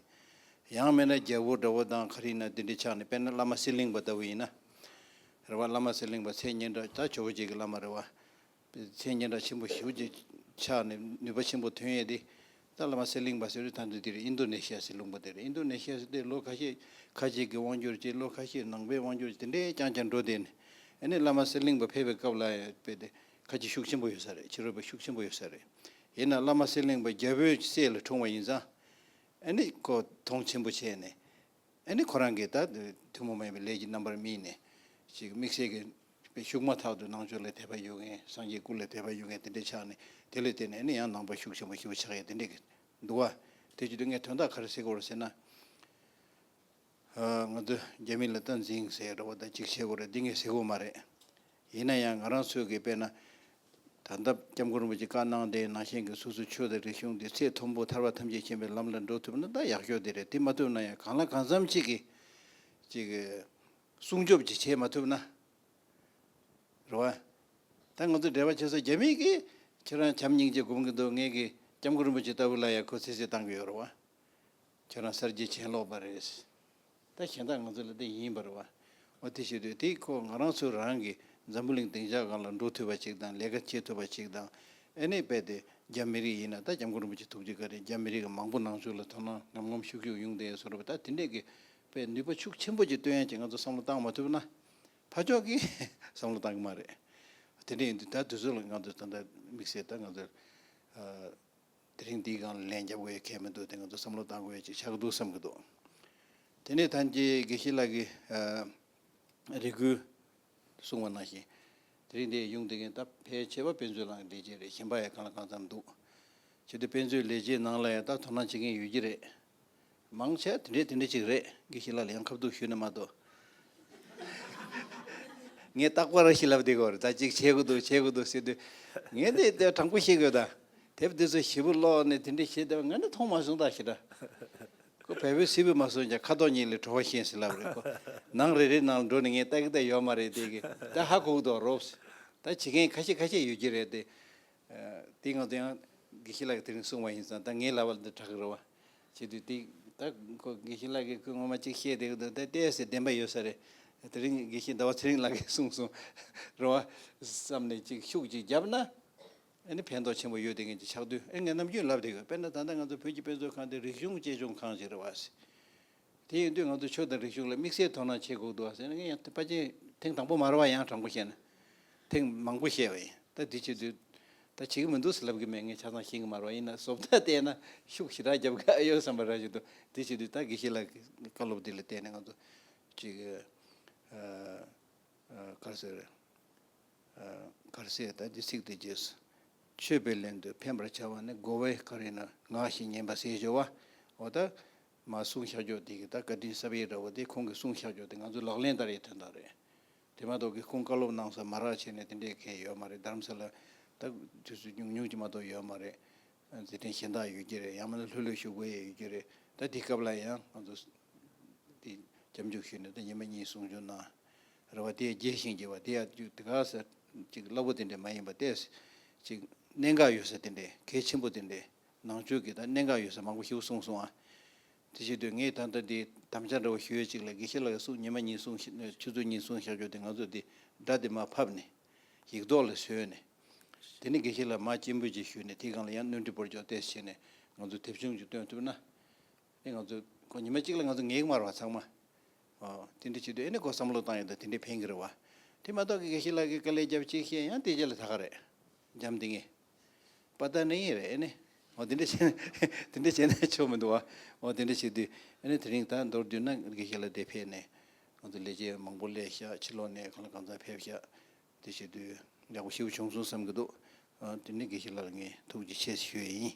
ཡང་མིན་ན་རྒྱལ་པོ་འདྲ་བོ་དང་ག་རེ་ཡིན་ན་དེ་འདྲ་ཆགས་ནས། དཔེར་ན་བླ་མ་གསེར་གླིང་པ་ལྟ་བུ་ཡིན་ན། རེད་བ། བླ་མ་གསེར་གླིང་པ་མཚན་སྙན་གྲགས་ད་ཇོ་བོ་རྗེ་གི་བླ་མ་རེད་བ། མཚན་སྙན་གྲགས་ཆེན་པོ་ཞེ་པོ་ཅིག་ཆགས་ནས་ནུས་པ་ཆེན་པོ་ཐོན་ཡས་དེ། ད་བླ་མ་གསེར་གླིང་པ་ཟེར་དུས་ད་འདི་དེ་རེད། ཨིན་རྡུ་ནེ་ཤི་ཡ་ཟེར་ལུང་པ་དེ་རེད། ཨིན་རྡུ་ནེ་ཤི་ཡ་ཟེར་དུས་ལོ་ཁ་ཤས་ཁ་ཆེ་གི་དབང་སྒྱུར་བྱས། ལོ་ཁ་ཤས་ནང་པའི་དབང་སྒྱུར་བྱས། དེ་འདྲའི་རྐྱང་རྐྱང་འགྲོ་བསྡད་ནས། ཨ་ནི་བླ་མ་གསེར་གླིང་པ་ཕེབས་པའི་སྐབས་ལ་ཡང་དཔེ་དེ་ཁ་ཆེ་ཤུགས་ཆེན་པོ་ཡོད་ས་རེད། ཕྱི་རོལ་པ་ཤུགས་ཆེན་པོ་ཡོད་ས་རེད། ཡིན་ན་བླ་མ་གསེར་གླིང་པ་རྒྱལ་པོའི་སྲས་ལ་འཁྲུངས་པ་ཡིན་ཙང་། ཨ་ནི་ཁོ་མཐོང་ཆེན་པོ་བྱས་ནས། ཨ་ནི་ཁོ་རང་གིས་ད་ཐུན་མོང་མ་ཡིན་པའི་ལས་ཀྱི་རྣམ་པར་སྨིན་ནས། ཅིག་དམིགས་བསལ་གྱི་དཔེ་ཤུགས་མ་ཐག་ཏུ་ནང་ཆོས་ལ་དད་པ་ཡོད་མཁན། སངས་རྒྱས་སྐུ་ལ་དད་པ་ཡོད་མཁན་དེ་འདྲ་ཆགས་ནས། དེ་ལ་བརྟེན་ནས་ཨ་ནི་ཡང་ནང་པ་ཤུགས་ཆེན་པོ་ཞེ་པོ་ཆགས་ཡས་དེ་འདྲ་གི་འདུག་བ། དེ་བྱེད་དུས་ངས་དོན་དག་ག་རེ་ཟེར་དགོས་རེད་ཟེར་ན། ཨ། ང་ཚོ་རྒྱ་མི་ལ་སྟངས་འཛིན་ཟེར་རེད་བ། ད་ཅིག་བྱེད་དགོས་རེད། འདི་ངས་ཟེར་དགོས་མ་རེད། ཡིན་ན་ཡང་ང་རང་ཚོས་ཀྱི་དཔེར་ན། ད་ལྟ་སྐྱབས་མགོན་རིན་པོ་ཆེས་བཀའ་གནང་དེ་ནང་བཞིན་གྱི་སོ་སོའི་ཆོས་དང་རིག་གཞུང་འདི་ཚད་མཐོན་པོ་ཐར་པ་ཐམས་ཅད་མཁྱེན་པའི་ལམ་ལ་འགྲོ་ཐུབ་ན་ད་ཡག་ཤོས་དེ་རེད། དེ་མ་ཐུབ་ན་ཡང་གང་ལ་གང་འཚམ་ཅིག་གིས་ཅིག་སྲུང་སྐྱོབ་ཅིག་བྱེད་མ་ཐུབ་ན། རེད་བ། ད་ང་ཚོ་འབྲེལ་བ་བྱེད་ས་རྒྱ་མི་གིས་ཁྱེད་རང་བྱམས་སྙིང་རྗེ་སྒོམ་གྱི་འདུག་ངས་ཀྱི་སྐྱབས་མགོན་རིན་པོ་ཆེ་ལྟ་བུ་ལ་ཡང་ཁོ་ཚིག་ཚིག་བཏང་གི་ཡོད་རེད་བ། ཁྱོད་རང་གསར་བརྗེ་གྱེན་ལོག་པ་རེད། ད་གཞན་དག་ང་ཚོ་ལ་དེ་ཡིན་པ་རེད་བ། འོ་དེ་བྱེད་དུས་དེ་ཁོ་ང་རང་ཚོ་རང་གི་འཛམ་བུ་གླིང་སྡིངས་ཆ་སྒང་ལ་འགྲོ་ཐུབ་པ་ཅིག་དང་། ལས་ཀ་བྱེད་ཐུབ་པ་ཅིག་དང་། ཨ་ནི་དཔེ་དེ་རྒྱ་མི་རིགས་ཡིན་ན། ད་སྐྱབས་མགོན་རིན་པོ་ཆེ་ཐུགས་རྗེ་བཀའ་དྲིན་རྒྱ་མི་རིགས་ཀྱི་མང་པོ་ནང་ཆོས་ལ་དོ་སྣང་ངམ་ངམ་ཤུགས་ཤུགས་ཡོང་བསྡད་ཡོད་ས་རེད་བ། ད་དེ་འདྲས་ཀྱི་དཔེ་ནུས་པ་ཤུགས་ཆེན་པོ་ཅིག་བཏོན་ཡ་ཅིག་ང་ཚོ་བསམ་བློ་བཏང་མ་ཐུབ་ན། ཕར་ཕྱོགས་ཀྱིས་བསམ་བློ་བཏང་གི་མ་རེད། དེ་འདྲ་ཡིན་དུས་ད་དུས་ཚོད་ལ་ང་ཚོ་ད་ལྟ་དམིགས་བསལ་ད་ང་ཚོ་ཨ་དེ་རིང་འདིའི་སྒང་ལ་ལན་རྒྱབ་དགོས་ཡ་གང་ཡང་མི་འདུག་དེ་ང་ཚོ་བསམ་བློ་བཏང་དགོས་ཡ་ཅིག་ཆགས་ཀྱི་འདུག་བསམ་གྱི་འདུག་དེ་ནས་ད་ཅི་དགེ་བཤེས་ལགས་ཀྱིས་ཨ་རེ་སྐུལ་གསུངས་པ་ནང་བཞིན། དེ་རིང་འདིར་ཡོང་བསྡད་མཁན་ད་ཕལ་ཆེ་བ་དཔེ་མཛོད་ནང་གི་ལས་བྱེད་རེད། གཞན་པ་ཡང་གང་ལ་གང་འཚམ་འདུག་བྱས་དུས་དཔེ་མཛོད་ལས་བྱེད་ནང་ལ་ཡང་ད་དོ་སྣང་བྱེད་མཁན་ཡོད་ཀྱི་རེད། མང་ཆེ་དེ་འདྲས་དེ་འདྲས་ཅིག་རེད། དགེ་བཤེས་ལགས་ལ་ཡང་ཁ་ཐུག་ཞུས་ན་མ་གཏོགས། ངས་རྟག་པར་ཞིག་ལབ་བསྡད་ཀྱི་ཡོད་རེད། ད་ཅིག་བྱེད་དགོས་འདུག་བྱེད་དགོས་འདུག་ཟེར་དུས། ངས་འདི་དེ་དྲང་པོ་བཤད་དགོས་ད། དེབ་འདི་ཚོ་ཞིབ་པོ་ཀློག་ནས་དེ་འདྲས་བྱེད་བསྡད་པ་ང་ནི་མཐོང་མ་སོང་ད་ཞེ་དྲག་ཁོ་བལ་པོའི་སིལ་བུ་མ་སོང་ཀྱང་ཁ་དོག་གཉིས་ལས་བྲོ་བ་ཞན་ཟེར་ལབ་རེད། ཁོ་ནང་རེ་རེ་ནང་ལ་འགྲོ་ནས་ངས་ལྟ་གི་ལྟ་ཡོད་མ་རེད། དེ་གི་ད་ཧ་གོ་གི་འདུག་རོབ། ད་བྱེད་མཁན་ཁ་ཤས་ཁ་ཤས་ཡོད་ཀྱི་རེད་དེ། ཨ། དེ་ང་ཚོ་ཡང་དགེ་བཤེས་ལགས་ཀྱིས་དེ་རིང་གསུངས་པ་ཡིན་ཙང་ད་ངའི་ལབ་པ་འདི་དྲག་གི་རེད་བ། བྱེད་དུས་དེ་ད་ཁོ་དགེ་བཤེས་ལགས་ཀྱིས་ཁོས་ངོ་མ་གཅིག་བཤད་བསྡད་ཀྱི་འདུག་ད་ལྟས་ཟེར་བདེན་པ་ཡོད་ས་རེད། དེ་རིང་དགེ་བཤེས་ཟླ་བ་ཚེ་རིང་ལགས་ཀྱིས་གསུངས་སོང་། རེད་བ། བསམ་ནས་གཅིག་ཤུགས་གཅིག་བརྒྱབ་ན། ཨ་ནི་ཕན་ཐོགས་ཆེན་པོ་ཡོད་དེ་ངེད་ཀྱི་ཆགས་དུས། ཨེ་ངས་ནམ་རྒྱུན་ལབ་བསྡད་ཡོད། དཔེར་ན་ད་ལྟ་ང་ཚོ་བོད་ཀྱི་དཔེ་མཛོད་ཁང་དེ་རིག་གཞུང་གཅེས་སྐྱོང་ཁང་ཞིག་རེད་བ། དེ་ཡིན་དུས་ང་ཚོ་ཆོས་དང་རིག་གཞུང་ལ་དམིགས་བསལ་དོ་སྣང་བྱེད་དགོས་འདུག་བ་ཟེར་ན། ངས་ཡང་ཕལ་ཆེར་ཐེངས་དང་པོ་མ་རེད་བ། ཡང་དྲང་པོ་བཤད་ན་ཐེངས་མང་པོ་བཤད་པ་ཡིན། ད་འདི་བྱེད་དུས་ད་བྱེད་ཀྱི་མི་འདུག་ཟེར་ལབ་ཀྱི་མེད། ངས་ཆ་ཚང་ཤེས་ཀྱི་མ་རེད་བ། ཡིན་ན་བཟོ་ལྟ་བལྟས་ན་ཤུགས་ཞེ་དྲག་རྒྱབ་ག་ཡོད་བསམ་པ་རང་བཞིན་དུ། འདི་བྱེད་དུས་ད་དགེ་བཤེས་ལགས་ཀྱི་བཀའ་སློབ་འདི་ལ་བརྟེན་ནས་ང་ཚོ་ཅིག་ཨ། ཨ། ག་རེ་ཟེར། ཨ། ག་རེ་ཟེར། ད་འདི་ཚིག་འདི་རྗེས་སུ། ཆོས་པའི་ལན་དུ་ཕན་པར་བྱ་བ་ནི་རྒོལ་བའི་ག་རེ་ན་ངག་བཞིན་ཉན་པ་ཟེར་ཞོར་བ། འོ་ད་མ་གསུངས་བཞག་ཅོག་དེ་གི་ད་བཀའ་དྲིན་གསབ་ཡས་འདྲ་བོ་དེ་ཁོང་གིས་གསུངས་བཞག་ཅོག་དེ་ང་ཚོ་ལག་ལེན་བསྟར་ཡས་དོན་དག་རེད། དེ་མ་གཏོགས་ཀྱི་ཁོང་བཀའ་སློབ་གནང་ས་མ་རག་བྱས་ནས་དེ་འདྲས་གང་ཡོད་མ་རེད། རྡ་རམ་ས་ལ་ད་དུས་ཚོད་ཉུང་ཉུང་ཅིག་མ་གཏོགས་ཡོད་མ་རེད། མཛད་འཕྲིན་གཞན་དག་ཡོད་ཀྱི་རེད། ཡང་མིན་ན་ལྷོད་ལྷོད་བཞུགས་དགོས་ཡས་ཡོད་ཀྱི་རེད། ད་དེ་སྐབས་ལ་ཡང་ང་ཚོ་དེ་སྐྱབས་འཇུག་ཞུས་ནས་ད་ཉི་མ་གཉིས་གསུང་ཆོས་གནང་། རེད་བ། དེ་རྒྱས་ཤིང་རྒྱས་པ་དེ་ཡང་དེ་ག་ས་ཅིག་སླ་པོ་དེ་འདྲ་མ་ཡིན་པ་ཏོག་ཙམ་ཅིག་ གནད་འགག་ཡོད་ས་དེ་འདྲས་གལ་ཆེན་པོ་དེ་འདྲས་ནང་ཆོས་ཀྱི་ད་གནད་འགག་ཡོད་ས་མང་པོ་ཞིག་གསུངས་སོང་ཨ། དེ་བྱེད་དུས་ངས་ད་ལྟ་འདི་དམ་བཅའ་འདྲ་བོ་ཞུ་ཡས་ཅིག་ལ་དགེ་བཤེས་ལགས་ཀྱིས་གསུངས། ཉི་མ་གཉིས་གསུངས་ཤག་ཆུ་ཚོད་གཉིས་གསུངས་བཞག་རྒྱུ་དེ་ང་ཚོས་འདི་སྒྲ་དེ་མར་ཕབ་ནས་ཡིག་ཐོག་ལ་བཟོས་ནས། དེ་ནས་དགེ་བཤེས་ལགས་མ་སྤྱན་འབུལ་ཅིག་ཞུས་ནས་དེའི་སྒང་ལ་ཡང་སྣོན་འཕྲི་འབོར་ཆོག་ཏེ་བྱས་ནས་ང་ཚོས་དེབ་ཆུང་ཅིག་བཏོན་ཐུབ་ན། ཨེ་ང་ཚོས་ཁོ་ཉི་མ་གཅིག་ལ་ང་ཚོ་ངེས་ཀྱི་མ་རེད་བ་ཚང་མ། ཨོ་དེ་འདྲ་བྱེད་དུས་ཨེ་ནི་ཁོ་བསམ་བློ་བཏང་ཡོད་ད་དེ་འདྲས་ཕན་གྱི་རེད་བ། དེ་མ་གཏོགས་ཀྱི་དགེ་བཤེས་ལགས་ཀྱིས་དཀའ་ལས་རྒྱབ་ཅིག་བཤད་ཡང་དེ་རྗེས་ལ་ད་ག་རེད། འཇམ་དེ་ངས། པ་ད་ནི་ཡིན་རེད་ཨེ་ནི། ཨོ་དེ་འདྲ་བྱས་དེ་འདྲ་བྱས་ན་ཆོག་མི་འདུག་བ། ཨོ་དེ་འདྲ་བྱེད་དུས་ཨེ་ནི་དེ་རིང་ད་མདོར་བསྡུས་ན་དགེ་བཤེས་ལགས་དེ་ཕེབས་ནས་ང་ཚོ་ལས་བྱེད་མང་པོ་སླེབས་ཤག་ཕྱི་ལོགས་ནས་གང་ལ་གང་འཚམ་ཕེབས་ཤག་དེ་བྱེད་དུས་ཡག་པོ་ཞེ་པོ་བྱུང་སོང་བསམ་གྱི་འདུག་ཨ་དེ་ནི་དགེ་བཤེས་ལགས་ལ་ངས་ཐུགས་རྗེ་ཆེ་ཞུ་ཡས་ཡིན།